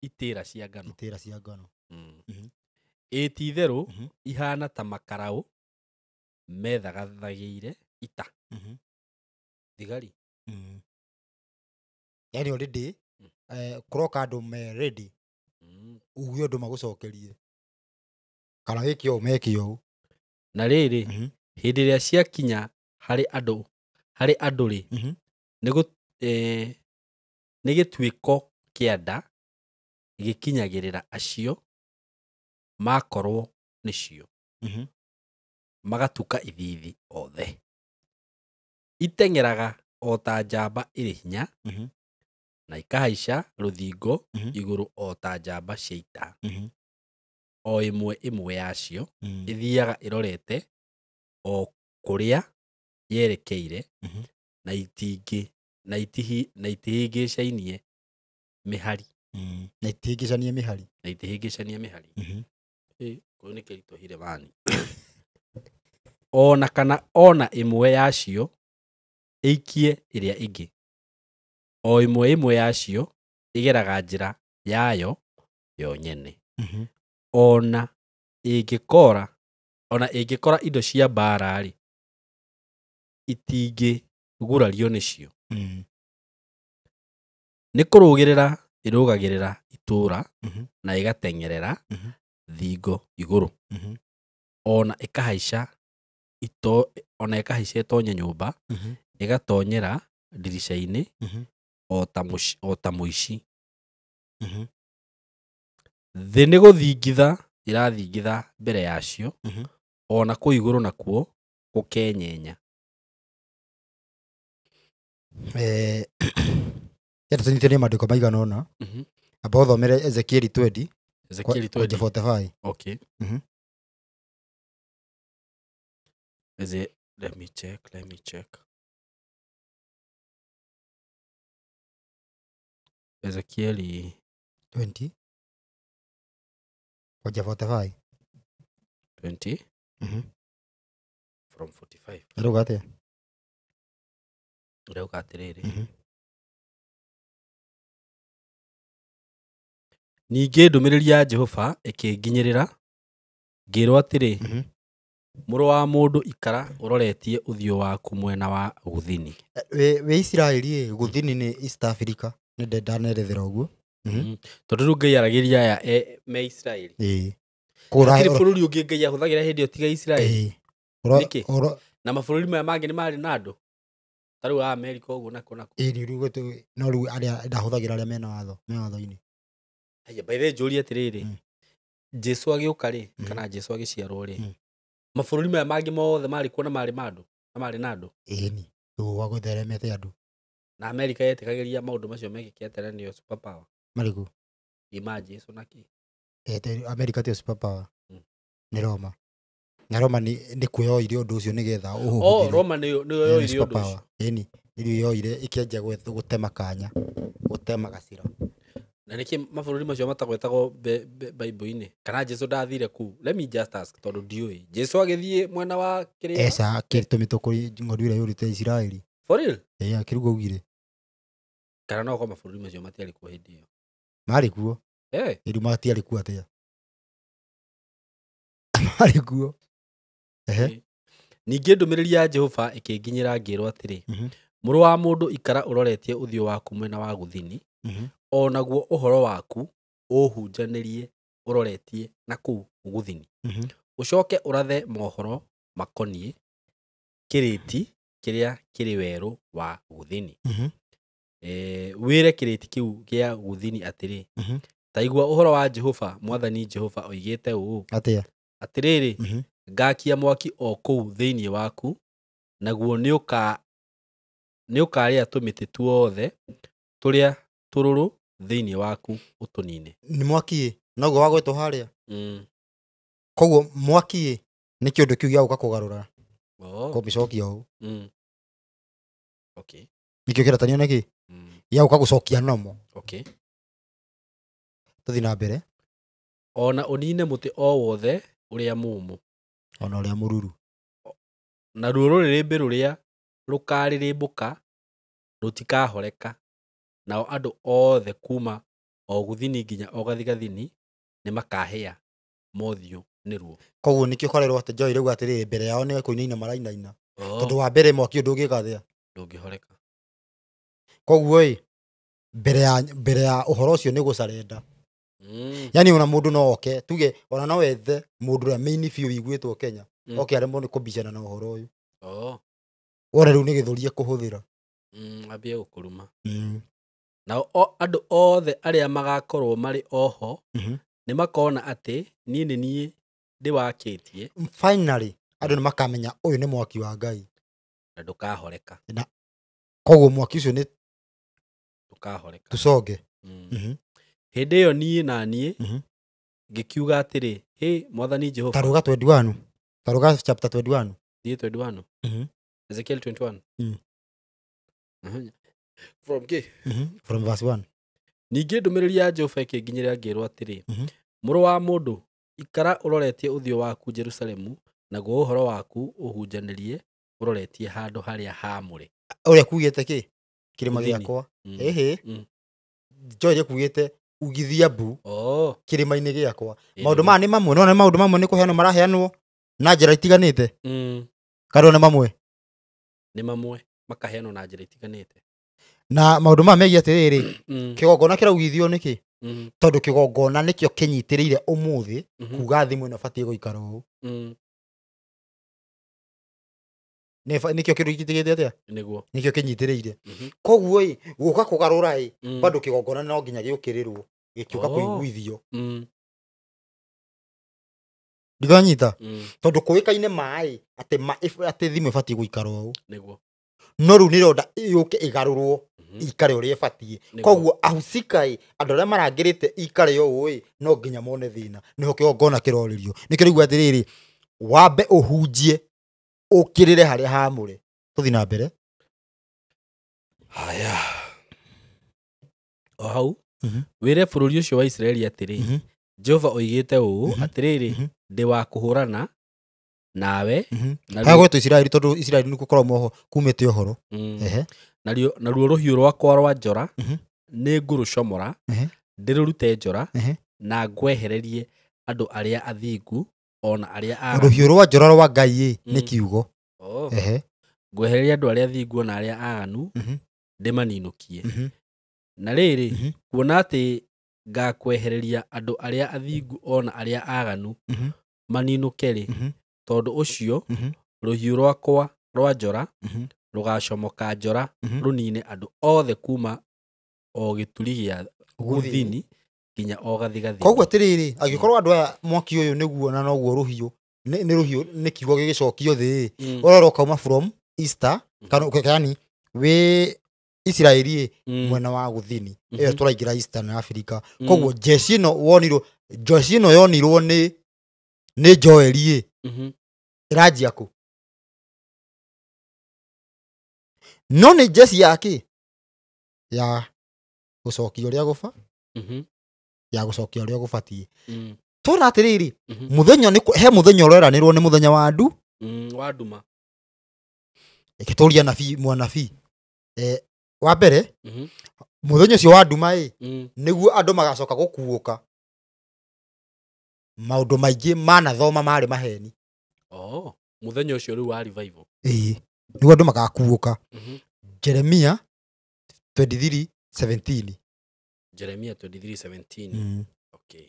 Speaker 1: Itĩra cia ngano.
Speaker 4: Itĩra cia ngano.
Speaker 1: Ĩ ti itherũ ihana ta makaraũ methagathagĩire ita. Thigari.
Speaker 4: Yani already kũroka andũ me ready. Uge ũndũ magũcokerie. Kana wĩke ũũ meke ũũ.
Speaker 1: Na rĩrĩ, Hĩndĩ ĩrĩa ciakinya harĩ andũ-rĩ, nĩ gĩtuĩko kĩa nda gĩkinyagĩrĩra acio makorwo nĩcio, magatuka ithithi othe. Iteng'eraga o ta njamba ĩrĩ hinya, na ikahaica rũthingo igũrũ o ta njamba cia ita. O ĩmwe ĩmwe yacio ĩthiaga ĩrorete o kũrĩa yerekeire, na itihĩngĩcainie mĩhari.
Speaker 4: Na itihĩngĩcanie mĩhari.
Speaker 1: Na itihĩngĩcanie mĩhari. Kũu nĩ kĩritũhire mani. Ona kana ona ĩmwe yacio ĩikie ĩrĩa ĩngĩ. O ĩmwe ĩmwe yacio ĩgeraga njĩra yayo yo nyene. Ona ĩngĩkora indo cia mbaara-rĩ, itingĩgurario nĩcio. Nĩ kũrũgĩrĩra ĩrũgagĩrĩra itũũra na ĩgateng'erera thingo igũrũ. Ona ĩkahaica ĩtonye nyũmba, ĩgatonyera ndirica-inĩ o ta mũici. Thĩ nĩ gũthingitha ĩrathingitha mbere yacio, ona kũu igũrũ nakuo gũkenyenya.
Speaker 4: Tũnyitĩrĩrie maandĩko maigana ũna. Amba ũthomere Ezekieli 20.
Speaker 1: Ezekieli 20.
Speaker 4: 45.
Speaker 1: Okay. Is it? Let me check. Ezekieli
Speaker 4: 20. 45.
Speaker 1: 20. From 45.
Speaker 4: Rauga atia?
Speaker 1: Rauga atĩrĩrĩ. Ningĩ ndũmĩrĩri ya Jehova ĩkĩnginyĩrĩra, ngĩĩrwo atĩrĩ, mũrũ wa mũndũ, ikara ũroretie ũthiũ waku mwena wa gũthini.
Speaker 4: Wĩ Isiraeli, gũthini nĩ East Africa, nĩ ndanerethera ũguo.
Speaker 1: Tondũ rĩu Ngai aragĩria aya me Isiraeli. Gũtirĩ bũrũri ũngĩ Ngai ahũthagĩra hĩndĩ ĩyo tiga Isiraeli. Nĩkĩ? Na mabũrũri maya mangĩ nĩ marĩ na andũ. Ta rĩu Amerika ũguo nako nako.
Speaker 4: No rĩu arĩa ndahũthagĩra arĩa mena watho, me watho-inĩ.
Speaker 1: Haya, by the way, njũrie atĩrĩrĩ, Jesu agĩũka rĩ, kana Jesu agĩciarwo rĩ, mabũrũri maya mangĩ mothe marĩ kuo na marĩ ma andũ, na marĩ na andũ.
Speaker 4: Ĩni, rĩu gwa gũtheremete andũ.
Speaker 1: Na Amerika yetĩkagĩria maũndũ macio mekĩke atĩa na nĩyo super power?
Speaker 4: Marĩkũ?
Speaker 1: Ima Jesu na kĩ?
Speaker 4: Amerika tiyo super power. Nĩ Roma. Na Roma nĩ kuo yoire ũndũ ũcio nĩgetha ũhũthĩre.
Speaker 1: Oh, Roma nĩyo yoire ũndũ ũcio.
Speaker 4: Ĩni, nĩyo yoire ĩkĩanjia gũtema kanya, gũtema gacĩra.
Speaker 1: Na nĩkĩ mabũrũri macio matagwetagwo Bible-inĩ? Kana Jesu ndathire kũu? Let me just ask tondũ ndiũĩ. Jesu agĩthiĩ mwena wa kĩrĩa?
Speaker 4: Eca kĩtũmi tũkũri ng'ondu ĩrĩa yũrĩte Isiraeli.
Speaker 1: For real?
Speaker 4: Ĩĩ, akĩruga augire.
Speaker 1: Kana no korwo mabũrũri macio matiarĩ kuo hĩndĩ ĩyo.
Speaker 4: Marĩ kuo. Rĩu matiarĩ kuo atĩa? Marĩ kuo.
Speaker 1: Ningĩ ndũmĩrĩri ya Jehova ĩkĩnginyĩra ngĩĩrwo atĩrĩ, mũrũ wa mũndũ, ikara ũroretie ũthiũ waku mwena wa gũthini, o naguo ũhoro waku ũhunjanĩrie ũroretie na kũu gũthini. Ũcoke ũrathe mohoro makoniĩ kĩrĩti kĩrĩa kĩrĩ werũ wa gũthini. Wĩre kĩrĩti kĩu gĩa gũthini atĩrĩ, ta igua ũhoro wa Jehova, Mwathani Jehova oigĩte ũũ.
Speaker 4: Atĩa?
Speaker 1: Atĩrĩrĩ, ngakia mwaki o kũu thĩinĩ waku, naguo nĩũkarĩa tũmĩtĩ tuothe tũrĩa tũrũrũ thĩinĩ waku ũtũnine.
Speaker 4: Nĩ mwaki noguo wagwetwo harĩa. Koguo mwaki nĩ kĩũndũ kĩu gĩa gũka kũgarũra. Kũmĩcokia ũũ.
Speaker 1: Okay.
Speaker 4: Nĩkĩo kĩratanio nĩkĩ? Gĩa gũka gũcokia nomo.
Speaker 1: Okay.
Speaker 4: Tũthiĩ na mbere.
Speaker 1: Ona ũnine mũtĩ o wothe ũrĩa mũũmũ.
Speaker 4: Ona ũrĩa mũruru.
Speaker 1: Naruo rũrĩrĩmbĩ rũrĩa rũkarĩrĩmbũka rũtikahoreka, nao andũ othe kuma o gũthini nginya o gathigathini nĩmakahĩa mothiũ nĩruo.
Speaker 4: Koguo nĩkĩo korerwo atĩ Joy rĩu atĩrĩrĩ mbere yao nĩ kũinaina marainaina. Tondũ wa mbere mwaki ũyũ ndũngĩka atĩa?
Speaker 1: Ndũngĩhoreka.
Speaker 4: Koguo ĩ mbere ya ũhoro ũcio nĩ gũcarenda. Yani ona mũndũ no oke tuge ona no wethe mũndũ ũrĩa main biũ wiguĩtwo Kenya. Oke aremwo nĩ kũbicana na ũhoro ũyũ. Wone rĩu nĩ gĩthũri ekũhũthĩra.
Speaker 1: Ambie gũkũruma. Nao andũ othe arĩa magakorwo marĩ oho nĩ makona atĩ niĩ nĩ niĩ ndĩwakĩtie.
Speaker 4: Finally andũ nĩ makamenya ũyũ nĩ mwaki wa Ngai.
Speaker 1: Na ndũkahoreka.
Speaker 4: Na koguo mwaki ũcio nĩ
Speaker 1: ndũkahoreka.
Speaker 4: Tũcoge.
Speaker 1: Hĩndĩ ĩyo niĩ na niĩ ngĩkiuga atĩrĩ, hĩ Mwathani Jehova.
Speaker 4: Taruga 21. Taruga chapter 21.
Speaker 1: Thiĩ 21. Ezekiel 21. From K.
Speaker 4: From verse 1.
Speaker 1: Ningĩ ndũmĩrĩri ya Jehova ĩkĩnginyĩra ngĩĩrwo atĩrĩ, mũrũ wa mũndũ, ikara ũroretie ũthiũ waku Jerusalemu, naguo ũhoro waku ũhunjanĩrie ũroretie handũ harĩa haamũre.
Speaker 4: Ũrĩa kuugĩte kĩ? Kĩrĩma gĩakwa. Ĩhĩ. Joel ekuugĩte ugithia mbu kĩrĩma-inĩ gĩakwa. Maũndũ maya nĩ mamwe, no nĩ maũndũ mamwe nĩ kũheanwo maraheanwo na njĩra itiganĩte. Kana nĩ mamwe?
Speaker 1: Nĩ mamwe makaheanwo na njĩra itiganĩte.
Speaker 4: Na maũndũ maya megiĩ atĩrĩrĩ, kĩgongona kĩraugithio nĩkĩ? Tondũ kĩgongona nĩkĩo kĩnyitĩrĩire ũmũthĩ kuga thimũ ĩno ĩbatiĩ gũikara ũũ. Nĩkĩo kĩndũ gĩtigĩte atĩa?
Speaker 1: Nĩguo.
Speaker 4: Nĩkĩo kĩnyitĩrĩire. Koguo ĩ, gũka kũgarũra ĩ, bado kĩgongona no nginya gĩũkĩrĩrwo, gĩkĩũka kũiguithio. Ndithanyita? Tondũ kũĩkaine maĩ atĩ atĩ thimũ ĩbatiĩ gũikara ũũ.
Speaker 1: Nĩguo.
Speaker 4: No rĩu nĩronda yũke ĩgarũrwo ikare ũrĩa ĩbatiĩ. Koguo ahusika ĩ, andũ arĩa marangĩrĩte ikare ũũ ĩ, no nginya mone thĩna. Nĩho kĩgongona kĩrorĩrio. Nĩkĩo rĩu atĩrĩrĩ, wambe ũhunjie ũkĩrĩre harĩa haamũre. Tũthiĩ na mbere.
Speaker 1: Haya. O hau, wĩre bũrũri ũcio wa Isiraeli atĩrĩ, Jehova oigĩte ũũ, atĩrĩrĩ, ndĩ wa kũhũrana nawe.
Speaker 4: Hagwetwo Isiraeli tondũ Isiraeli nĩkuo kũrauma kumĩte ũhoro.
Speaker 1: Naruo rũhiũ rwakwa rwa njora nĩ ngũrũcomora, ndĩrũrute njora, na ngwehererie andũ arĩa athingu ona arĩa aganu.
Speaker 4: Rũhiũ rwa njora rwa Ngai nĩ kiugo.
Speaker 1: Ngwehererie andũ arĩa athingu ona arĩa aganu, ndĩmaninũkie. Na rĩrĩ, kuona atĩ ngakwehereria andũ arĩa athingu ona arĩa aganu maninũke-rĩ, tondũ ũcio rũhiũ rwakwa rwa njora rũgacomoka njora rũnine andũ othe kuma o gĩturi gĩa gũthini nginya o gathigathini.
Speaker 4: Koguo atĩrĩrĩ, angĩkorwo andũ aya mwaki ũyũ nĩguo na noguo rũhiũ nĩ rũhiũ nĩ kiugo gĩgĩcokio thĩ, ũrora ũkauma from Easter kana yani wĩ Isiraeli mwena wa gũthini, ĩyo tũraingĩra Eastern Africa. Koguo jeshi ĩno wonirwo, jeshi ĩno yonirwo nĩ Joeli ĩranjia kũ? No nĩ jeshi ya kĩ? Ya gũcokia ũrĩa gũba, ya gũcokia ũrĩa gũbatiĩ. Tũrona atĩrĩrĩ, mũthenya nĩ he mũthenya ũreranĩrwo nĩ mũthenya wa ndu,
Speaker 1: wa nduma.
Speaker 4: Reke tũrie anabii mwanabii. Wa mbere, mũthenya ũcio wa nduma ĩ, nĩguo andũ magacoka gũkuũka. Maũndũ maingĩ manathoma marĩ maheni.
Speaker 1: Mũthenya ũcio rĩu wa revival.
Speaker 4: Ĩĩ, nĩguo andũ magakuũka. Jeremia 23:17.
Speaker 1: Jeremia 23:17. Okay.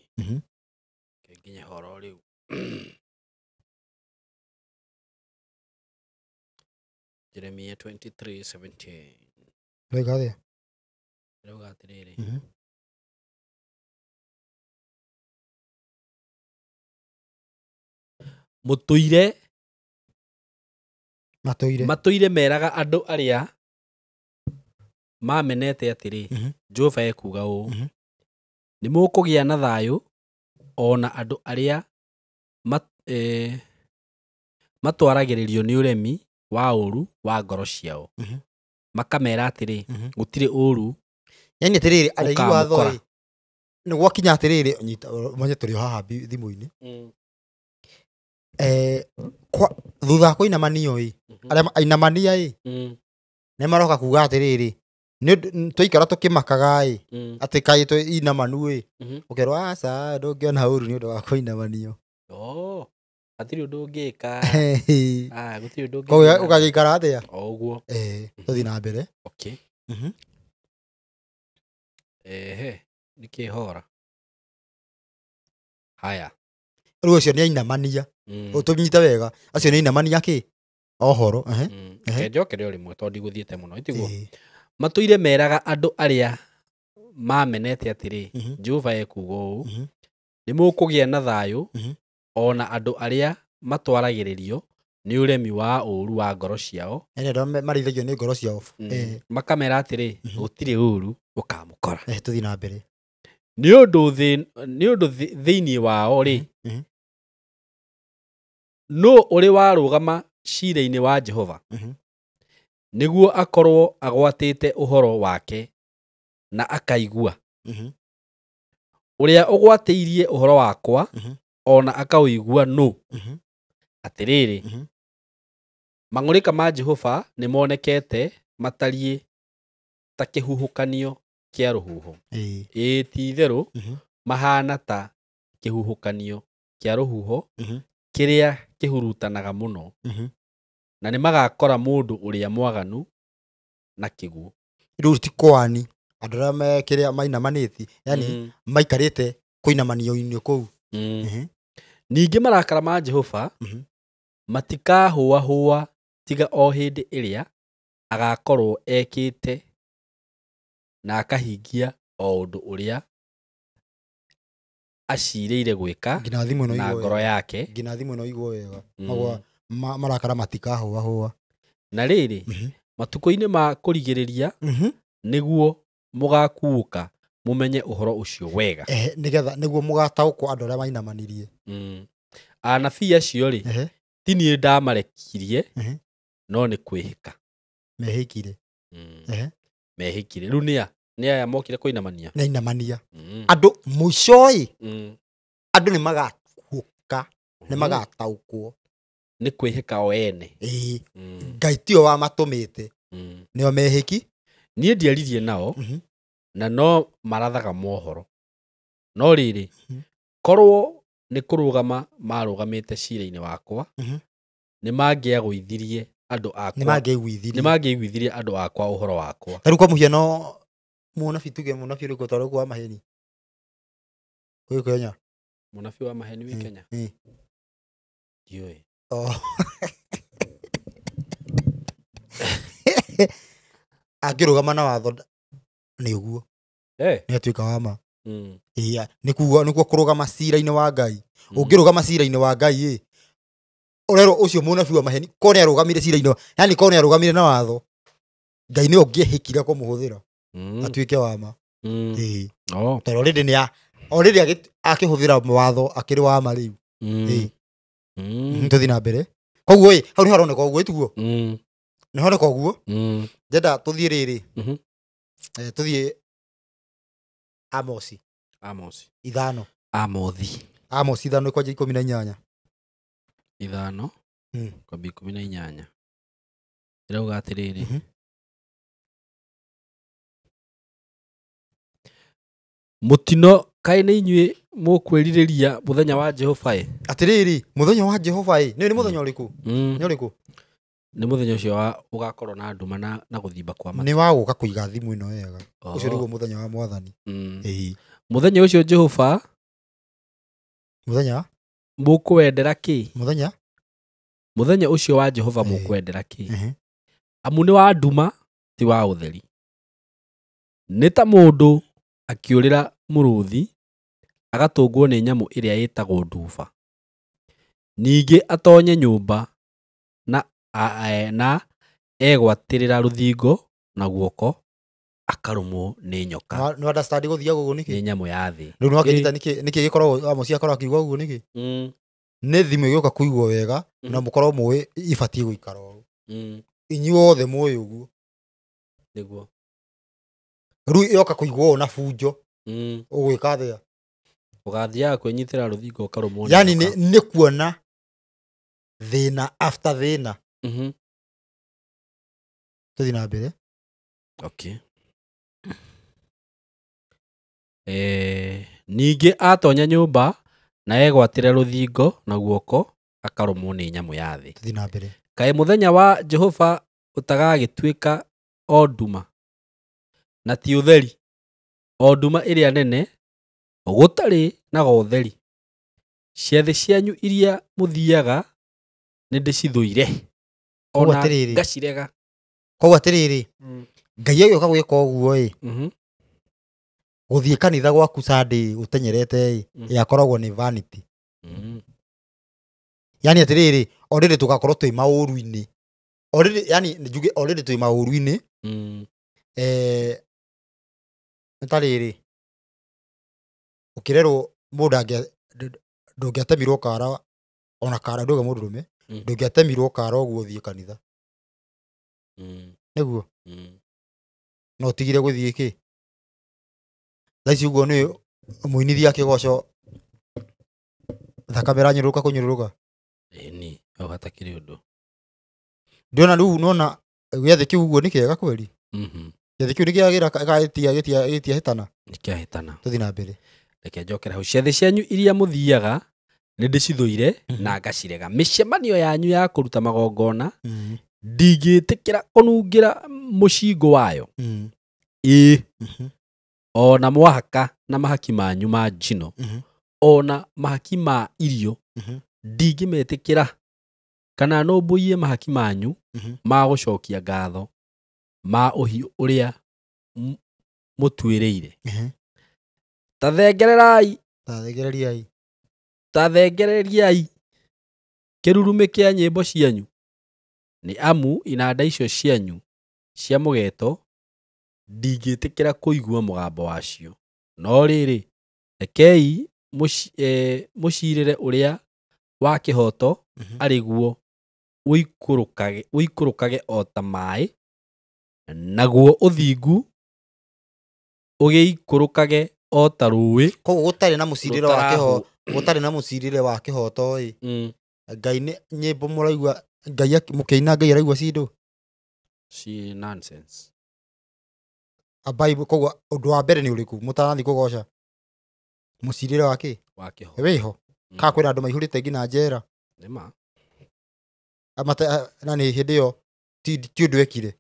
Speaker 1: Nginya horo rĩu. Jeremia 23:17.
Speaker 4: Rĩu atĩa?
Speaker 1: Rĩu atĩrĩrĩ. Matũire meraga andũ arĩa mamenete atĩrĩ, Jehova ekuuga ũũ, nĩ mũkũgĩa na thayũ ona andũ arĩa matwaragĩrĩrio nĩ ũremi wa ũũru wa ngoro ciao. Makamera atĩrĩ, gũtirĩ ũũru.
Speaker 4: Yani atĩrĩrĩ, aregi watho ĩ, nĩ gwakinya atĩrĩrĩ, nyita manye tũrĩ o haha thimũ-inĩ. Thutha wa kũinamanio ĩ, arĩa ainamania ĩ, nĩ maroka kuga atĩrĩrĩ, nĩ twaikara tũkĩmakaga ĩ, atĩ kaĩ twĩ inamanu ĩ, ũkerwo aca ndũngĩona ũũru nĩ ũndũ wa kũinamanio.
Speaker 1: Hatirĩ ũndũ ũngĩka. Gũtirĩ ũndũ ũngĩka.
Speaker 4: Koguo ũgagĩikara atĩa?
Speaker 1: O ũguo.
Speaker 4: Tũthiĩ na mbere.
Speaker 1: Okay. Ehe, nĩkĩ hora? Haya.
Speaker 4: Rĩu acio nĩ ainamania. Tũnyite wega, acio nĩ ainamania kĩ ohoro.
Speaker 1: Reke njokere o rĩmwe tondũ ndigũthiĩte mũno, ĩtiguo? Matũire meraga andũ arĩa mamenete atĩrĩ, Jehova ekuuga ũũ, nĩ mũkũgĩa na thayũ, ona andũ arĩa matwaragĩrĩrio nĩ ũremi wa ũũru wa ngoro ciao.
Speaker 4: Ene andũ marĩithagio nĩ ngoro ciao.
Speaker 1: Makamera atĩrĩ, gũtirĩ ũũru ũkamũkora.
Speaker 4: Tũthiĩ na mbere.
Speaker 1: Nĩ ũndũ thĩinĩ wao rĩ, nũ ũrĩ warũgama ciira-inĩ wa Jehova, nĩguo akorwo agwatĩte ũhoro wake na akaigua. Ũrĩa ũgwatĩirie ũhoro wakwa ona akaũigua nũ? Atĩrĩrĩ, mang'ũrĩka ma Jehova nĩmonekete matariĩ ta kĩhuhũkanio kĩa rũhuho. Ĩĩ ti-itherũ mahana ta kĩhuhũkanio kĩa rũhuho kĩrĩa kĩhurutanaga mũno, na nĩmagakora mũndũ ũrĩa mwaganu na kĩguũ.
Speaker 4: Rĩu ti kwani andũ arĩa me kĩrĩa mainamanĩti, yani maikarĩte kũinamanio-inĩ kũu.
Speaker 1: Ningĩ marakara ma Jehova matikahũahũa tiga o hĩndĩ ĩrĩa agakorwo ekĩte na akahingia o ũndũ ũrĩa acirĩire gwĩka na ngoro yake.
Speaker 4: Nginya thimũ ĩno ĩigwo wega. Marakara matikahũahũa.
Speaker 1: Na rĩrĩ, matukũ-inĩ ma kũrigĩrĩria nĩguo mũgakuũka mũmenye ũhoro ũcio wega.
Speaker 4: Nĩgetha nĩguo mũgataũkwo andũ arĩa mainamanirie.
Speaker 1: Anabii acio rĩ, ti niĩ ndamarekirie, no nĩ kwĩhĩka
Speaker 4: mehĩkire.
Speaker 1: Mehĩkire. Rĩu nĩa nĩ aya mokire kũinamania?
Speaker 4: Nĩ ainamania. Andũ mũico-ĩ, andũ nĩ magakuũka, nĩ magataũkwo.
Speaker 1: Nĩ kwĩhĩka o ene.
Speaker 4: Ĩĩ. Ngai tiwe wamatũmĩte. Nĩo mehĩki.
Speaker 1: Niĩ ndiaririe nao, na no marathaga mohoro. No rĩrĩ, korwo nĩ kũrũgama marũgamĩte ciira-inĩ wakwa, nĩ mangĩagũithirie andũ akwa.
Speaker 4: Nĩ
Speaker 1: mangĩaiguithirie andũ akwa ũhoro wakwa.
Speaker 4: Ta rĩu kwa mũhiano, mũnabii tuge mũnabii ũrĩkũ ta ũrĩkũ wa maheni wĩ Kenya?
Speaker 1: Mũnabii wa maheni wĩ Kenya? Ndiũĩ.
Speaker 4: Angĩrũgama na watho nĩ ũguo. Nĩ atuĩka wa ma. Nĩkuo kũrũgama ciira-inĩ wa Ngai. Ũngĩrũgama ciira-inĩ wa Ngai ĩ, ũrerwo ũcio mũnabii wa maheni ko nĩ arũgamire ciira-inĩ, yani ko nĩ arũgamire na watho, Ngai nĩ ũngĩehĩkire kũmũhũthĩra atuĩke wa ma. Tondũ already nĩ already akĩhũthĩra watho akĩrĩ wa ma rĩu. Tũthiĩ na mbere. Koguo ĩ, hau nĩ haroneka ũguo ĩtiguo? Nĩ haroneka ũguo? Ndĩrenda tũthiĩ rĩrĩ. Tũthiĩ Amosi.
Speaker 1: Amosi.
Speaker 4: 5.
Speaker 1: Amothi.
Speaker 4: Amosi 5 kwanja 18.
Speaker 1: 5 kwambia 18. Ĩrauga atĩrĩrĩ. Mũtino kaĩ nĩ inyuĩ mũkwĩrirĩria mũthenya wa Jehova ĩ?
Speaker 4: Atĩrĩrĩ, mũthenya wa Jehova ĩ, nĩ mũthenya ũrĩkũ? Nĩ ũrĩkũ?
Speaker 1: Nĩ mũthenya ũcio wa ũgakorwo na nduma na gũthimba kwa matu.
Speaker 4: Nĩ wa gũka kũiga thimũ ĩno wega. Ũcio nĩguo mũthenya wa Mwathani.
Speaker 1: Mũthenya ũcio Jehova.
Speaker 4: Mũthenya?
Speaker 1: Mũkwendera kĩ?
Speaker 4: Mũthenya?
Speaker 1: Mũthenya ũcio wa Jehova mũkwendera kĩ? Amu nĩ wa nduma ti wa ũtheri. Nĩ ta mũndũ akĩũrĩra mũrũthi agatũngwo nĩ nyamũ ĩrĩa ĩtagwo nduba. Ningĩ atonye nyũmba na egwatĩrĩra rũthingo na guoko akarũmwo nĩ nyoka.
Speaker 4: Nĩ understand gũthiaga ũguo nĩkĩ?
Speaker 1: Nĩ nyamũ ya thĩ.
Speaker 4: Rĩu nĩ wakĩnyita nĩkĩ gĩkoragwo Amosi akoragwo akiuga ũguo nĩkĩ? Nĩ thimũ ĩgĩũka kũigwo wega na mũkorwo mũĩ ibatiĩ gũikara ũũ. Inyuothe mũĩ ũguo.
Speaker 1: Nĩguo.
Speaker 4: Rĩu yoka kũigwo ũũ na bunjo. Ũgwĩka atĩa?
Speaker 1: Ũgathiaga kwĩnyitĩra rũthingo ũkarũmwo nĩ
Speaker 4: Yani
Speaker 1: nyoka.
Speaker 4: nĩ kuona thĩna after thĩna. Tũthiĩ na mbere.
Speaker 1: Okay. Ningĩ atonya nyũmba na egwatĩre rũthingo na guoko akarũmwo nĩ nyamũ ya thĩ.
Speaker 4: Tũthiĩ na mbere.
Speaker 1: Kaĩ mũthenya wa Jehova ũtagagĩtuĩka o nduma na ti ũtheri, o nduma ĩrĩa nene gũtarĩ na gotheri. Ciathĩ cianyu iria mũthiaga nĩ ndĩcithũire ona ngacirega.
Speaker 4: Koguo atĩrĩrĩ, Ngai agĩũka gwĩka ũguo ĩ, gũthiĩ kanitha gwaku Sunday ũtenyerete ĩ, yakoragwo nĩ vanity. Yani atĩrĩrĩ, already tũgakorwo twĩ maũru-inĩ. Already, yani njuge already twĩ maũru-inĩ. Nĩ ta rĩrĩ, ũkĩrerwo mũndũ ndũngĩatemirwo kara, ona kara ndũge mũndũrũme, ndũngĩatemirwo kara ũguo ũthiĩ kanitha. Nĩguo? No ũtigire gũthiĩ kĩ? Thaa ici ũguo nĩ mũinithia kĩgoco thakame ĩranyũrũrũka kũnyũrũrũka.
Speaker 1: Ĩni, hau hatakĩrĩ ũndũ.
Speaker 4: Ndĩrona rĩu nona gĩathĩ kĩu ũguo nĩ kĩega kweli. Gĩathĩ kĩu nĩ kĩagĩra gĩtiahĩtana.
Speaker 1: Nĩ kĩahĩtana.
Speaker 4: Tũthiĩ na mbere.
Speaker 1: Reke njokere hau. Ciathĩ cianyu iria mũthiaga nĩ ndĩcithũire na ngacirega. Mĩcemanio yanyu ya kũruta magongona ndingĩtĩkĩra kũnungĩra mũcingo wayo. Ĩĩ. Ona mwahaka na mahaki manyu ma njino, ona mahaki ma irio ndingĩmetĩkĩra kana nũmbũiye mahaki manyu ma gũcokia ngatho ma ũhiũ ũrĩa mũtuĩrĩire. Ta thengereriai kĩrurumĩ kĩa nyĩmbo cianyu, nĩ amu inanda icio cianyu cia mũgeeto ndingĩtĩkĩra kũigua mũgambo wacio. No rĩrĩ, rekei mũcirĩre ũrĩa wa kĩhooto arĩ guo ũikũrũkage o ta maĩ, naguo ũthingu ũgĩikũrũkage o ta rũũĩ.
Speaker 4: Koguo gũtarĩ na mũcirĩre wa kĩhooto, gũtarĩ na mũcirĩre wa kĩhooto ĩ, Ngai nĩ nyĩmbo mũraigua, Ngai mũkĩina Ngai araigua cindũ
Speaker 1: ci nonsense.
Speaker 4: Bible. Koguo ũndũ wa mbere nĩ ũrĩkũ mũtanathiĩ kũgoca? Mũcirĩre wa kĩ?
Speaker 1: Wa kĩhooto.
Speaker 4: Wĩho. Ka kwĩna andũ maihũrĩte nginya njera.
Speaker 1: Nĩma.
Speaker 4: Na nĩ hĩndĩ ĩyo ti ũndũ ekire.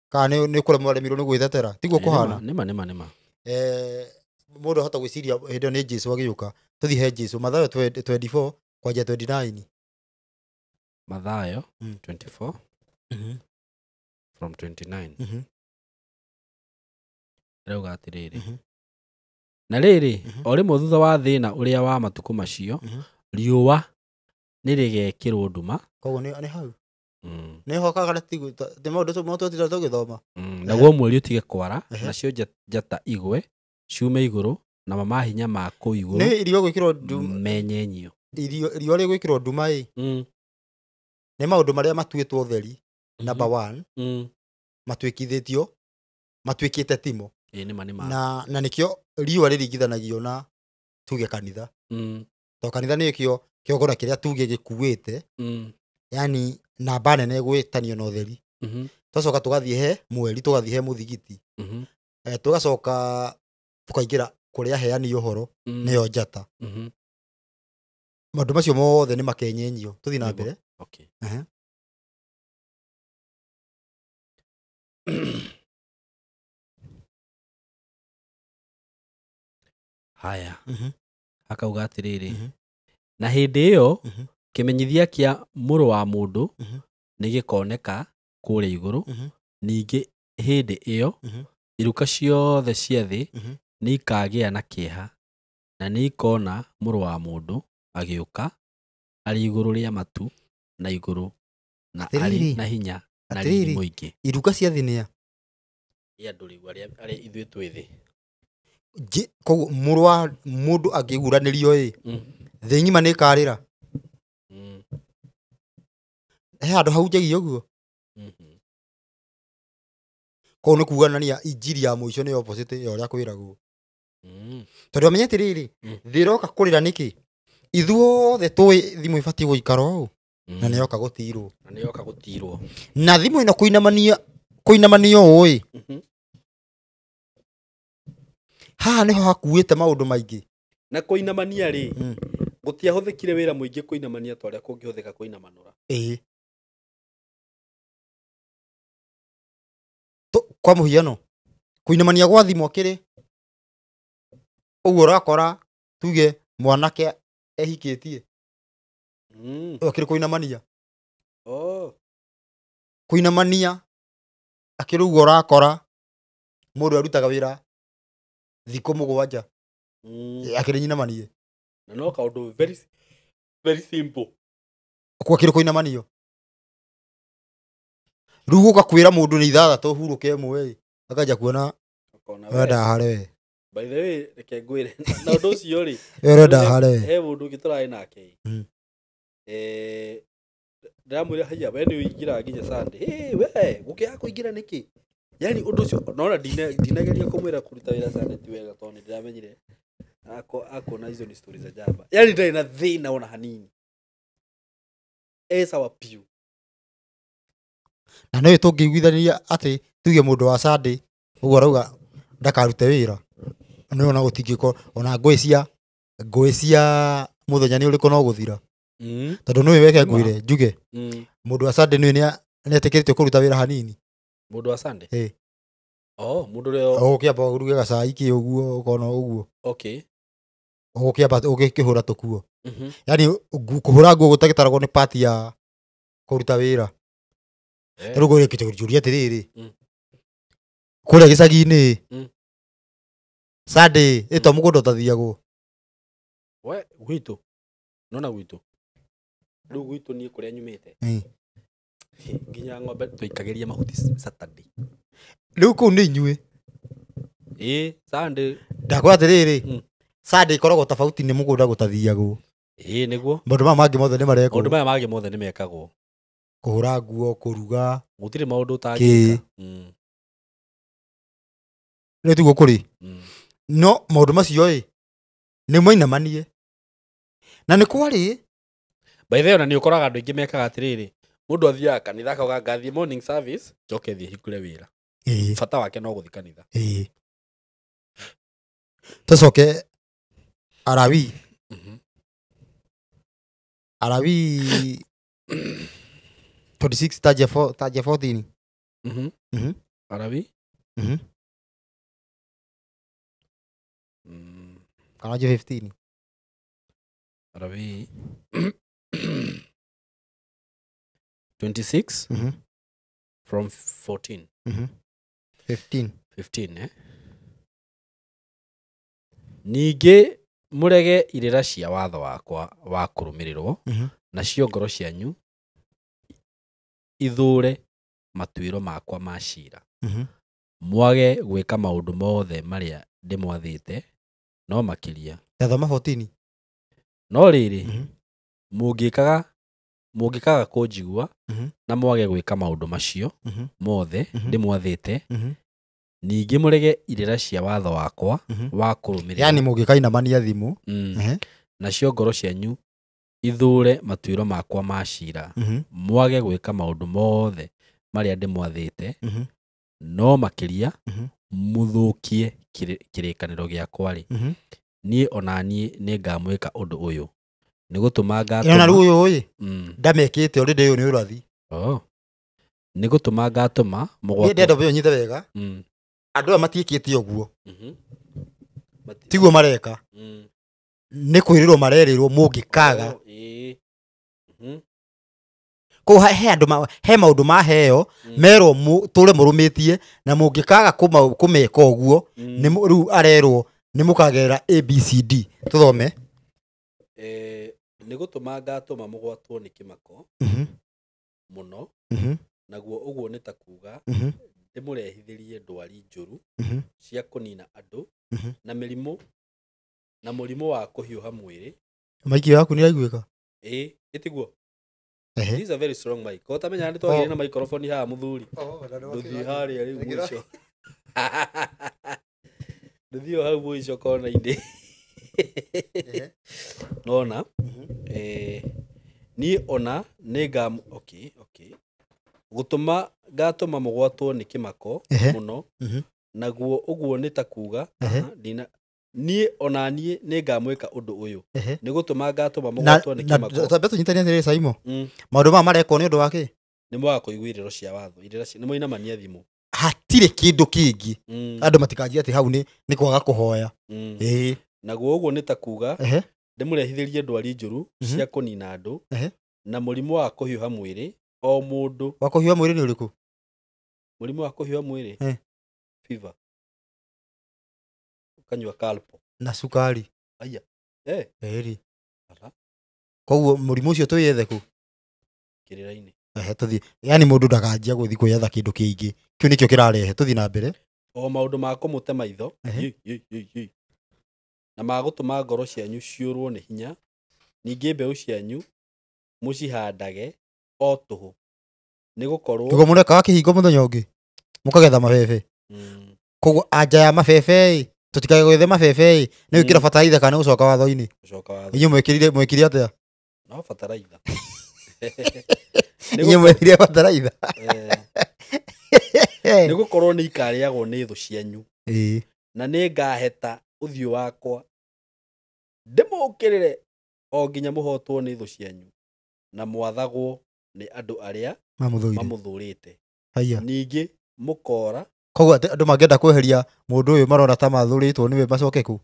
Speaker 4: Kana nĩ kũremwo aremirwo nĩ gwĩtetera. Tiguo kũhana.
Speaker 1: Nĩma.
Speaker 4: Mũndũ ahota gwĩciria hĩndĩ ĩyo nĩ Jesũ agĩũka. Tũthiĩ he Jesũ. Mathayo 24 kwanjia 29.
Speaker 1: Mathayo 24 from 29. Rauga atĩrĩrĩ. Na rĩrĩ, o rĩmwe thutha wa thĩna ũrĩa wa matukũ macio, riũa nĩ rĩgekĩrwo nduma.
Speaker 4: Koguo nĩ hau. Nĩ ho kagara tiguo ti maũndũ tũtinda tũgĩthoma.
Speaker 1: Naguo mweri ũtige kwara, nacio njata igwe ciume igũrũ, na mahinya ma kũu igũrũ
Speaker 4: nĩ irio gwĩkĩrwo nduma,
Speaker 1: menyenyio.
Speaker 4: Irio rĩgwĩkĩrwo nduma ĩ, nĩ maũndũ marĩa matuĩtwo ũtheri, number 1, matuĩkithĩtio, matuĩkĩte timo.
Speaker 1: Nĩma.
Speaker 4: Na nĩkĩo riũa rĩringithanagio na tuge kanitha. To kanitha nĩkĩo kĩogora kĩrĩa tuge gĩkuĩte, yani namba nene gwĩtanio na ũtheri. Twacoka tũgathiĩ he mweri, tũgathiĩ he mũthigiti. Tũgacoka tũkaingĩra kũrĩa aheani ũhoro, nĩyo njata. Maũndũ macio mothe nĩ makenyenyio. Tũthiĩ na mbere.
Speaker 1: Okay. Haya. Akauga atĩrĩrĩ, na hĩndĩ ĩyo kĩmenyithia kĩa mũrũ wa mũndũ nĩ gĩkoneka kũrĩa igũrũ. Ningĩ hĩndĩ ĩyo iruka ciothe cia thĩ nĩ ikagĩa na kĩeha, na nĩ ikona mũrũ wa mũndũ agĩũka arĩ igũrũ rĩa matu na igũrũ, na arĩ na hinya na riri mũingĩ.
Speaker 4: Iruka cia thĩ nĩ a?
Speaker 1: Nĩ andũ rĩu arĩa ithuĩ twĩ thĩ.
Speaker 4: Koguo mũrũ wa mũndũ angĩguranĩrio ĩ, thĩ ng'ima nĩ ĩkarĩra. He handũ hahunjagio ũguo. Koguo nĩ kuganania injiri ya mũico nĩ opposite ya ũrĩa kwĩragwo. Tondũ amenye atĩrĩrĩ, thĩ ĩroka kũrĩra nĩkĩ? Ithuothe tũĩ thimũ ĩbatiĩ gũikara ũũ, na nĩ yoka gũtirwo.
Speaker 1: Na nĩ yoka gũtirwo.
Speaker 4: Na thimũ ĩno kũinamanio ũũ ĩ, haha nĩho hakuĩte maũndũ maingĩ.
Speaker 1: Na kũinamania rĩ, gũtiahũthĩkire wĩra mũingĩ kũinamania ta ũrĩa kũngĩhũthĩka kũinamanũra.
Speaker 4: Ĩĩ. Kwa mũhiano, kũinamania gwa thimũ akĩrĩ ũguo ũrakora tuge mwanake Ehikĩtie. Akĩrĩ kũinamania. Kũinamania akĩrĩ ũguo ũrakora mũndũ arutaga wĩra thikũ 7. Akĩrĩ nyinamanie.
Speaker 1: Na no kaũndũ very very simple.
Speaker 4: Kwa akĩrĩ kũinamanio. Rĩu gũka kwĩra mũndũ nĩ 6 hurũke ĩmwe akanja kuona ũrenda hare we.
Speaker 1: By the way, reke ngwĩre na ũndũ ũcio rĩ,
Speaker 4: ũrenda hare we.
Speaker 1: He mũndũ ũngĩ tũrarĩ nake. Ndĩramwĩra haiya we nĩ ũingĩraga nginya Sunday. Hey, we gũkĩaga kũingĩra nĩkĩ? Yani ũndũ ũcio nona ndinageria kũmwĩra kũruta wĩra Sunday ti wega tondũ nĩndĩramenyire akona hizo ni stories za jaba. Yani ndarĩ na thĩna ona hanini. Sawa piũ.
Speaker 4: Na no tũngĩiguithania atĩ tuge mũndũ wa Sunday ũguo arauga ndakarute wĩra. No ona gũtingĩkorwo ona ngũĩ cia mũthenya nĩ ũrĩkũ no gũthira. Tondũ nĩwe weke ngwĩre njuge. Mũndũ wa Sunday nĩwe nĩetĩkĩrĩtio kũruta wĩra hanini.
Speaker 1: Mũndũ wa Sunday?
Speaker 4: Ĩĩ.
Speaker 1: Mũndũ ũrĩa
Speaker 4: ũgũkĩamba ũruge gacai kĩ ũguo ũkona ũguo.
Speaker 1: Okay.
Speaker 4: Ũgũkĩamba ũgĩkĩhũra tũkuo. Yani kũhũra nguo gũtagĩtaragwo nĩ part ya kũruta wĩra. Rĩu ngũria kĩũria atĩrĩrĩ. Kũrĩa gĩcagi-inĩ Sunday ĩto mũgũnda ũtathiagwo.
Speaker 1: We gwitũ. Nona gwitũ. Rĩu gwitũ niĩ kũrĩa nyumĩte. Nginya ng'ombe tũikagĩria mahuti Saturday.
Speaker 4: Rĩu kũu nĩ inyuĩ.
Speaker 1: Sunday.
Speaker 4: Ndakwĩra atĩrĩrĩ. Sunday ĩkoragwo tofauti nĩ mũgũnda gũtathiagwo.
Speaker 1: Nĩguo.
Speaker 4: Maũndũ maya mangĩ mothe nĩ marekwo.
Speaker 1: Maũndũ maya mangĩ mothe nĩ mekagwo.
Speaker 4: Kũhũra nguo, kũruga.
Speaker 1: Gũtirĩ maũndũ ũtangĩka.
Speaker 4: Rĩu tiguo kũrĩ. No maũndũ macio ĩ nĩ mainamanie. Na nĩ kwarĩ.
Speaker 1: By the way, ona nĩ ũkoraga andũ aingĩ mekaga atĩrĩrĩ. Mũndũ athiaga kanitha akauga ngathiĩ morning service njoke thiĩ hingũre wĩra. Bata wake no gũthiĩ kanitha.
Speaker 4: Tũcoke Arawi. Arawi 26 taja 14.
Speaker 1: Arawi?
Speaker 4: Kana 15.
Speaker 1: Arawi 26 from 14.
Speaker 4: 15.
Speaker 1: 15 Ningĩ mũrege irĩra cia watho wakwa wa kũrũmĩrĩrwo nacio ngoro cianyu ithũre matuĩro makwa ma ciira. Mwage gwĩka maũndũ mothe marĩa ndĩmwathĩte no makĩria.
Speaker 4: Thoma 14.
Speaker 1: No rĩrĩ mũngĩkaga kũnjigua na mwage gwĩka maũndũ macio mothe ndĩmwathĩte ningĩ mũrege irĩra cia watho wakwa wa kũrũmĩrĩra.
Speaker 4: Yani mũngĩkainamania thimũ.
Speaker 1: Nacio ngoro cianyu ithũre matuĩro makwa ma ciira. Mwage gwĩka maũndũ mothe marĩa ndĩmwathĩte no makĩria mũthũkie kĩrĩkanĩro gĩakwa rĩ. Niĩ ona niĩ nĩngamwĩka ũndũ ũyũ. Nĩ gũtũma ngatũma.
Speaker 4: Ĩno rĩu ũyũ ĩ ndamekĩte already ũyũ nĩ ũrathi.
Speaker 1: Nĩ gũtũma ngatũma mũgwatwo.
Speaker 4: Ndĩrenda ũyũ nyite wega. Andũ aya matiĩkĩte ũguo. Tiguo mareka. Nĩ kwĩrĩrwo marerĩrwo mũngĩkaga. Kũu he andũ he maũndũ maheo merwo tũre mũrũmĩtie na mũngĩkaga kũmeka ũguo nĩ rĩu arerwo nĩ mũkagerera ABCD. Tũthome.
Speaker 1: Nĩ gũtũma ngatũma mũgwatwo nĩ kĩmako mũno naguo ũguo nĩ ta kuga ndĩmũrehithĩrie ndwari njũru cia kũnina andũ na mĩrimũ na mũrimũ wa kũhiũha mwĩrĩ.
Speaker 4: Maiki yaku nĩ iraiguĩka?
Speaker 1: Ĩtiguo. This is a very strong mic. Ko tamenya nĩ twagĩire na microphone haha mũthuri. Ndũthiĩ harĩa rĩu mũico. Ndũthiĩ hau mũico kona-inĩ. Nona niĩ ona nĩ okay gũtũma ngatũma mũgwatwo nĩ kĩmako mũno naguo ũguo nĩ ta kuga niĩ ona niĩ nĩ ngamwĩka ũndũ ũyũ nĩ gũtũma ngatũma mũgwatwo nĩ kĩmako.
Speaker 4: Twambe tũnyitanie atĩrĩrĩ Saimo. Maũndũ maya marekwo nĩ ũndũ wa kĩ?
Speaker 1: Nĩ mwaga kũigua irĩro cia watho. Nĩ mwainamania thimũ.
Speaker 4: Hatirĩ kĩndũ kĩngĩ. Andũ matikanjie atĩ hau nĩ kwaga kũhoya.
Speaker 1: Naguo ũguo nĩ ta kuga Ndĩmũrehithĩrie ndwari njũru cia kũnina andũ na mũrimũ wa kũhiũha mwĩrĩ o mũndũ.
Speaker 4: Wa kũhiũha mwĩrĩ nĩ ũrĩkũ?
Speaker 1: Mũrimũ wa kũhiũha mwĩrĩ? Fever. Ũkanyua Calpo.
Speaker 4: Na cukari.
Speaker 1: Aya.
Speaker 4: Ĩri. Koguo mũrimũ ũcio twĩyethe kũ?
Speaker 1: Kĩrĩra-inĩ.
Speaker 4: Tũthiĩ. Yaani mũndũ ndakanjia gũthiĩ kwĩyetha kĩndũ kĩngĩ. Kĩu nĩkĩo kĩrarehe. Tũthiĩ na mbere.
Speaker 1: O maũndũ ma kũmũte maitho. Na ma gũtũma ngoro cianyu ciũrwo nĩ hinya. Ningĩ mbeũ cianyu mũcihandage o tũhũ. Nĩgũkorwo
Speaker 4: Nĩguo mũrekaga kĩhingo mũthenya ũngĩ. Mũkagetha mabebe. Koguo anja ya mabebe tũtikage gwethe mabebe nĩ gwĩkĩra bataraitha kana gũcoka watho-inĩ.
Speaker 1: Gũcoka watho.
Speaker 4: Inyuĩ mwĩkĩrire atĩa?
Speaker 1: No bataraitha.
Speaker 4: Inyuĩ mwĩkĩrire bataraitha.
Speaker 1: Nĩgũkorwo nĩ ikarĩagwo nĩ thũ cianyu. Na nĩ ngaheta ũthiũ wakwa ndĩmũũkĩrĩre o nginya mũhotwo nĩ thũ cianyu na mwathagwo nĩ andũ arĩa mamũthũrĩte. Ningĩ mũkora.
Speaker 4: Koguo andũ mangĩenda kweheria mũndũ ũyũ marona ta mathũrĩtwo nĩwe macoke kũ?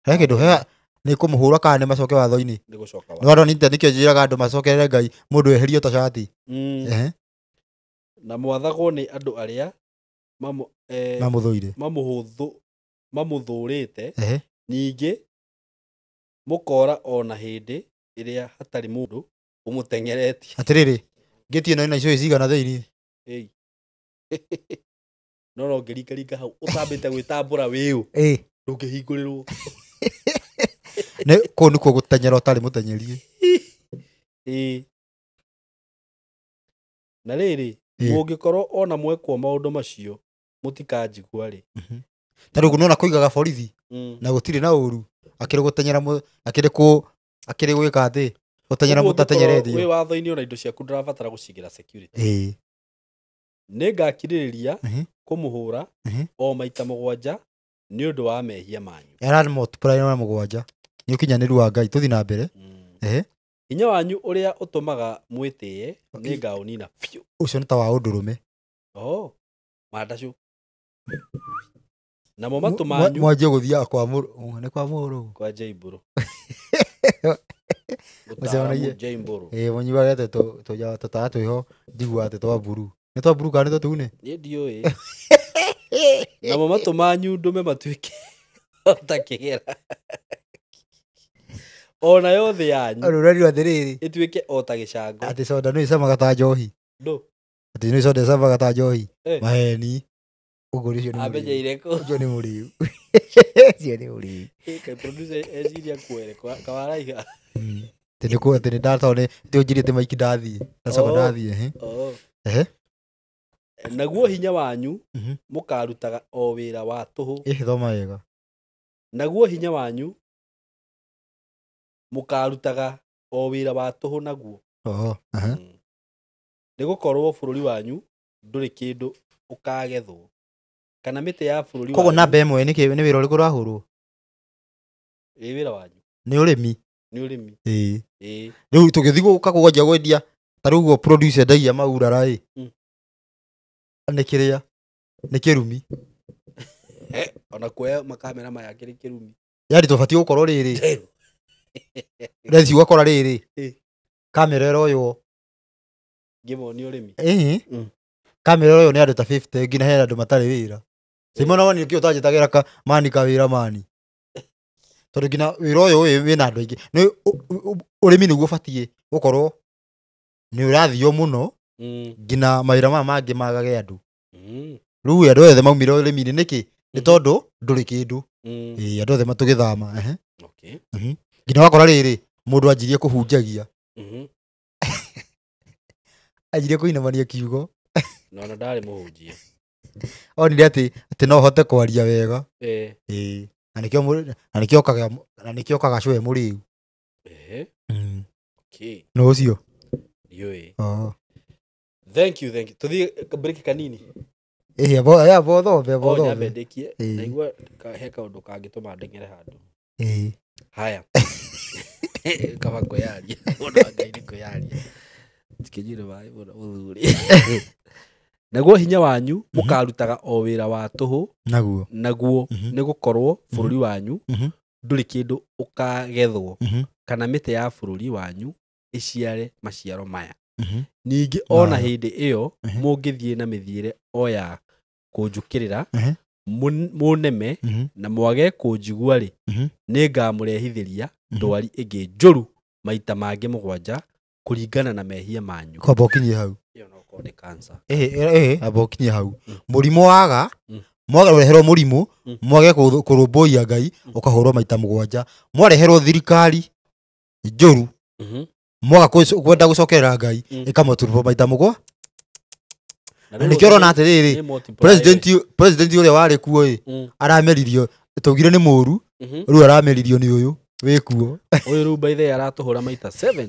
Speaker 4: He kĩndũ he nĩ kũmũhũra kana nĩ macoke watho-inĩ?
Speaker 1: Nĩ gũcoka
Speaker 4: watho. Nĩ nĩkĩo njĩraga andũ macokerere Ngai mũndũ eherio ta cati.
Speaker 1: Na mwathagwo nĩ andũ arĩa
Speaker 4: mamũthũire
Speaker 1: mamũthũrĩte. Ningĩ mũkora o na hĩndĩ ĩrĩa hatarĩ mũndũ ũmũteng'eretie.
Speaker 4: Atĩrĩrĩ, ngĩti ĩno ĩna icũhĩ cigana thĩinĩ?
Speaker 1: No ngĩringaringa hau ũtambĩte gwĩtambũra wĩũ. Ndũngĩhingũrĩrwo.
Speaker 4: Nĩ kũu nĩkuo gũtenyera ũtarĩ mũtenyerie.
Speaker 1: Na rĩrĩ, mũngĩkorwo ona mwekwo maũndũ macio mũtikanjigua rĩ.
Speaker 4: Ta rĩu nĩwona kũigaga borithi na gũtirĩ na ũru akĩrĩ gũtenyera akĩrĩ kũ akĩrĩ gwĩka atĩ gũtenyera mũtatenyeretio.
Speaker 1: Wĩ watho-inĩ ona indo ciaku ndũrabatara gũcigĩra security. Nĩngakirĩrĩria kũmũhũra o maita mũgwanja nĩ ũndũ wa mehia manyu.
Speaker 4: Era multiply na mũgwanja. Nĩ ũkinyanĩru wa Ngai. Tũthiĩ na mbere.
Speaker 1: Hinya wanyu ũrĩa ũtũmaga mwĩtĩe nĩngaũnina biũ.
Speaker 4: Ũcio nĩ ta wa ũndũrũme.
Speaker 1: Mandacũ. Namo matũ manyu
Speaker 4: mwanjie gũthiaga kwa mũrũ nĩ kwa mũrũ
Speaker 1: kwa Jaimbũrũ.
Speaker 4: Mũtaaramu
Speaker 1: Jaimbũrũ.
Speaker 4: Mũnyuage tũtawa twĩho njiguaga atĩ twa mburu. Nĩ twa mburu kana nĩ tũtune?
Speaker 1: Niĩ ndiũĩ. Namo matũ manyu ndũme matuĩke o ta kĩgera. O nayo thĩ yanyu
Speaker 4: Ũrũrani atĩrĩrĩ
Speaker 1: ĩtuĩke o ta gĩcango.
Speaker 4: Atĩ soda nĩ icamaga ta njohi.
Speaker 1: Ndũ?
Speaker 4: Atĩ nĩ soda icamaga ta njohi. Maheni. Ũguo ũcio nĩ mũrĩu.
Speaker 1: Amenyeire kũ?
Speaker 4: Ũcio nĩ mũrĩu. Ũcio nĩ mũrĩu.
Speaker 1: Kaĩ producer eciria kwere kawaraiha.
Speaker 4: Atĩ nĩ kũ atĩ nĩ ndatoo nĩ ũnjirĩte maiki ndathiĩ. Ndacoka ndathiĩ.
Speaker 1: Naguo hinya wanyu mũkarutaga o wĩra wa tũhũ.
Speaker 4: Thoma wega.
Speaker 1: Naguo hinya wanyu mũkarutaga o wĩra wa tũhũ naguo. Nĩgũkorwo bũrũri wanyu ndũrĩ kĩndũ ũkagethwo. Kana mĩtĩ ya bũrũri wanyu.
Speaker 4: Koguo namba ĩmwe nĩ wĩra ũrĩkũ ũrahũrwo?
Speaker 1: Wĩra wanyu.
Speaker 4: Nĩ ũrĩmi.
Speaker 1: Nĩ ũrĩmi.
Speaker 4: Rĩu tũgĩthiĩ gũka kũgwanjia gwendia ta rĩu ũguo producer endagia maurara ĩ. Nĩ kĩrĩa? Nĩ kĩrumi.
Speaker 1: Ona kuoya makamera maya kĩrĩ kĩrumi.
Speaker 4: Yaani tũbatiĩ gũkorwo rĩrĩ. Reci ũgakora rĩrĩ. Kamera ĩroywo.
Speaker 1: Ngĩmonia ũrĩmi.
Speaker 4: Kamera ĩroywo nĩ andũ ta 50 nginya hena andũ matarĩ wĩra. Simona woni nĩkĩo ũtanjĩtagĩra mani ka wĩra mani. Tondũ nginya wĩra ũyũ wĩna andũ aingĩ. Nĩ ũrĩmi nĩguo ũbatiĩ gũkorwo nĩ ũrathio mũno nginya mawĩra maya mangĩ magage andũ. Rĩu andũ othe maumire ũrĩmi-inĩ nĩkĩ? Nĩ tondũ ndũrĩ kĩndũ. Andũ othe matũgĩthama. Nginya wakora rĩrĩ mũndũ anjirie kũhunjagia. Anjirie kũinamania kiugo.
Speaker 1: No na ndarĩ mũhunjia.
Speaker 4: Onire atĩ no hote kwaria wega. Na nĩkĩo kagacũe mũrĩu. No ũcio.
Speaker 1: Ndiũĩ. Thank you. Tũthiĩ break kanini.
Speaker 4: Bothombe.
Speaker 1: Nyambe ndĩkie. Ndaigua he kaũndũ kangĩtũma ndeng'ere handũ. Haya. Kaba kwĩyaria. Mũndũ wa Ngai nĩ kwĩyaria. Tikĩnyuire maĩ mũno mũthuri. Naguo hinya wanyu mũkarutaga o wĩra wa tũhũ.
Speaker 4: Naguo.
Speaker 1: Naguo nĩgũkorwo bũrũri wanyu Ndũrĩ kĩndũ ũkagethwo kana mĩtĩ ya bũrũri wanyu ĩciare maciaro maya. Ningĩ ona hĩndĩ ĩyo mũngĩthiĩ na mĩthiĩre o ya kũnjũkĩrĩra, mũneme na mwage kũnjigua rĩ, nĩngamũrehithĩria ndwari ĩngĩ njũru maita mangĩ 7 kũringana na mehia manyu.
Speaker 4: Kwamba ũkinyie hau.
Speaker 1: Ĩyo no korwo nĩ cancer.
Speaker 4: Amba ũkinyie hau. Mũrimũ waga, mwaga ũreherwo mũrimũ, mwage kũrũmbũiya Ngai, ũkahũrwo maita 7. Mwareherwo thirikari njũru, mwaga kwenda gũcokerera Ngai, ĩkamũturwo maita 7. Na nĩkĩo ũrona atĩrĩrĩ, president ũrĩa warĩ kuo ĩ, arameririo, tũugire nĩ mũru, rĩu arameririo nĩ ũyũ wĩ kuo.
Speaker 1: Ũyũ rĩu by the way aratũhũra maita 7.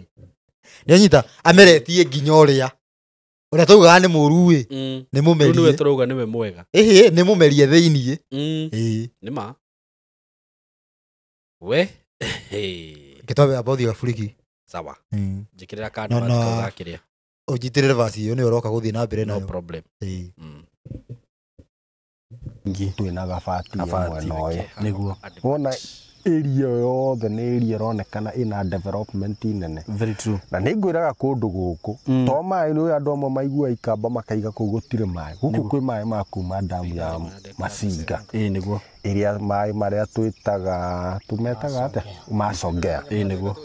Speaker 4: Nĩanyita ameretie nginya ũrĩa taugaga nĩ mũru ĩ, nĩ mũmerie.
Speaker 1: Rĩu nĩwe tũrauga nĩwe mwega.
Speaker 4: Ĩhĩ, nĩ mũmerie thĩiniĩ.
Speaker 1: Nĩ ma. We.
Speaker 4: Gĩtwabe amba ũthiĩ gaburiki.
Speaker 1: Sawa. Njĩkĩrĩra kandi gakĩrĩa.
Speaker 4: Ũnjitĩrĩre verse ĩyo nĩyo ũroka gũthiĩ na mbere nayo.
Speaker 1: No problem.
Speaker 2: Twĩna gabati mwena ũyũ.
Speaker 1: Nĩguo.
Speaker 2: Wona area yothe nĩ area ĩronekana ĩna development nene.
Speaker 1: Very true.
Speaker 2: Na nĩ ngwĩraga kũndũ gũkũ to maĩ nĩ andũ amwe maigua ikamba makaiga kũu gũtirĩ maĩ. Gũkũ kwĩ maĩ ma kuma damu ya Masinga.
Speaker 1: Ĩĩ nĩguo.
Speaker 2: Ĩrĩa maĩ marĩa twĩtaga tũmetaga atĩa? Macongea.
Speaker 1: Ĩĩ nĩguo.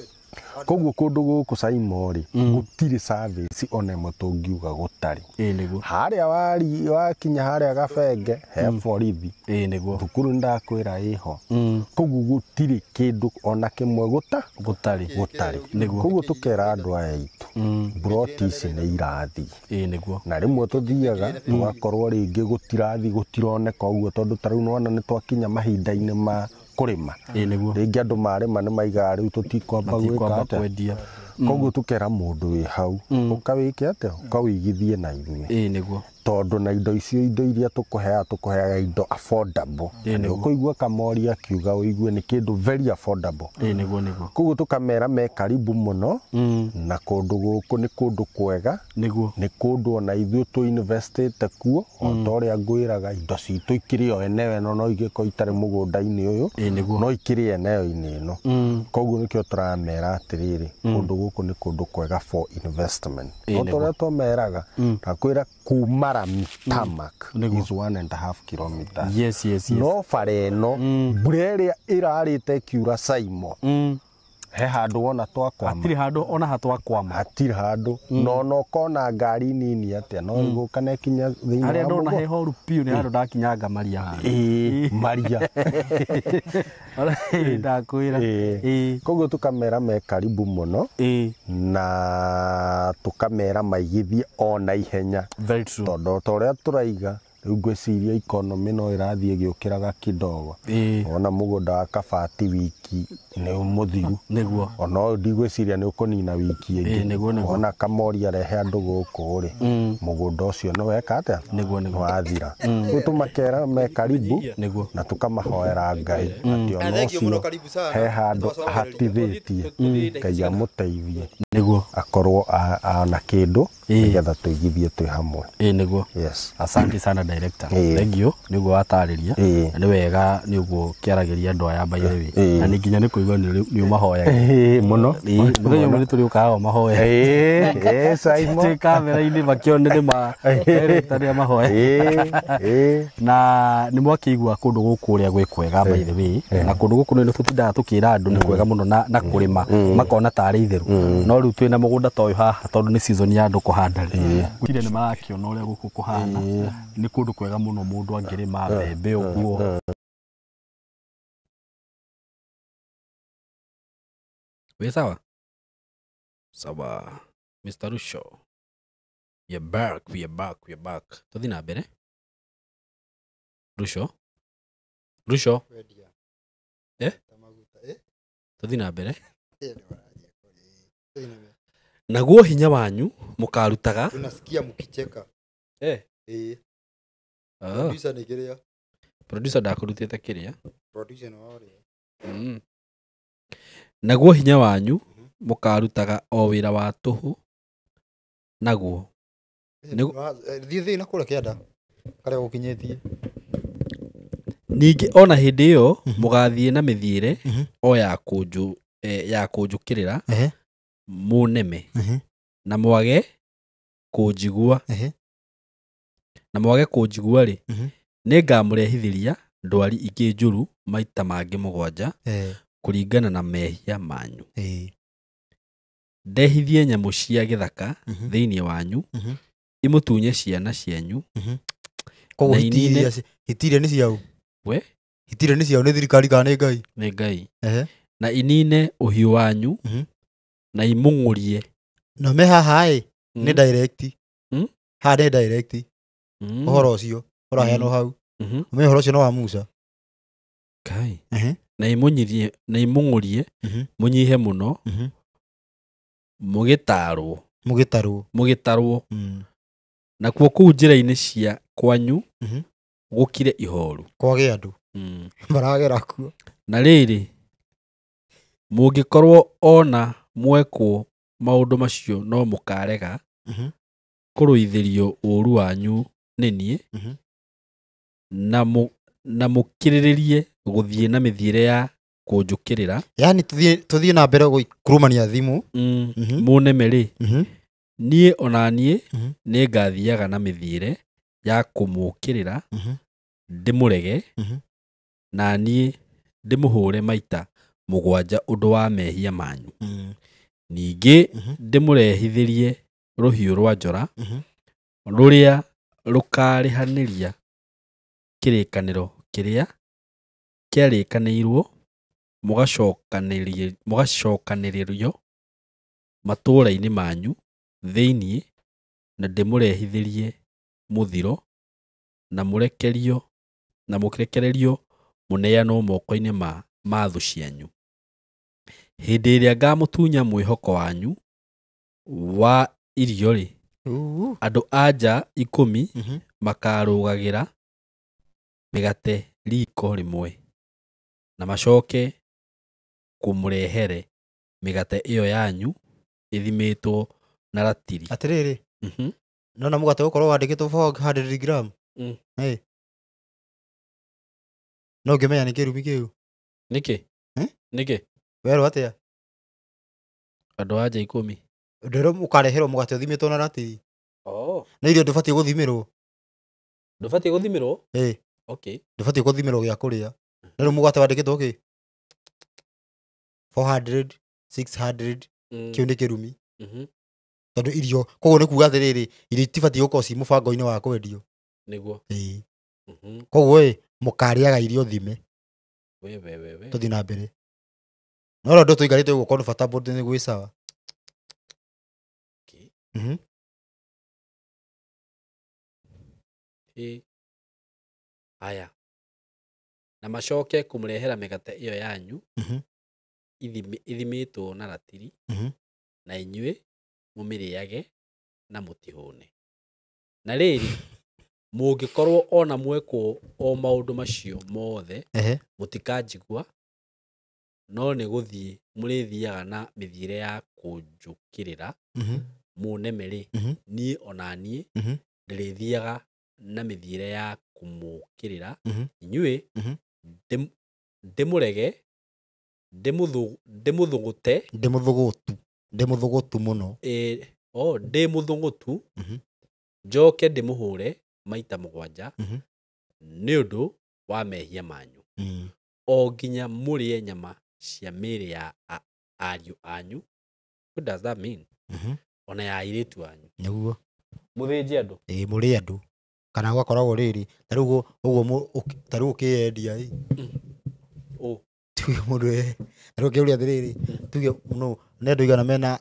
Speaker 2: Koguo kũndũ gũkũ Saimo rĩ, gũtirĩ service ona ĩmwe tũngiuga gũtarĩ.
Speaker 1: Ĩĩ nĩguo.
Speaker 2: Harĩa wakinya harĩa Gabenge he borithi.
Speaker 1: Ĩĩ nĩguo.
Speaker 2: Thukuru ndakwĩra ĩho. Koguo gũtirĩ kĩndũ ona kĩmwe gũtarĩ.
Speaker 1: Nĩguo.
Speaker 2: Koguo tũkera andũ aya aitũ, mburoti ici nĩ irathiĩ.
Speaker 1: Ĩĩ nĩguo.
Speaker 2: Na rĩmwe tũthiaga tũgakorwo rĩngĩ gũtirathi gũtironeka ũguo tondũ ta rĩu nĩwona nĩ twakinya mahinda-inĩ ma kũrĩma.
Speaker 1: Ĩĩ nĩguo.
Speaker 2: Rĩngĩ andũ marĩma nĩ maigaga rĩu tũtikwamba gwĩka atĩa.
Speaker 1: Kwendia.
Speaker 2: Koguo tũkera mũndũ wĩ hau ũkawĩke atĩa, ũkawĩigithie na ithuĩ.
Speaker 1: Ĩĩ nĩguo.
Speaker 2: Tondũ na indo icio indo iria tũkũheaga indo affordable. Nĩ ũkũigua Kamori akiuga ũigue nĩ kĩndũ very affordable.
Speaker 1: Ĩĩ nĩguo nĩguo.
Speaker 2: Koguo tũkamera me karibu mũno na kũndũ gũkũ nĩ kũndũ kwega.
Speaker 1: Nĩguo.
Speaker 2: Nĩ kũndũ ona ithuĩ tũ investĩte kuo o ta ũrĩa ngwĩraga indo citũ ikĩrĩ o eneo ĩno no ingĩkorwo itarĩ mũgũnda-inĩ ũyũ.
Speaker 1: Ĩĩ nĩguo.
Speaker 2: No ikĩrĩ eneo-inĩ ĩno. Koguo nĩkĩo tũramera atĩrĩrĩ, kũndũ gũkũ nĩ kũndũ kwega for investment. O ta ũrĩa twameraga, ndakwĩra kuma Rami tarmac is 1.5 kilometers.
Speaker 1: Yes, yes, yes.
Speaker 2: No bara ĩno mbura ĩrĩa ĩrarĩte ĩkiura Saimo, he handũ wona twakwama.
Speaker 1: Hatirĩ handũ ona hatwakwama.
Speaker 2: Hatirĩ handũ. No no kona ngari nini atĩa no ĩgũka na ĩkinya thĩinĩ wa
Speaker 1: Harĩa ndona
Speaker 2: mũgũnda.
Speaker 1: he horu piũ nĩ handũ ndakinyanga maria haha.
Speaker 2: Ĩĩ, maria.
Speaker 1: Ndakwĩra. Ĩĩ.
Speaker 2: Koguo tũkamera me karibu mũno.
Speaker 1: Ĩĩ.
Speaker 2: Na tũkamera maigithie ona ihenya.
Speaker 1: Very true.
Speaker 2: Tondũ ta ũrĩa tũraiga rĩu ngwĩciria economy no ĩrathiĩ ĩgĩũkĩraga kidogo. Ona mũgũnda wa Kabati wiki nĩ mũthiru.
Speaker 1: Nĩguo.
Speaker 2: Ona ũyũ ndigwĩciria nĩ ũkũnina wiki ĩngĩ.
Speaker 1: Nĩguo nĩguo.
Speaker 2: Ona Kamori arehe andũ gũkũ rĩ, mũgũnda ũcio nĩ weka atĩa?
Speaker 1: Nĩguo nĩguo.
Speaker 2: Wathira. Rĩu tũmakera me karibu.
Speaker 1: Nĩguo.
Speaker 2: Na tũkamahoera Ngai atĩ ona ũcio he handũ hatithĩtie Ngai amũteithie.
Speaker 1: Nĩguo.
Speaker 2: Akorwo ana kĩndũ nĩgetha tũigithie twĩ hamwe.
Speaker 1: Ĩĩ nĩguo.
Speaker 2: Yes.
Speaker 1: Asante sana director. Thank you. Nĩguo watarĩria. Na nĩ wega nĩ ũguo kĩaragĩria andũ aya by the way. Na nĩ nginya nĩ kũigua nĩ ũmahoyaga.
Speaker 2: Ĩĩ mũno.
Speaker 1: Mũthenya ũmwe nĩ tũrĩũkaga o mahoya.
Speaker 2: Ĩĩ, Saimo.
Speaker 1: Twĩ kamera-inĩ makĩone nĩ ma director nĩ amahoya.
Speaker 2: Ĩĩ.
Speaker 1: Na nĩ mwakĩigua kũndũ gũkũ ũrĩa gwĩ kwega by the way. Na kũndũ gũkũ nĩ tũtindaga tũkĩra andũ nĩ kwega mũno na kũrĩma makona tarĩ itherũ. No rĩu twĩna mũgũnda ta ũyũ haha tondũ nĩ season ya andũ kũhanda rĩ. Gũtirĩ nĩ marakĩona ũrĩa gũkũ kũhana. Nĩ kũndũ kwega mũno mũndũ angĩrĩma mbembe ũguo. Wĩ sawa? Sawa. Mr. Rusho. We are back, we are back, we are back. Tũthiĩ na mbere. Rusho. Rusho. Eh? Tũthiĩ na mbere. Naguo hinya wanyu mũkarutaga.
Speaker 4: Tunasikia mkicheka.
Speaker 1: Eh.
Speaker 4: Eh. Producer nĩ kĩrĩa?
Speaker 1: Producer ndakũrutĩte kĩrĩa?
Speaker 4: Producer nĩ warĩa.
Speaker 1: Naguo hinya wanyu mũkarutaga o wĩra wa tũhũ naguo.
Speaker 4: Thiĩ na kũrĩa kĩanda karĩa gũkinyĩtie.
Speaker 1: Ningĩ ona hĩndĩ ĩyo mũgathiĩ na mĩthiĩre o ya kũnjũ ya kũnjũkĩrĩra mũneme na mwage kũnjigua na mwage kũnjigua rĩ, nĩngamũrehithĩria ndwari ingĩ njũru maita mangĩ 7 kũringana na mehia manyu. Ndehithie nyamũ cia gĩthaka thĩinĩ wanyu imũtunye ciana cianyu.
Speaker 4: Koguo hitiria nĩ ciao?
Speaker 1: We?
Speaker 4: Hitiria nĩ ciao, nĩ thirikari kana nĩ Ngai?
Speaker 1: Nĩ Ngai. Na inine ũhiũ wanyu na imũng'ũrie.
Speaker 4: No me haha ĩ nĩ direct. Haha nĩ direct. Ũhoro ũcio ũraheanwo hau. Me ũhoro ũcio no wa Musa.
Speaker 1: Kai. Na imũnyirie, na imũng'ũrie mũnyihe mũno mũgĩtarwo.
Speaker 4: Mũgĩtarwo.
Speaker 1: Mũgĩtarwo. Nakuo kũu njĩra-inĩ cia kwanyu gũkire ihoru.
Speaker 4: Kwage andũ. Maragera kuo.
Speaker 1: Na rĩrĩ, mũngĩkorwo ona mwekwo maũndũ macio no mũkarega kũrũithĩrio ũũru wanyu nĩ niĩ, na mũkĩrĩrĩrie gũthiĩ na mĩthiĩre ya kũnjũkĩrĩra.
Speaker 4: Yaani tũthiĩ na mbere kũrumania thimũ.
Speaker 1: Mũneme rĩ, niĩ ona niĩ nĩngathiaga na mĩthiĩre ya kũmũũkĩrĩra ndĩmũrege, na niĩ ndĩmũhũre maita 7 ũndũ wa mehia manyu. Ningĩ ndĩmũrehithĩrie rũhiũ rwa njora rũrĩa rũkarĩhanĩria kĩrĩkanĩro kĩrĩa kĩarĩkanĩirwo mũgacokanĩrĩrio matũũra-inĩ manyu thĩinĩ, na ndĩmũrehithĩrie mũthiro na mũrekererio mũneanwo moko-inĩ ma thũ cianyu. Hĩndĩ ĩrĩa ngamũtunya mwĩhoko wanyu wa irio rĩ, andũ a nja 10 makarũgagĩra mĩgate riko rĩmwe, na macoke kũmũrehere mĩgate ĩyo yanyu ĩthimĩtwo na ratiri.
Speaker 4: Atĩrĩrĩ, nona mũgate ũkorwo wandĩkĩtwo 400 gram. No ngĩmenya nĩ kĩrumi kĩu.
Speaker 1: Nĩkĩ? Nĩkĩ?
Speaker 4: Werwo atĩa?
Speaker 1: Andũ a nja 10.
Speaker 4: Ndĩrwo ũkareherwo mũgate ũthimĩtwo na ratiri. Nĩ irio ndũbatiĩ gũthimĩrwo.
Speaker 1: Ndũbatiĩ gũthimĩrwo? Okay.
Speaker 4: Ndũbatiĩ gũthimĩrwo gĩa kũrĩa. Na rĩu mũgate wandĩkĩtwo kĩ? 400, 600, kĩu nĩ kĩrumi. Tondũ irio, koguo nĩ kuga atĩrĩrĩ, irio itibatiĩ gũkorwo ci mũbango-inĩ wa kwendio.
Speaker 1: Nĩguo.
Speaker 4: Koguo ĩ, mũkarĩaga irio thime.
Speaker 1: We.
Speaker 4: Tũthiĩ na mbere. No rĩu andũ tũikarĩte ũguo comfortable nĩ gwĩ sawa.
Speaker 1: Okay. Aya. Na macoke kũmũrehera mĩgate ĩyo yanyu ithimĩtwo na ratiri, na inyuĩ mũmĩrĩage na mũtihũne. Na rĩrĩ, mũngĩkorwo ona mwekwo o maũndũ macio mothe, mũtikanjigua, no nĩ gũthiĩ mũrĩthiaga na mĩthiĩre ya kũnjũkĩrĩra mũneme rĩ, niĩ ona niĩ ndĩrĩthiaga na mĩthiĩre ya kũmũũkĩrĩra inyuĩ, ndĩmũrege, ndĩmũthũgũte,
Speaker 4: ndĩmũthũgũtu mũno,
Speaker 1: ndĩmũthũgũtu, njoke ndĩmũhũre maita 7 nĩ ũndũ wa mehia manyu, o nginya mũrĩe nyama cia mĩĩrĩ ya ariũ anyu. What does that mean? Ona ya airĩtu anyu.
Speaker 4: Nĩguo.
Speaker 1: Mũthĩnje andũ.
Speaker 4: Mũrĩe andũ. Kana gwakoragwo rĩrĩ, ta rĩu ũguo ta rĩu ũkĩyendia ĩ. Tuge mũndũ ta rĩu ũkĩũria atĩrĩrĩ, tuge no nĩ andũ aigana mena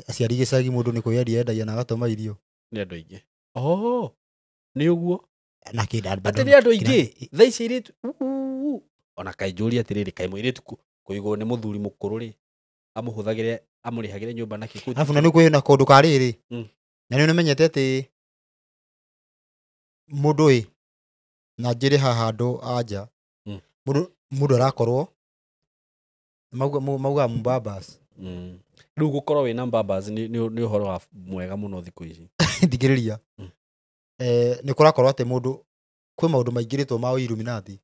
Speaker 4: aciari gĩcagi mũndũ nĩ kwĩyendia endagia na agatũma irio.
Speaker 1: Nĩ andũ aingĩ. Nĩ ũguo.
Speaker 4: Na kĩndũ
Speaker 1: atĩ nĩ andũ aingĩ. Thaa ici airĩtu ona kaĩ njũrie atĩrĩrĩ, kaĩ mũirĩtu kũigwo nĩ mũthuri mũkũrũ rĩ, amũhũthagĩre amũrĩhagĩre nyũmba na kĩkundi.
Speaker 4: Alafu na nĩ kwĩna kũndũ ka rĩrĩ. Na nĩ ũmenyete atĩ mũndũ ĩ na njĩrĩ haha andũ a nja, mũndũ arakorwo maugaga mbabas.
Speaker 1: Rĩu gũkorwo wĩna mbabas nĩ ũhoro wa mwega mũno thikũ ici.
Speaker 4: Thikĩrĩria. Nĩ kũrakorwo atĩ mũndũ kwĩ maũndũ maingĩrĩtwo ma Illuminati.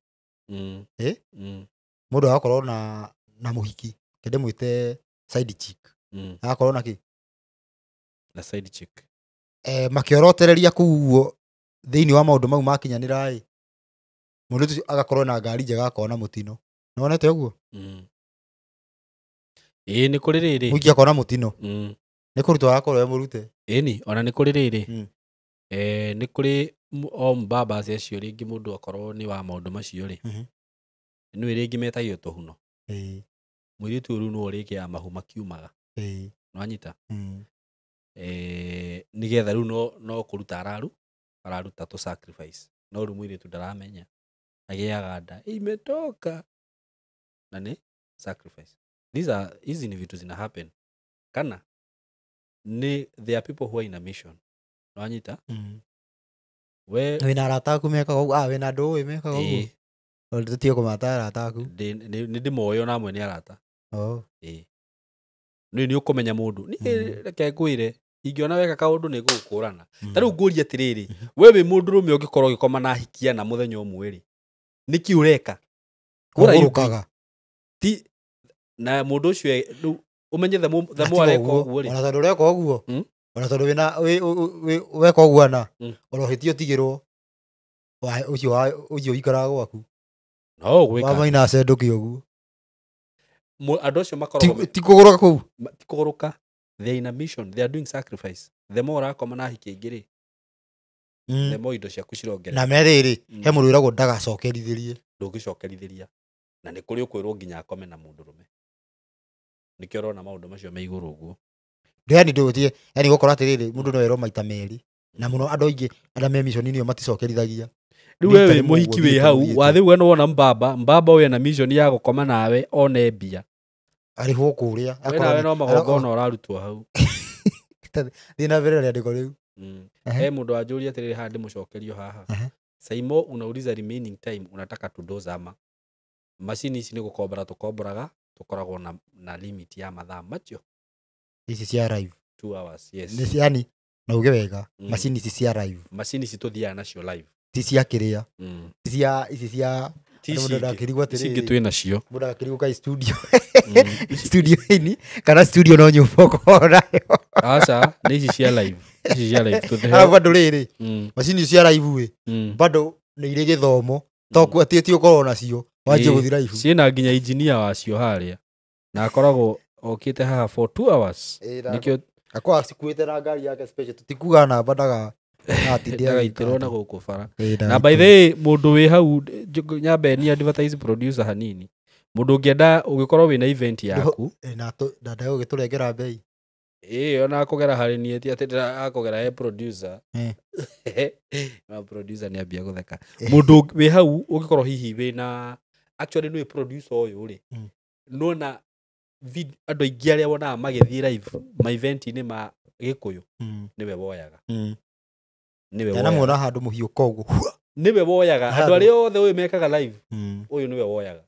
Speaker 4: Mũndũ agakorwo na mũhiki kende mwĩte side chick. Agakorwo na kĩ?
Speaker 1: Na side chick.
Speaker 4: Makĩorotereria kũu ũguo thĩinĩ wa maũndũ mau makinyanĩra ĩ, mũndũ ũcio agakorwo na ngari njega akona mũtino. Nĩwonete ũguo?
Speaker 1: Ĩĩ nĩ kũrĩ rĩrĩ.
Speaker 4: Mũhiki akona mũtino. Nĩ kũrutwo agakorwo e mũrute.
Speaker 1: Ĩni ona nĩ kũrĩ rĩrĩ. Nĩ kũrĩ o mbaba acio rĩngĩ mũndũ akorwo nĩ wa maũndũ macio rĩ. Nĩ rĩngĩ metagio tũhuno. Mũirĩtu ũyũ rĩu nĩwe ũrĩgĩaga mahu makiumaga. Nĩwanyita? Nĩgetha rĩu no kũruta araruta tũ sacrifice. No rĩu mũirĩtu ndaramenya. Agĩaga nda imetoka. Na nĩ sacrifice. These are hizi ni vitu zina happen. Kana ni there are people who are in a mission. Nĩwanyita? We
Speaker 4: wĩna arata aku mekaga ũguo, wĩna andũ ũĩ mekaga ũguo. Tũtige kũmata arata aku.
Speaker 1: Nĩ ndĩmoĩ ona amwe nĩ arata. Ĩĩ. Nĩ ũkũmenya mũndũ. Niĩ reke ngwĩre ingĩona weka kaũndũ nĩ ngũgũkũrana. Ta rĩu ngũrie atĩrĩrĩ, we wĩ mũndũrũme ũngĩkorwo ũgĩkoma na ahikia na mũthenya ũmwe rĩ, nĩkĩ ũreka?
Speaker 4: Kũgũrũkaga.
Speaker 1: Ti na mũndũ ũcio rĩu ũmenye the more areka ũguo rĩ.
Speaker 4: Ona tondũ ũreka ũguo. Ona tondũ wĩna weka ũguo na ona ũhĩtie ũtigĩrwo ũcio ũikaraga gwaku.
Speaker 1: No gwĩka.
Speaker 4: Wa maina acendũke ũguo.
Speaker 1: Andũ acio makoragwo
Speaker 4: ti kũgũrũka kũu.
Speaker 1: Ti kũgũrũka. They are in a mission. They are doing sacrifice. The more ũrakoma na ahiki aingĩ rĩ, the more indo ciaku cirongerereka.
Speaker 4: Na me rĩrĩ, he mũndũ wĩragwo ndagacokerithĩrie.
Speaker 1: Ndũngĩcokerithĩria. Na nĩ kũrĩ ũkwĩrwo nginya akome na mũndũrũme. Nĩkĩo ũrona maũndũ macio me igũrũ ũguo.
Speaker 4: Yani ndũtie, yani gũkorwo atĩrĩrĩ, mũndũ no erwo maita merĩ. Na mũno andũ aingĩ arĩa me mission-inĩ ĩyo maticokerithagia.
Speaker 1: Rĩu we wĩ mũhiki wĩ hau, wathiĩ uga nĩwona mbaba, mbaba ũyũ ena mission ya gũkoma nawe one mbia.
Speaker 4: Arĩhwo kũrĩa.
Speaker 1: We nawe no magongona ũrarutwo hau.
Speaker 4: Thiĩ na mbere na rĩandĩko rĩu.
Speaker 1: He mũndũ wanjũria atĩrĩrĩ haha ndĩmũcokerio haha. Saimo unauliza remaining time unataka tudoza ama. Macini ici nĩ gũkombora tũkomboraga, tũkoragwo na limit ya mathaa macio.
Speaker 4: Ici cia live.
Speaker 1: 2 hours, yes.
Speaker 4: Nĩ yani na uge wega, macini ici cia live.
Speaker 1: Macini ici tũthiaga nacio live.
Speaker 4: Ti cia kĩrĩa. Ti cia ici cia mũndũ ndakĩrigwo atĩrĩrĩ.
Speaker 1: Ici ingĩ twĩ nacio.
Speaker 4: Mũndũ akĩrigwo kai studio. Studio-inĩ kana studio no nyũmba ũkorwo nayo.
Speaker 1: Aca, nĩ ici cia live. Ici cia live tũthĩhe.
Speaker 4: Arabu andũ rĩrĩ, macini cia live ĩ, bado nĩ irĩ gĩthomo. To atĩ ti ũkorwo nacio. Wanjie gũthiĩ live.
Speaker 1: Ciĩna nginya engineer wacio harĩa. Na akoragwo okĩte haha for 2 hours. Nĩkĩo
Speaker 4: akorwo acikuĩte na ngari yake special. Tũtikuga namba
Speaker 1: ndagaitĩrwo na gũkũ bara. Na by the way, mũndũ wĩ hau nyambe ni advertise producer hanini. Mũndũ ũngĩenda ũngĩkorwo wĩna event yaku
Speaker 4: na ndagũgĩtũrengera bei.
Speaker 1: Ĩĩ ona akũgera harĩ niĩ ti atĩ akũgera he producer. Na producer nĩ ambia gũtheka. Mũndũ wĩ hau ũngĩkorwo hihi wĩna actually nĩwe producer ũyũ rĩ. Nona andũ aingĩ arĩa wonaga magĩthiĩ live ma event-inĩ ma Gĩkũyũ nĩwe woyaga. Nĩwe woyaga.
Speaker 4: Ndanamuona handũ mũhiũko ũguo.
Speaker 1: Nĩwe woyaga. Andũ arĩa othe ũyũ mekaga live ũyũ nĩwe woyaga.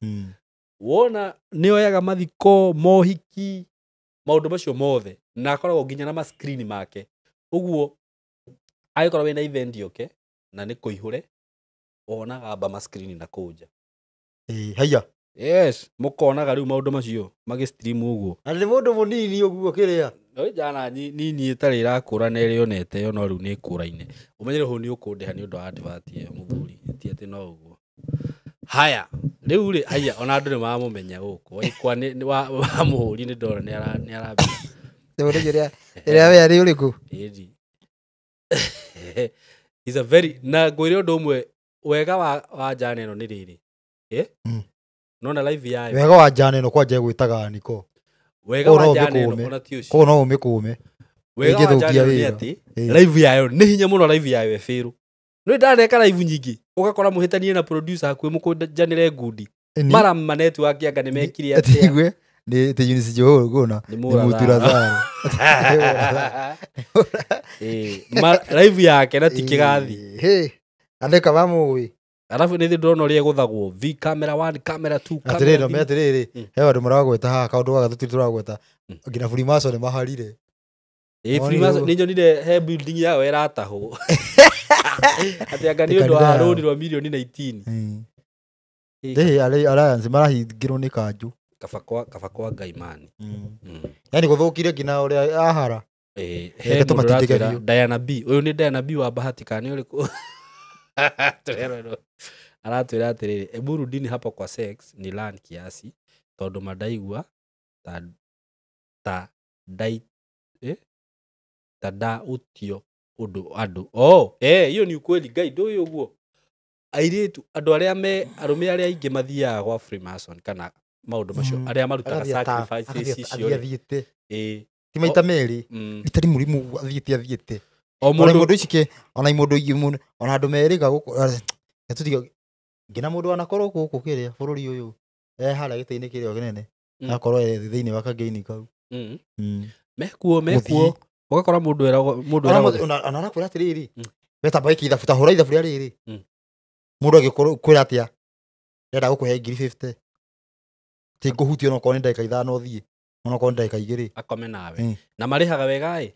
Speaker 1: Wona nĩ oyaga mathiko, mohiki, maũndũ macio mothe na akoragwo nginya na ma screen make. Ũguo angĩkorwo wĩna event yoke na nĩ kũihũre wonaga amba ma screen na kũu nja.
Speaker 4: Haiya.
Speaker 1: Yes, mũkonaga rĩu maũndũ macio magĩ stream ũguo.
Speaker 4: Na nĩ mũndũ mũnini ũguo kĩrĩa.
Speaker 1: No njana nini ĩtarĩ ĩrakũra na ĩrĩonete yo no rĩu nĩ ĩkũraine. Ũmenyere hau nĩ ũkũndĩha nĩ ũndũ wa advert ĩyo mũthuri, ti atĩ no ũguo. Haya, rĩu rĩ haya ona andũ nĩ mamũmenya gũkũ. Waikwa nĩ wa mũhũri nĩ ndona nĩ arambia.
Speaker 4: Ĩrĩa ĩrĩa we arĩ ũrĩkũ?
Speaker 1: Ĩni. Is a very na ngwĩre ũndũ ũmwe wega wa njana ĩno nĩ rĩrĩ. Nona live yayo.
Speaker 4: Wega wa njana ĩno kwanja ĩgwĩtaga niko.
Speaker 1: Wega wa njana ĩno ona ti ũcio.
Speaker 4: Koguo no ũmĩkũme.
Speaker 1: Wega wa njana ĩno nĩ atĩ live yayo nĩ hinya mũno live yayo ĩbĩrũ. Nĩ ndaneka live nyingĩ ũgakora mũhĩtanie na producer hakuhĩ mũkũnjanĩre ngundi. Mara ma network anga nĩ mekire atĩa.
Speaker 4: Atigwe nĩ ti Eunice Johoro gũna nĩ Mũtura Zaro.
Speaker 1: Ma live yake na ti kĩgathi.
Speaker 4: Andĩka mamũĩ.
Speaker 1: Alafu nĩ ndĩrona ũrĩa ĩgũthagwo V camera 1 camera 2 camera
Speaker 4: 3. Atĩrĩrĩ, atĩrĩrĩ, he andũ maragweta haha kaũndũ gaka tũtirĩ tũragweta. Nginya Freemason nĩ maharire.
Speaker 1: Freemason nĩ nyonire he building yao ĩratahwo. Atĩ anga nĩ ũndũ wa rũni rwa mirioni 19.
Speaker 4: Alliance marahingĩrwo nĩ kanjũ. Kaba
Speaker 1: kwa Ngai mani.
Speaker 4: Yani gũthũkire nginya ũrĩa ahara.
Speaker 1: He mũndũ Diana B. Ũyũ nĩ Diana B wa Bahati kana nĩ ũrĩkũ? Aratwĩra atĩrĩrĩ, ebu rudini hapo kwa sex ni learn kiasi tondũ mandaigua ta dai ta da utio ũndũ andũ. Oh, hiyo ni ukweli Ngai ndũĩ ũguo. Airĩtu andũ arĩa me arũme arĩa aingĩ mathiaga gwa Freemason kana maũndũ macio arĩa marutaga sacrifices icio
Speaker 4: athiĩte. Ti maita merĩ rita rĩmwe rĩmwe athiĩte. O mũndũ ici ke ona mũndũ ingĩ ona andũ merĩga gũkũ tũtiga nginya mũndũ anakorwo gũkũ kĩrĩa bũrũri ũyũ harĩa gĩtĩ-inĩ kĩrĩa kĩnene akorwo thĩinĩ wa kangĩini kau.
Speaker 1: Mekuo ũgakora mũndũ eragwo
Speaker 4: ona arakwĩra atĩrĩrĩ we tamba wĩke ithabu ta hũra ithabu rĩa rĩrĩ mũndũ angĩkorwo kwĩra atĩa ndĩrenda gũkũhe 50,000 ti ngũhutia onokorwo nĩ ndagĩka 5 thiĩ onokorwo nĩ ndagĩka 2
Speaker 1: akome nawe na marĩhaga wega ĩ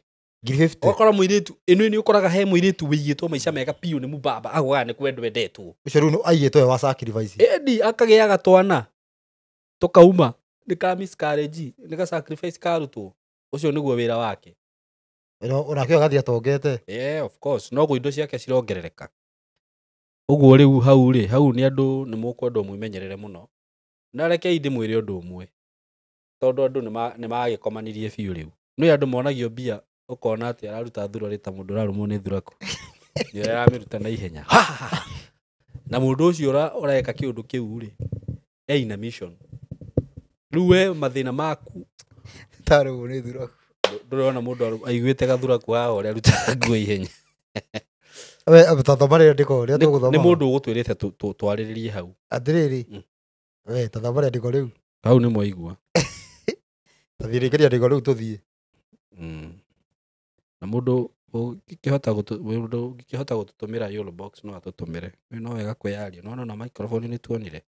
Speaker 4: 50,000
Speaker 1: ũgakora mũirĩtu ĩno nĩ ũkoraga he mũirĩtu wĩigĩtwo maica mega piũ nĩ mũbaba agoga nĩ kwendwo endetwo
Speaker 4: ũcio rĩu aigĩtwo we wa sacrifice
Speaker 1: ĩni akagĩaga twana tũkauma nĩ ka miscarriage nĩ ka sacrifice karutwo ũcio nĩguo wĩra wake
Speaker 4: onake agathiĩ atongete.
Speaker 1: Yeah, of course noguo indo ciake cirongerereka ũguo rĩu hau rĩ hau nĩ andũ nĩ mũkwendwo mwĩmenyerere mũno na rekei ndĩmwĩre ũndũ ũmwe tondũ andũ nĩ magĩkomanirie biũ rĩu nĩ andũ monagio mbia ũkona atĩ araruta thurarĩ ta mũndũ ũrarũmwo nĩ thuraku nĩ ũrĩa aramĩruta na ihenya na mũndũ ũcio ũreka kĩũndũ kĩu rĩ ena mission rĩu we mathĩna maku
Speaker 4: tarũmwo nĩ thuraku
Speaker 1: ndũrona mũndũ aiguĩte gathuraku haha ũrĩa arutaga nguo ihenya
Speaker 4: we tathoma rĩandĩko rĩrĩa tũgũthoma
Speaker 1: nĩ mũndũ ũgũtwĩrĩte twarĩrĩrie hau
Speaker 4: atĩrĩrĩ we tathoma rĩandĩko rĩu
Speaker 1: hau nĩ mwaigua
Speaker 4: tathirĩkĩria rĩandĩko rĩu tũthiĩ
Speaker 1: na mũndũ ũngĩkĩhota gũtũtũmĩra yellow box no atũtũmĩre no wega kwĩyaria no na microphone nĩ tuonire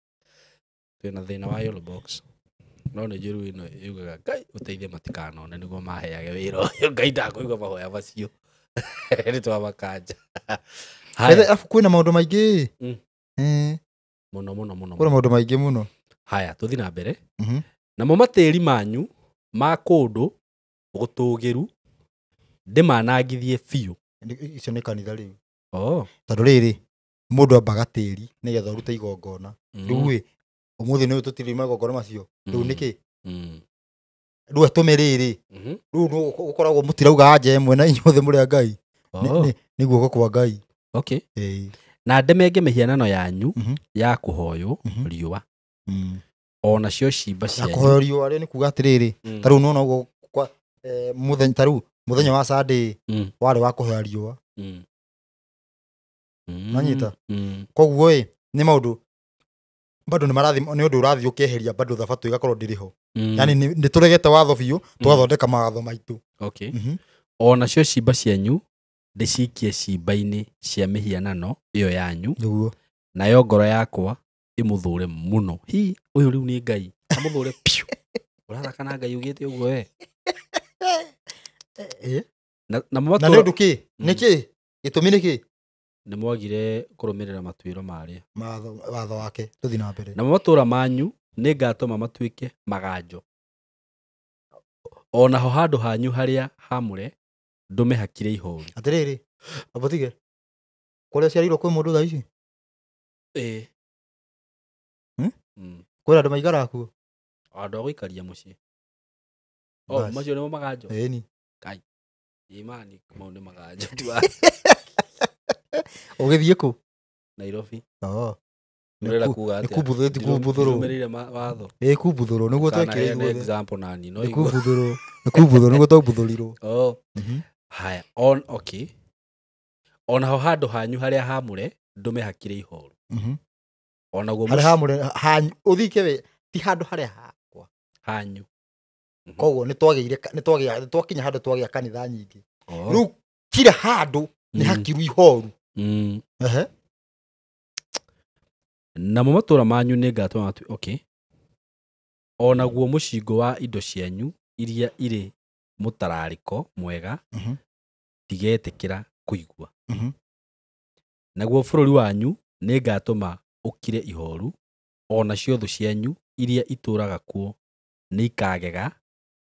Speaker 1: twĩna thĩna wa yellow box no nĩ njũru ĩno yugaga Ngai ũteithie matikanone nĩguo maheage wĩra ũyũ Ngai ndakũigua mahoya macio nĩ twamakanja.
Speaker 4: Arabu kwĩna maũndũ maingĩ
Speaker 1: mũno mũno mũno
Speaker 4: kwĩna maũndũ maingĩ mũno.
Speaker 1: Haya tũthiĩ na mbere. Namo matĩri manyu ma kũndũ gũtũgĩru ndĩmanangithie biũ.
Speaker 4: Icio nĩ kanitha rĩu. Tondũ rĩrĩ mũndũ ambaga tĩri nĩgetha ũrute igongona rĩu ĩ ũmũthĩ nĩ tũtirĩ magongona macio rĩu nĩkĩ rĩu atũme rĩrĩ rĩu ũkoragwo mũtirauga anja ĩmwe na inyuothe mũrĩ a Ngai nĩ guoko kwa Ngai.
Speaker 1: Okay. Na ndemenge mĩhianano yanyu ya kũhoywo riũa ona cio cimba cianyu
Speaker 4: kũhoywo riũa rĩ nĩ kuga atĩrĩrĩ ta rĩu nĩwona ũguo mũthenya ta rĩu mũthenya wa Sunday warĩ wa kũhoya riũa nanyita koguo ĩ nĩ maũndũ bado nĩ marathi nĩ ũndũ ũrathiĩ ũkeheria bado thabatũ ĩgakorwo ndĩrĩ ho yani nĩ tũregete watho biũ tũgathondeka mawatho maitũ.
Speaker 1: Okay. Ona cio cimba cianyu ndĩcikie cimba-inĩ cia mĩhianano ĩyo yanyu
Speaker 4: nĩguo
Speaker 1: nayo ngoro yakwa ĩmũthũre mũno. Hi ũyũ rĩu nĩ Ngai amũthũre piũ ũrathaka na Ngai ugĩte ũguo we na
Speaker 4: na nĩ ũndũ kĩ nĩkĩ gĩtũmi nĩkĩ
Speaker 1: nĩ mwagire kũrũmĩrĩra matuĩro marĩa
Speaker 4: watho wake tũthiĩ na mbere.
Speaker 1: Namo matũũra manyu nĩ ngatũma matuĩke maganjo onaho handũ hanyu harĩa hamũre ndũme hakire ihoru.
Speaker 4: Atĩrĩrĩ abotige kũrĩa ciarirwo kwĩ mũndũ thaa ici kwĩna andũ maikaraga kuo
Speaker 1: andũ a gũikaria mũciĩ macio nĩmo maganjo
Speaker 4: ĩni
Speaker 1: Ngai imani mau nĩ maganjo
Speaker 4: ũgĩthiĩ kũ
Speaker 1: Nairobi
Speaker 4: Nĩ kumbuthũrwo nĩ kumbuthũrwo nĩguo twekire
Speaker 1: ithuothe example nani no
Speaker 4: nĩ kumbuthũrwo nĩ kumbuthũrwo nĩguo twambuthũrirwo.
Speaker 1: Haya on okay onaho handũ hanyu harĩa hamũre ndũme hakire ihoru onaguo
Speaker 4: harĩa hamũre hanyu ũthike we ti handũ harĩa hakwa
Speaker 1: hanyu
Speaker 4: koguo nĩ twagĩire nĩ twakinya handũ twagĩa kanitha nyingĩ rĩu kila handũ nĩ hakiru ihoru.
Speaker 1: Namo matũũra manyu nĩ ngatũma matu okay onaguo mũcingo wa indo cianyu iria irĩ mũtararĩko mwega ndigetĩkĩra kũigua. Naguo bũrũri wanyu nĩ ngatũma ũkire ihoru O nacio thũ cianyu iria itũũraga kuo nĩikagega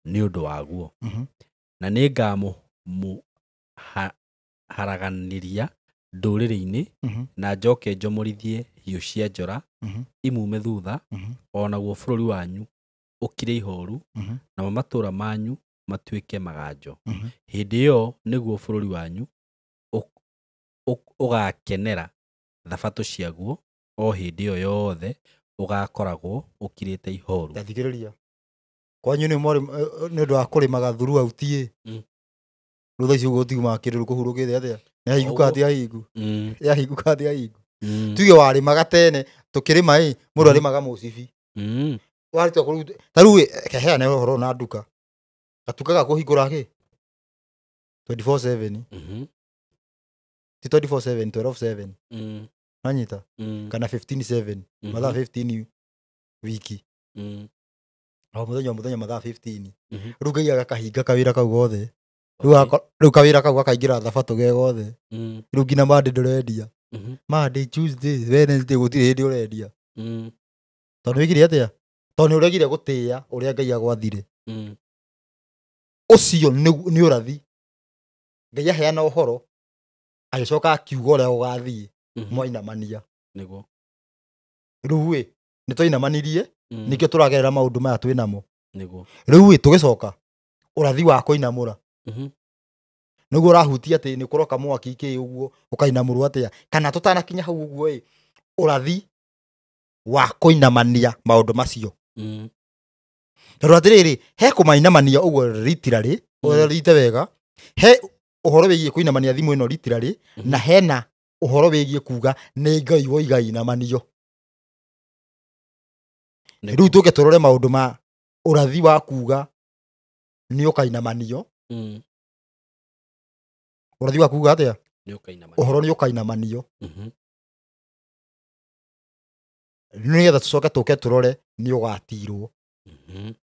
Speaker 1: nĩ ũndũ waguo. Na nĩngamũharaganĩria ndũrĩrĩ-inĩ, na njoke njomorithie hiũ cia njora imume thutha, o naguo bũrũri wanyu ũkire ihoru, namo matũũra manyu matuĩke maganjo. Hĩndĩ ĩyo nĩguo bũrũri wanyu ũgakenera thabatũ ciaguo, o hĩndĩ ĩyo yothe ũgakoragwo ũkirĩte ihoru.
Speaker 4: Tathikĩrĩria. Kwanyu nĩ mwarĩ nĩ ũndũ wa kũrĩmaga throughout ĩ. Rĩu thaa ici ũguo tiumaga kĩndũ kũhurũkĩte atĩa? Nĩ hahingu kana ti hahingu? Nĩ hahingu kana ti hahingu? Tuge warĩmaga tene tũkĩrĩma ĩ mũndũ arĩmaga mũcibi. Warĩtua kũruta ta rĩu keheane ũhoro na nduka. Gatuka ga kũhingũra kĩ? 24/7. Ti 24/7, 12/7. Nanyita? Kana 15/7. Mathaa 15 wiki. O mũthenya mathaa 15. Rĩu Ngai agakahinga kawĩra kau gothe. Rĩu kawĩra kau gakaingĩra thabatũ ge gothe. Rĩu nginya Monday ndũrendia. Monday, Tuesday, Wednesday gũtirĩ hĩndĩ ũrendia. Tondũ wĩkire atĩa? Tondũ nĩ ũregire gũtĩĩa ũrĩa Ngai agwathire. Ũcio nĩ ũrathi. Ngai aheana ũhoro agĩcoka akiuga ũrĩa gũgathiĩ mwainamania.
Speaker 1: Nĩguo.
Speaker 4: Rĩu ĩ nĩ twainamanirie nĩkĩo tũragerera maũndũ maya twĩ namo.
Speaker 1: Nĩguo.
Speaker 4: Rĩu ĩ tũgĩcoka ũrathi wa kũinamũra. Nĩguo ũrahutia atĩ nĩ kũroka mwaki kĩ ũguo ũkainamũrwo atĩa kana tũtanakinya hau ũguo ĩ ũrathi wa kũinamania maũndũ macio. Tondũ atĩrĩrĩ he kũmainamania ũguo literally ũrorite wega he ũhoro wĩgiĩ kũinamania thimũ ĩno literally na hena ũhoro wĩgiĩ kuga nĩ Ngai woiga inamanio. Rĩu tũke tũrore maũndũ ma ũrathi wa kuga nĩ ũkainamanio. Ũrathi wa kuga atĩa? Ũhoro nĩ ũkainamanio. Nĩgetha tũcoke tũke tũrore nĩ ũgatirwo.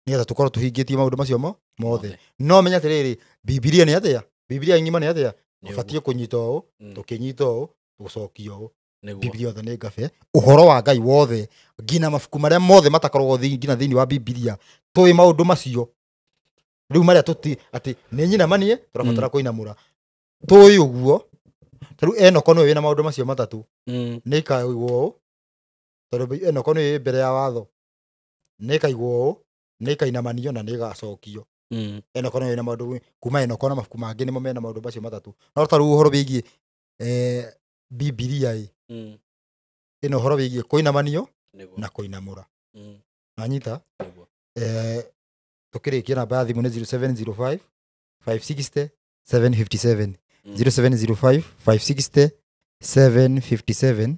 Speaker 4: Nĩgetha tũkorwo tũhingĩtie maũndũ macio mothe. No menya atĩrĩrĩ Bibilia nĩ atĩa? Bibilia ng'ima nĩ atĩa? Ũbatiĩ kũnyita ũũ, tũkĩnyita ũũ, tũgũcokia ũũ. Bibilia yothe nĩ ngabe. Ũhoro wa Ngai wothe nginya mabuku marĩa mothe matakoragwo nginya thĩinĩ wa Bibilia tũĩ maũndũ macio. Rĩu marĩa tũti atĩ nĩ nyinamanie tũrabatara kũinamũra. Tũĩ ũguo. Ta rĩu Enoko nĩwe wĩna maũndũ macio matatũ. Nĩ ĩkaigwo ũũ. Tondũ Enoko nĩwe wĩ mbere ya watho. Nĩ ĩkaigwo ũũ, nĩ ĩkainamanio na nĩ ĩgacokio. Enoko nĩwe wĩna maũndũ kuma Enoko na mabuku mangĩ nĩmo mena maũndũ macio matatũ. No ta rĩu ũhoro wĩgiĩ Bibilia ĩ ĩno ũhoro wĩgiĩ kũinamanio na kũinamũra. Nanyita? Tũkĩrĩkia namba ya thimũ nĩ 0705 560 757. 0705 560 757.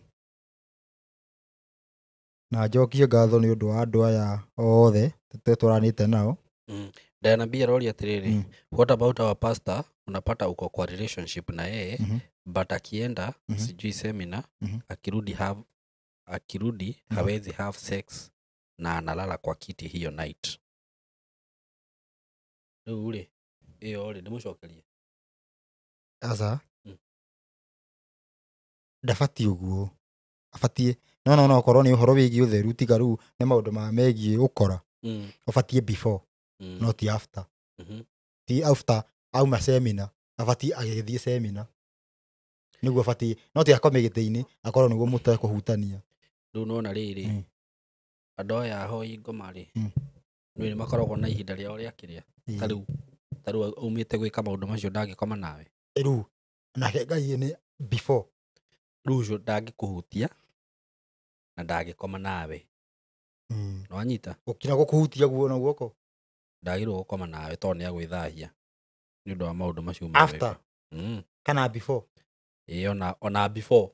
Speaker 4: Na njokie ngatho nĩ ũndũ wa andũ aya othe tũranĩte nao.
Speaker 1: Diana B aroria atĩrĩrĩ, what about our pastor? Unapata uko kwa relationship na yeye but akienda sijui seminar akirudi hawezi have sex na analala kwa kiti hiyo night. Rĩu rĩ ĩyo rĩ ndĩmũcokerie.
Speaker 4: Aca. Ndabatiĩ ũguo. Abatiĩ no okorwo nĩ ũhoro wĩgiĩ ũtheru tiga rĩu nĩ maũndũ ma megiĩ ũkora. Ũbatiĩ before not after. Ti after auma seminar abatiĩ agĩthiĩ seminar. Nĩguo abatiĩ no ti akome gĩtĩ-inĩ akorwo nĩguo mũtekũhutania.
Speaker 1: Rĩu nona rĩrĩ andũ aya ahoi ngoma rĩ nĩ makoragwo na ihinda rĩao rĩa kĩrĩa ta rĩu aumĩte gwĩka maũndũ macio ndangĩkoma nawe.
Speaker 4: Rĩu nake Ngai nĩ before.
Speaker 1: Rĩu ũcio ndangĩkũhutia na ndangĩkoma nawe. Nĩwanyita?
Speaker 4: Gũkira gũkũhutia guo na guoko.
Speaker 1: Ndagĩrĩirwo gũkoma nawe tondũ nĩ agwĩthahia nĩ ũndũ wa maũndũ macio.
Speaker 4: After? Kana before?
Speaker 1: Ĩĩ ona before.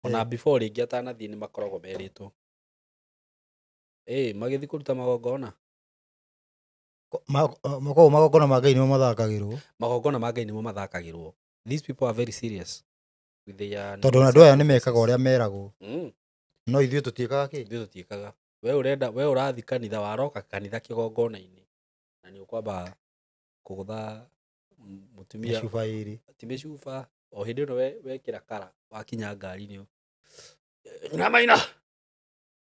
Speaker 1: Ona before rĩngĩ atanathiĩ nĩ makoragwo merĩtwo. Magĩthiĩ kũruta magongona.
Speaker 4: Magongona ma Ngai nĩmo mathakagĩrwo.
Speaker 1: Magongona ma Ngai nĩmo mathakagĩrwo. These people are very serious with their
Speaker 4: tondũ andũ aya nĩ mekaga ũrĩa meragwo. No ithuĩ tũtiĩkaga kĩ?
Speaker 1: Ithuĩ tũtiĩkaga. We ũrenda we ũrathiĩ kanitha waroka kanitha kĩgongona-inĩ na nĩ ũkwamba kũgũtha mũtumia
Speaker 4: mĩcuba ĩrĩ.
Speaker 1: Ti mĩcuba o hĩndĩ ĩno wekĩra kara wakinya ngari-inĩ nyina maina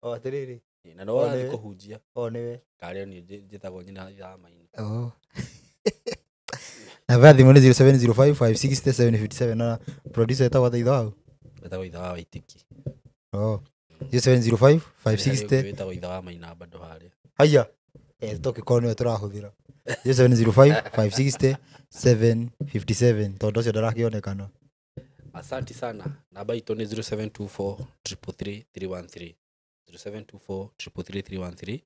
Speaker 4: O atĩrĩrĩ.
Speaker 1: Na no ũrathiĩ kũhunjia.
Speaker 4: O nĩwe.
Speaker 1: Karĩ niĩ njĩtagwo nyina ithe wa Maina.
Speaker 4: Oh. Namba ya thimũ nĩ 0705 560 757 na producer etagwo atĩa ithe wau?
Speaker 1: Wĩtagwo ithe wa Waitĩki.
Speaker 4: Oh. 0705 560
Speaker 1: Wĩtagwo ithe wa Maina bado harĩa.
Speaker 4: Haya. Tũkĩkorwo nĩwe tũrahũthĩra. 0705 560 757 tondũ ũcio ndarakĩonekana.
Speaker 1: Asanti sana. Namba itũ nĩ 0724 333 313. 0724 333 313.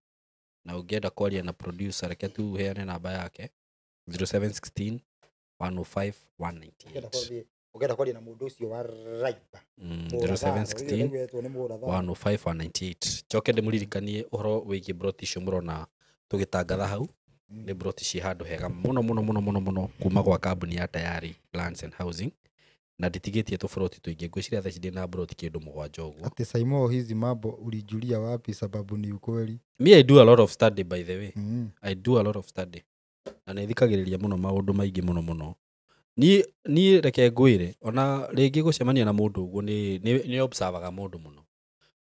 Speaker 1: Na ũngĩenda kwaria na producer reke tu heane namba yake 0716 105 198.
Speaker 4: Ũngĩenda kwaria na mũndũ ũcio wa Raiba.
Speaker 1: 0716 105 198. Njoke ndĩmũririkanie ũhoro wĩgiĩ broti icio mũrona tũgĩtangatha hau. Nĩ broti ciĩ handũ hega mũno mũno mũno mũno mũno kuma gwa kambuni ya Tayari Lands and Housing. Na nditigĩtie tũburoti tũingĩ, ngwĩciria thaa ici ndĩ na broti kĩndũ mũgwanja ũguo.
Speaker 4: Ati Saimo hizi mambo ulijulia wapi sababu ni ukweli?
Speaker 1: Me I do a lot of study by the way. I do a lot of study. Na nĩ thikagĩrĩria mũno maũndũ maingĩ mũno mũno. Niĩ reke ngwĩre ona rĩngĩ gũcemania na mũndũ ũguo nĩ observaga mũndũ mũno.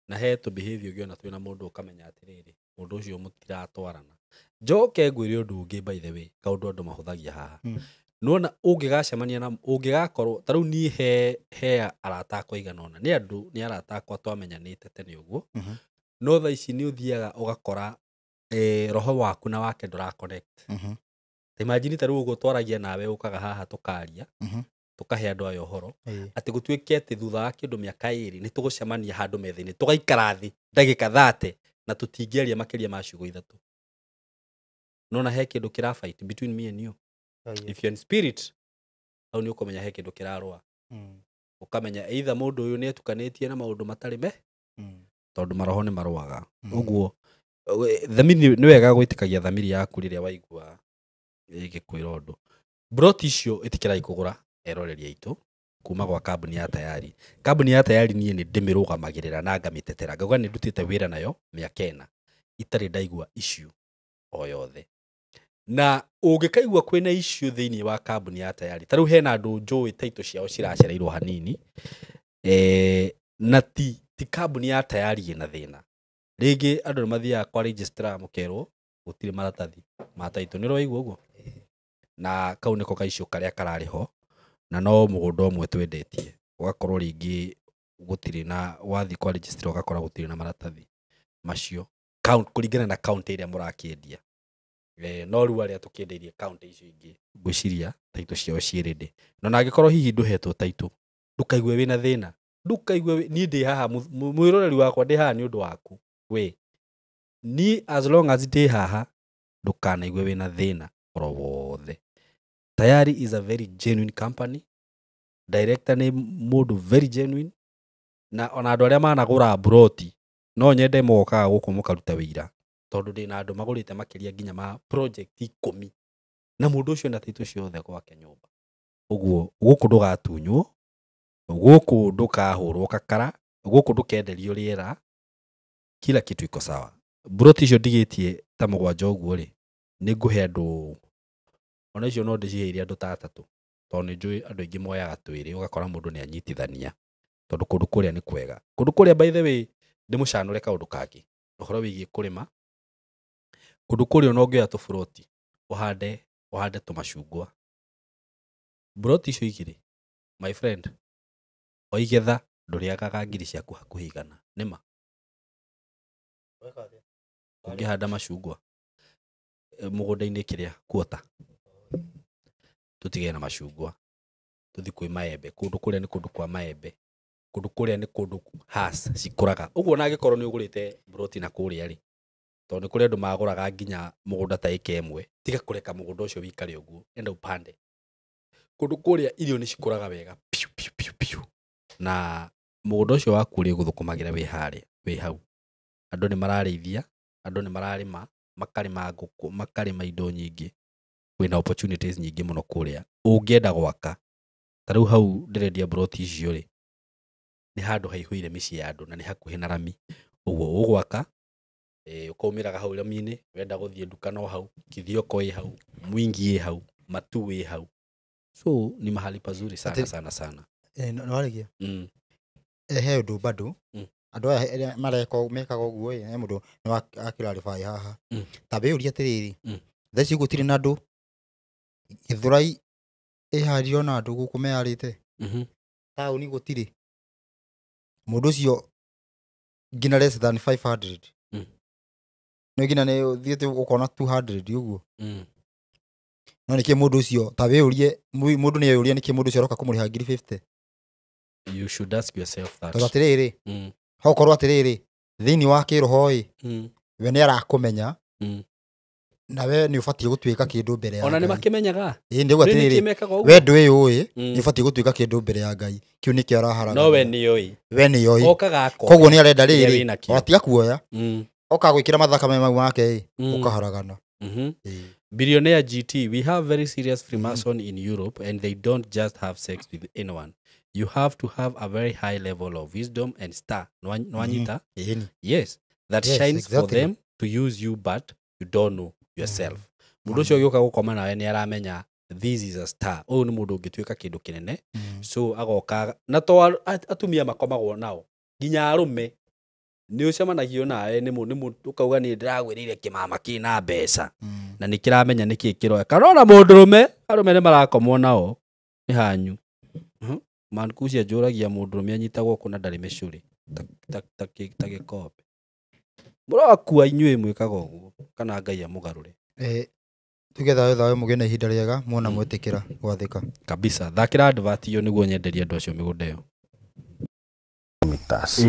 Speaker 1: Na he tũ behavior ũngĩona twĩna mũndũ ũkamenya atĩrĩrĩ mũndũ ũcio mũtiratwarana. Njoke ngwĩre ũndũ ũngĩ by the way, kaũndũ andũ mahũthagia haha. Nona ũngĩgacemania na ũngĩgakorwo ta rĩu niĩ he arata akwa igana ũna, nĩ andũ nĩ arata akwa twamenyanĩte tene ũguo. No thaa ici nĩ ũthiaga ũgakora roho waku na wake ndũra connect. Ta imagine ta rĩu ũguo twaragia nawe ũkaga haha tũkaria, tũkahe andũ aya ũhoro, atĩ gũtuĩke atĩ thutha wa kĩndũ mĩaka ĩrĩ nĩ tũgũcemania handũ metha-inĩ tũgaikara thĩ ndagĩka 30 na tũtingĩaria makĩria ma ciugo ithatũ. Nona he kĩndũ kĩra fight between me and you. If you're in spirit, hau nĩ ũkũmenya he kĩndũ kĩrarũa. Ũkamenya either mũndũ ũyũ nĩ etukanĩtie na maũndũ matarĩ me, tondũ maroho nĩ marũaga. Ũguo thamiri nĩ wega gwĩtĩkagia thamiri yaku rĩrĩa waigua ĩgĩkwĩra ũndũ. Broti icio ĩtĩkĩrai kũgũra eroreri aitũ kuma gwa kambuni ya Tayari. Kambuni ya Tayari niĩ nĩ ndĩmĩrũgamagĩrĩra na ngamĩtetera. Ngauga nĩ ndutĩte wĩra nayo mĩaka ĩna itarĩ ndaigua issue o yothe. Na ũngĩkaigua kwĩna issue thĩinĩ wa kambuni ya Tayari, ta rĩu hena andũ njũĩ taitũ ciao ciracereirwo hanini, na ti kambuni ya Tayari ĩna thĩna. Rĩngĩ andũ nĩ mathiaga kwa registrar mũkerwo gũtirĩ maratathi ma taitũ, nĩ ũraigua ũguo? Na kau nĩko ka issue karĩa kararĩ ho, na no mũgũnda ũmwe twendetie ũgakorwo rĩngĩ gũtirĩ na wathiĩ kwa registrar ũgakora gũtirĩ na maratathi macio kũringana na county ĩrĩa mũrakĩendia. No rĩu arĩa tũkĩendeirie county icio ingĩ ngwĩciria taitũ ciao ciĩ ready. No na angĩkorwo hihi ndũhetwo taitũ ndũkaigue wĩna thĩna, ndũkaigue niĩ ndĩ haha mwĩroreri wakwa ndĩ haha nĩ ũndũ waku we. Niĩ as long as ndĩ haha ndũkanaigue wĩna thĩna oro wothe. Tayari is a very genuine company. Director nĩ mũndũ very genuine. Na ona andũ arĩa managũra broti no nyende mokaga gũkũ mũkaruta wĩira, tondũ ndĩna andũ magũrĩte makĩria nginya ma project 10 na mũndũ ũcio na taitũ ciothe gwake nyũmba. Ũguo gũkũ ndũgatunywo, gũkũ ndũkahũrwo kakara, gũkũ ndũkenderio rĩera, kila kitu iko sawa. Broti icio ndigĩtie ta mũgwanja ũguo rĩ, nĩ ngũhe andũ ona icio no ndĩciheire andũ ta atatũ, tondũ nĩ njũĩ andũ aingĩ moyaga twĩrĩ ũgakora mũndũ nĩ anyitithania, tondũ kũndũ kũrĩa nĩ kwega. Kũndũ kũrĩa by the way ndĩmũcanũre kaũndũ kangĩ ũhoro wĩgiĩ kũrĩma. Kũndũ kũrĩa ona ũngĩoya tũburoti ũhande tũmacungwa, broti icio igĩrĩ my friend, oigetha ndũrĩagaga ngiri ciaku hakuhĩ igana nĩma. Ũngĩhanda macungwa mũgũnda-inĩ kĩrĩa kuota, tũtige na macungwa tũthiĩ kwĩ maembe. Kũndũ kũrĩa nĩ kũndũ kwa maembe, kũndũ kũrĩa nĩ kũndũ has cikũraga. Ũguo na angĩkorwo nĩ ũgũrĩte broti na kũrĩa rĩ, tondũ nĩ kũrĩ andũ magũraga nginya mũgũnda ta ĩka ĩmwe, tiga kũreka mũgũnda ũcio wĩikare ũguo, enda upande. Kũndũ kũrĩa irio nĩ cikũraga wega piu piu piu piu, na mũgũnda ũcio waku ũrĩ gũthũkũmagĩra wĩ harĩa wĩ hau. Andũ nĩ mararĩithia, andũ nĩ mararĩma, makarĩma ngũkũ, makarĩma indo nyingĩ. Kwĩna opportunities nyingĩ mũno kũrĩa ũngĩenda gwaka. Ta rĩu hau ndĩrendia broti icio rĩ, nĩ handũ haihũire mĩciĩ ya andũ na nĩ hakuhĩ na rami. Ũguo ũgwaka ũkaumĩraga hau rami-inĩ, wenda gũthiĩ nduka no hau, Kithioko ĩ hau, Mwingi ĩ hau, Matu ĩ hau. So ni mahali pazuri sana sana sana.
Speaker 4: No warĩkia? He ũndũ bado Andũ aya arĩa mareka mekaga ũguo ĩ, he mũndũ nĩ akĩrarĩbaĩ haha. Ta wĩyũrie atĩrĩrĩ, thaa ici gũtirĩ na andũ Gĩthũrai ĩharĩrio na andũ gũkũ meyarĩte. Taũni gũtirĩ. Mũndũ ũcio nginya less than 500. Nĩ nginya nĩ ũthiĩte ũkona 200 ũguo. No nĩkĩ mũndũ ũcio ta wĩyũrie, mũndũ nĩ eyũrie nĩkĩ mũndũ ũcio aroka kũmũrĩha ngiri 50.
Speaker 1: You should ask yourself that.
Speaker 4: Tondũ atĩrĩrĩ, hokorwo atĩrĩrĩ, thĩinĩ wa kĩroho ĩ, we nĩ arakũmenya na we nĩ ũbatiĩ gũtuĩka kĩndũ mbere ya
Speaker 1: Ona nĩ
Speaker 4: Ngai.
Speaker 1: makĩmenyaga.
Speaker 4: Ĩĩ nĩguo
Speaker 1: Nĩ nĩkĩ
Speaker 4: atĩrĩrĩ,
Speaker 1: mekaga ũguo?
Speaker 4: we ndwĩyũĩ, nĩ ũbatiĩ gũtuĩka kĩndũ mbere ya Ngai. Kĩu nĩkĩo araharaga.
Speaker 1: No we nĩoĩ.
Speaker 4: We nĩoĩ.
Speaker 1: Okaga akoya.
Speaker 4: Koguo nĩ arenda
Speaker 1: Kĩrĩa
Speaker 4: rĩrĩ,
Speaker 1: wĩnakĩo.
Speaker 4: ona tiga kuoya, oka gwĩkĩra mathakame mau make ĩ, ũkaharagana. Ĩĩ.
Speaker 1: Billionaire GT, we have very serious Freemason in Europe and they don't just have sex with anyone. You have to have a very high level of wisdom and star. Nwanyita?
Speaker 4: Ĩni.
Speaker 1: Yes, that
Speaker 4: Yes,
Speaker 1: shines for
Speaker 4: exactly.
Speaker 1: them to use you, but you don't know yourself. Mũndũ ũcio ũgĩũka gũkoma nawe nĩ aramenya this is a star. Ũyũ nĩ mũndũ ũngĩtuĩka kĩndũ kĩnene. So agoka na to atumia makomagwo nao nginya arũme nĩ ũcemanagio nawe nĩ mũndũ ũkauga nĩ ndĩragwĩrĩire kĩmama kĩna mbeca na nĩ kĩramenya nĩkĩ kĩroya kana ona mũndũrũme arũme nĩ marakomwo nao nĩ hanyu. Mankucia njũragia mũndũrũme anyitagwo kũ na ndarĩ mĩcũrĩ ta gĩkombe. Mũrokua inyuĩ mwĩkaga ũguo kana Ngai amũgarũre.
Speaker 4: Tuge thayũ thayũ mũgĩe na ihinda rĩega muona mwĩtĩkĩra gwathĩka.
Speaker 1: Kabisa. Thakĩra advert iyo nĩguo nyenderie andũ acio mĩgũnda ĩyo.
Speaker 2: Meters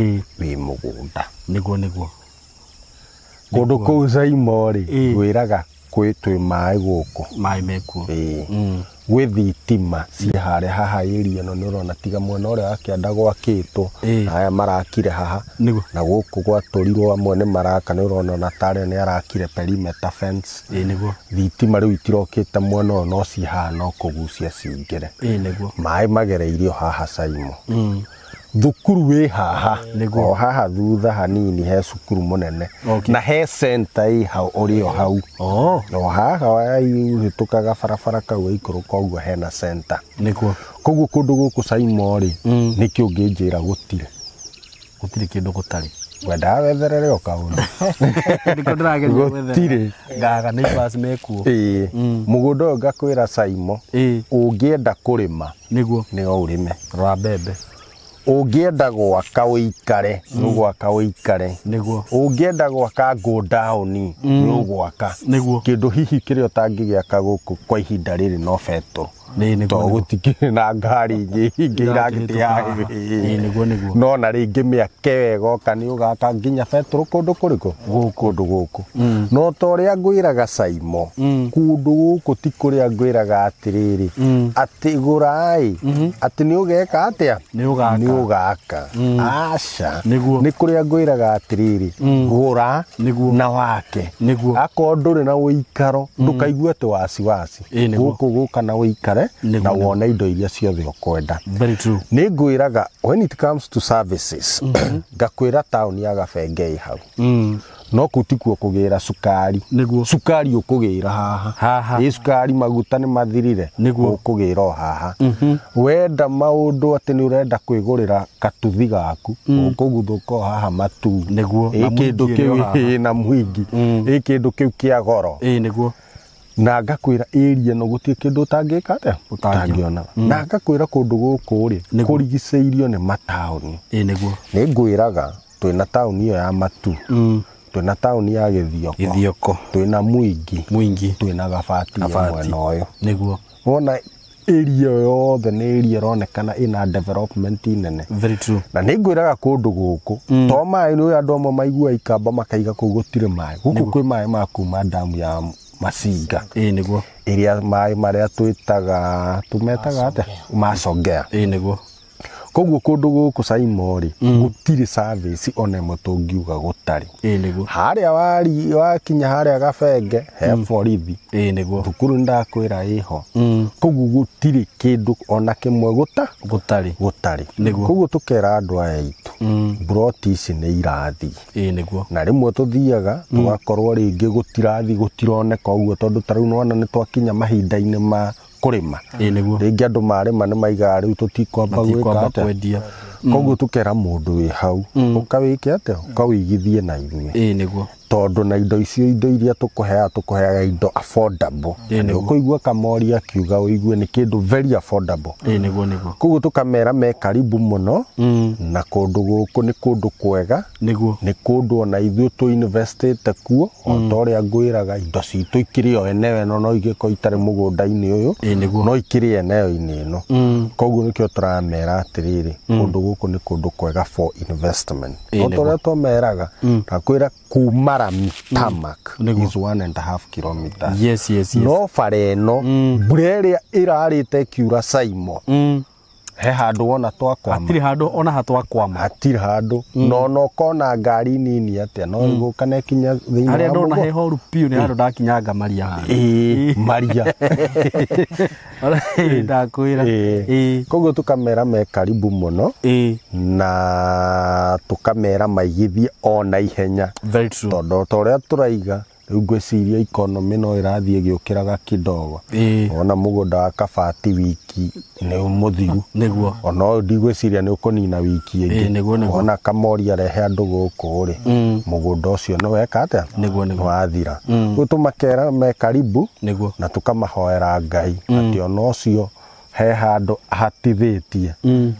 Speaker 2: wĩ mũgũnda.
Speaker 1: Nĩguo nĩguo.
Speaker 2: Kũndũ kũu Saimo rĩ, ngwĩraga kwĩ twĩ maĩ gũkũ.
Speaker 1: Maĩ mekuo.
Speaker 2: Gwĩ thitima ciĩ harĩa haha area ĩno nĩ ũrona tiga mwena ũrĩa wa kĩanda gwakĩtwo, aya marakire haha.
Speaker 1: Nĩguo.
Speaker 2: Na gũkũ gwatũrirwo amwe nĩ maraka nĩ ũrona ona tarĩa nĩ arakire perimeter fence.
Speaker 1: Nĩguo.
Speaker 2: Thitima rĩu itirokĩte mwena ũyũ no ciĩ haha no kũgucia cingĩre.
Speaker 1: Nĩguo.
Speaker 2: Maĩ magereirio haha Saimo. Thukuru wĩ haha.
Speaker 1: Nĩguo.
Speaker 2: O haha thutha hanini he cukuru mũnene.
Speaker 1: Okay.
Speaker 2: Na he center ĩ hau ũrĩ o hau. O haha ũhĩtũkaga barabara kau waikũrũka ũguo hena center.
Speaker 1: Nĩguo.
Speaker 2: Koguo kũndũ gũkũ Saimo rĩ, nĩkĩ ũngĩnjĩra gũtirĩ?
Speaker 1: Gũtirĩ kĩndũ gũtarĩ.
Speaker 2: Wendaga wetherere o kaũndũ.
Speaker 1: Nĩkĩo ndĩrageria gwetherera.
Speaker 2: Gũtirĩ.
Speaker 1: Ngaga neighbors mekuo.
Speaker 2: Ĩĩ. Mũgũnda ũyũ ngakwĩra Saimo, ũngĩenda kũrĩma,
Speaker 1: Nĩguo.
Speaker 2: nĩ o ũrĩme.
Speaker 1: Rora mbembe.
Speaker 2: Ũngĩenda gwaka ũikare, nĩ ũgwaka ũikare.
Speaker 1: Nĩguo.
Speaker 2: Ũngĩenda gwaka go down, nĩ ũgwaka.
Speaker 1: Nĩguo.
Speaker 2: Kĩndũ hihi kĩrĩa ũtangĩgĩaka gũkũ kwa ihinda rĩrĩ no betũrũ.
Speaker 1: Nĩ
Speaker 2: To
Speaker 1: nĩguo.
Speaker 2: gũtikĩrĩ na ngari ingĩ
Speaker 1: Irakĩhĩtũka.
Speaker 2: iragĩthiĩ.
Speaker 1: Nĩguo nĩguo.
Speaker 2: No na rĩngĩ mĩaka ĩyo ĩgoka nĩ ũgaka nginya betũrũ kũndũ kũrĩkũ? Kũndũ gũkũ. No ta ũrĩa ngwĩraga Saimo, kũndũ gũkũ ti kũrĩa ngwĩraga atĩrĩrĩ, atĩ gũrai, atĩ nĩ ũgeka atĩa?
Speaker 1: Nĩ ũgaka.
Speaker 2: Nĩ ũgaka. Aca.
Speaker 1: Nĩguo.
Speaker 2: Nĩ kũrĩa ngwĩraga atĩrĩrĩ, gũra
Speaker 1: Nĩguo.
Speaker 2: na wake.
Speaker 1: Nĩguo.
Speaker 2: Akorwo ndũrĩ na ũikaro, ndũkaigue atĩ wasiwasi.
Speaker 1: Nĩguo.
Speaker 2: Gũkũ gũka na ũikare
Speaker 1: Nĩguo,
Speaker 2: na
Speaker 1: nĩguo.
Speaker 2: wone indo iria ciothe ũkwenda.
Speaker 1: Very true.
Speaker 2: Nĩ ngwĩraga when it comes to services, ngakwĩra taũni ya Gabenge ĩ hau. No kũu tikuo kũgĩra cukari.
Speaker 1: Nĩguo.
Speaker 2: Cukari ũkũgĩra haha.
Speaker 1: Haha.
Speaker 2: Ĩ cukari maguta nĩ mathirire.
Speaker 1: Nĩguo.
Speaker 2: Ũkũgĩra o haha. Wenda maũndũ atĩ nĩ ũrenda kwĩgũrĩra katuthi gaku, ũkũguthũka o haha Matu.
Speaker 1: Nĩguo.
Speaker 2: Ĩ
Speaker 1: Na
Speaker 2: kĩndũ
Speaker 1: Mwingi
Speaker 2: kĩu
Speaker 1: ĩrĩ o haha.
Speaker 2: ĩ na Mwingi. Ĩ kĩndũ kĩu kĩa goro.
Speaker 1: Nĩguo.
Speaker 2: Na ngakwĩra area ĩno gũtirĩ kĩndũ ũtangĩka atĩa?
Speaker 1: Ũtangĩona.
Speaker 2: Na ngakwĩra kũndũ gũkũ rĩ,
Speaker 1: Nĩguo.
Speaker 2: kũrigicĩirio nĩ mataũni.
Speaker 1: Nĩguo.
Speaker 2: Nĩ ngwĩraga twĩna taũni ĩyo ya Matu, twĩna taũni ya Gĩthioko,
Speaker 1: Gĩthioko.
Speaker 2: twĩna Mwingi,
Speaker 1: Mwingi.
Speaker 2: twĩna Gabati ya
Speaker 1: Gabati.
Speaker 2: mwena ũyũ.
Speaker 1: Nĩguo.
Speaker 2: Wona area yothe nĩ area ĩronekana ĩna development nene.
Speaker 1: Very true.
Speaker 2: Na nĩ ngwĩraga kũndũ gũkũ to maĩ nĩ andũ amwe maigua ikamba makaiga kũu gũtirĩ maĩ. Gũkũ kwĩ maĩ ma kuma damu ya Masinga.
Speaker 1: Nĩguo.
Speaker 2: Ĩrĩa maĩ marĩa twĩtaga tũmetaga atĩa? Macongea.
Speaker 1: Nĩguo.
Speaker 2: Koguo kũndũ gũkũ Saimo rĩ, gũtirĩ service ona ĩmwe tũngiuga gũtarĩ.
Speaker 1: Nĩguo.
Speaker 2: Harĩa wakinya harĩa Gabenge he borithi.
Speaker 1: Nĩguo.
Speaker 2: Thukuru nĩndakwĩra ĩho. Koguo gũtirĩ kĩndũ ona kĩmwe
Speaker 1: Gũtarĩ.
Speaker 2: gũtarĩ.
Speaker 1: Nĩguo.
Speaker 2: Koguo tũkera andũ aya aitũ, mburoti ici nĩ irathiĩ.
Speaker 1: Nĩguo.
Speaker 2: Na rĩmwe tũthiaga tũgakorwo rĩngĩ gũtirathi gũtironeka ũguo tondũ ta rĩu nĩwona nĩ twakinya mahinda-inĩ ma kũrĩma.
Speaker 1: Ĩĩ nĩguo.
Speaker 2: Rĩngĩ andũ marĩma nĩ maigaga rĩu tũtikwamba gwĩka
Speaker 1: Matikwamba
Speaker 2: atĩa.
Speaker 1: kwendia.
Speaker 2: Koguo tũkera mũndũ wĩ hau ũkawĩke atĩa, ũkawĩigithie na ithuĩ.
Speaker 1: Ĩĩ nĩguo.
Speaker 2: Tondũ na indo icio, indo iria tũkũheaga indo affordable.
Speaker 1: Ĩĩ
Speaker 2: Nĩ
Speaker 1: nĩguo.
Speaker 2: ũkũigua Kamori akiuga ũigue nĩ kĩndũ very affordable.
Speaker 1: Ĩĩ nĩguo nĩguo.
Speaker 2: Koguo tũkamera me karibu mũno na kũndũ gũkũ nĩ kũndũ kwega.
Speaker 1: Nĩguo.
Speaker 2: Nĩ kũndũ ona ithuĩ tũ investĩte kuo, o ta ũrĩa ngwĩraga indo citũ ikĩrĩ o eneo ĩno, no igĩkorwo itarĩ mũgũnda-inĩ ũyũ.
Speaker 1: Ĩĩ nĩguo.
Speaker 2: No ikĩrĩ eneo-inĩ ĩno. Koguo nĩkĩo tũramera atĩrĩrĩ, kũndũ gũkũ nĩ kũndũ kwega for investment.
Speaker 1: Ĩĩ
Speaker 2: O ta ũrĩa twameraga, ndakwĩra kuma rami tarmac
Speaker 1: Nĩguo.
Speaker 2: is 1.5 kilometers.
Speaker 1: Yes yes yes.
Speaker 2: No bara ĩno mbura ĩrĩa ĩrarĩte ĩkiura Saimo, he handũ wona twakwama?
Speaker 1: Hatirĩ handũ ona hatwakwama.
Speaker 2: Hatirĩ handũ, no no kona ngari nini atĩa no ĩgũka na ĩkinya thĩinĩ
Speaker 1: Harĩa
Speaker 2: wa
Speaker 1: ndona
Speaker 2: mũgũnda.
Speaker 1: he horu piũ nĩ handũ ndakinyanga maria handũ.
Speaker 2: Ĩĩ, maria.
Speaker 1: Ĩĩ, ndakwĩra.
Speaker 2: Ĩĩ.
Speaker 1: Ĩĩ.
Speaker 2: Koguo tũkamera me karibu mũno
Speaker 1: Ĩĩ.
Speaker 2: na tũkamera maigithie ona ihenya.
Speaker 1: Very true.
Speaker 2: Tondũ ta ũrĩa tũraiga rĩu, ngwĩciria economy no ĩrathiĩ ĩgĩũkĩraga kidogo.
Speaker 1: Ĩĩ.
Speaker 2: Ona mũgũnda wa kabati wiki nĩ mũthiru.
Speaker 1: Nĩguo.
Speaker 2: Ona ũyũ ndigwĩciria nĩ ũkũnina wiki ĩngĩ.
Speaker 1: Ĩĩ, nĩguo, nĩguo.
Speaker 2: Ona Kamori arehe andũ gũkũ rĩ, mũgũnda ũcio nĩ weka atĩa?
Speaker 1: Nĩguo, nĩguo.
Speaker 2: Nĩ wathira. Rĩu tũmakera me karibu
Speaker 1: Nĩguo.
Speaker 2: na tũkamahoera Ngai atĩ ona ũcio he handũ hatithĩtie,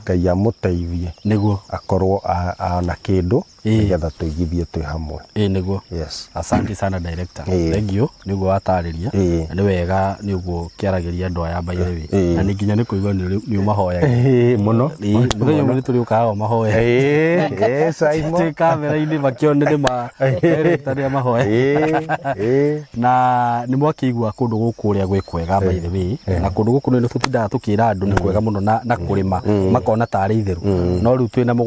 Speaker 2: Ngai amũteithie
Speaker 1: Nĩguo.
Speaker 2: akorwo ana kĩndũ
Speaker 1: Ĩĩ.
Speaker 2: nĩgetha tũigithie twĩ hamwe.
Speaker 1: Ĩĩ nĩguo.
Speaker 2: Yes.
Speaker 1: Asante sana, director.
Speaker 2: Ĩĩ.
Speaker 1: Thank you nĩguo watarĩria.
Speaker 2: Ĩĩ.
Speaker 1: Na nĩ wega nĩ ũguo kĩaragĩria andũ aya, by the way.
Speaker 2: Ĩĩ.
Speaker 1: Na nĩ nginya nĩ kũigua nĩ ũmahoyaga.
Speaker 2: Ĩĩ, mũno.
Speaker 1: Ĩĩ, mũthenya ũmwe nĩ tũrĩũkaga mahoya.
Speaker 2: Ĩĩ, ĩĩ, Simon.
Speaker 1: Twĩ kamera-inĩ makĩone nĩ ma director nĩ amahoya.
Speaker 2: Ĩĩ, ĩĩ.
Speaker 1: Na nĩ mwakĩigua kũndũ gũkũ ũrĩa gwĩ kwega, by the way. Na kũndũ gũkũ nĩ tũtindaga tũkĩra andũ nĩ kwega mũno na kũrĩma makona tarĩ itherũ, no rĩu twĩna mũgũnda.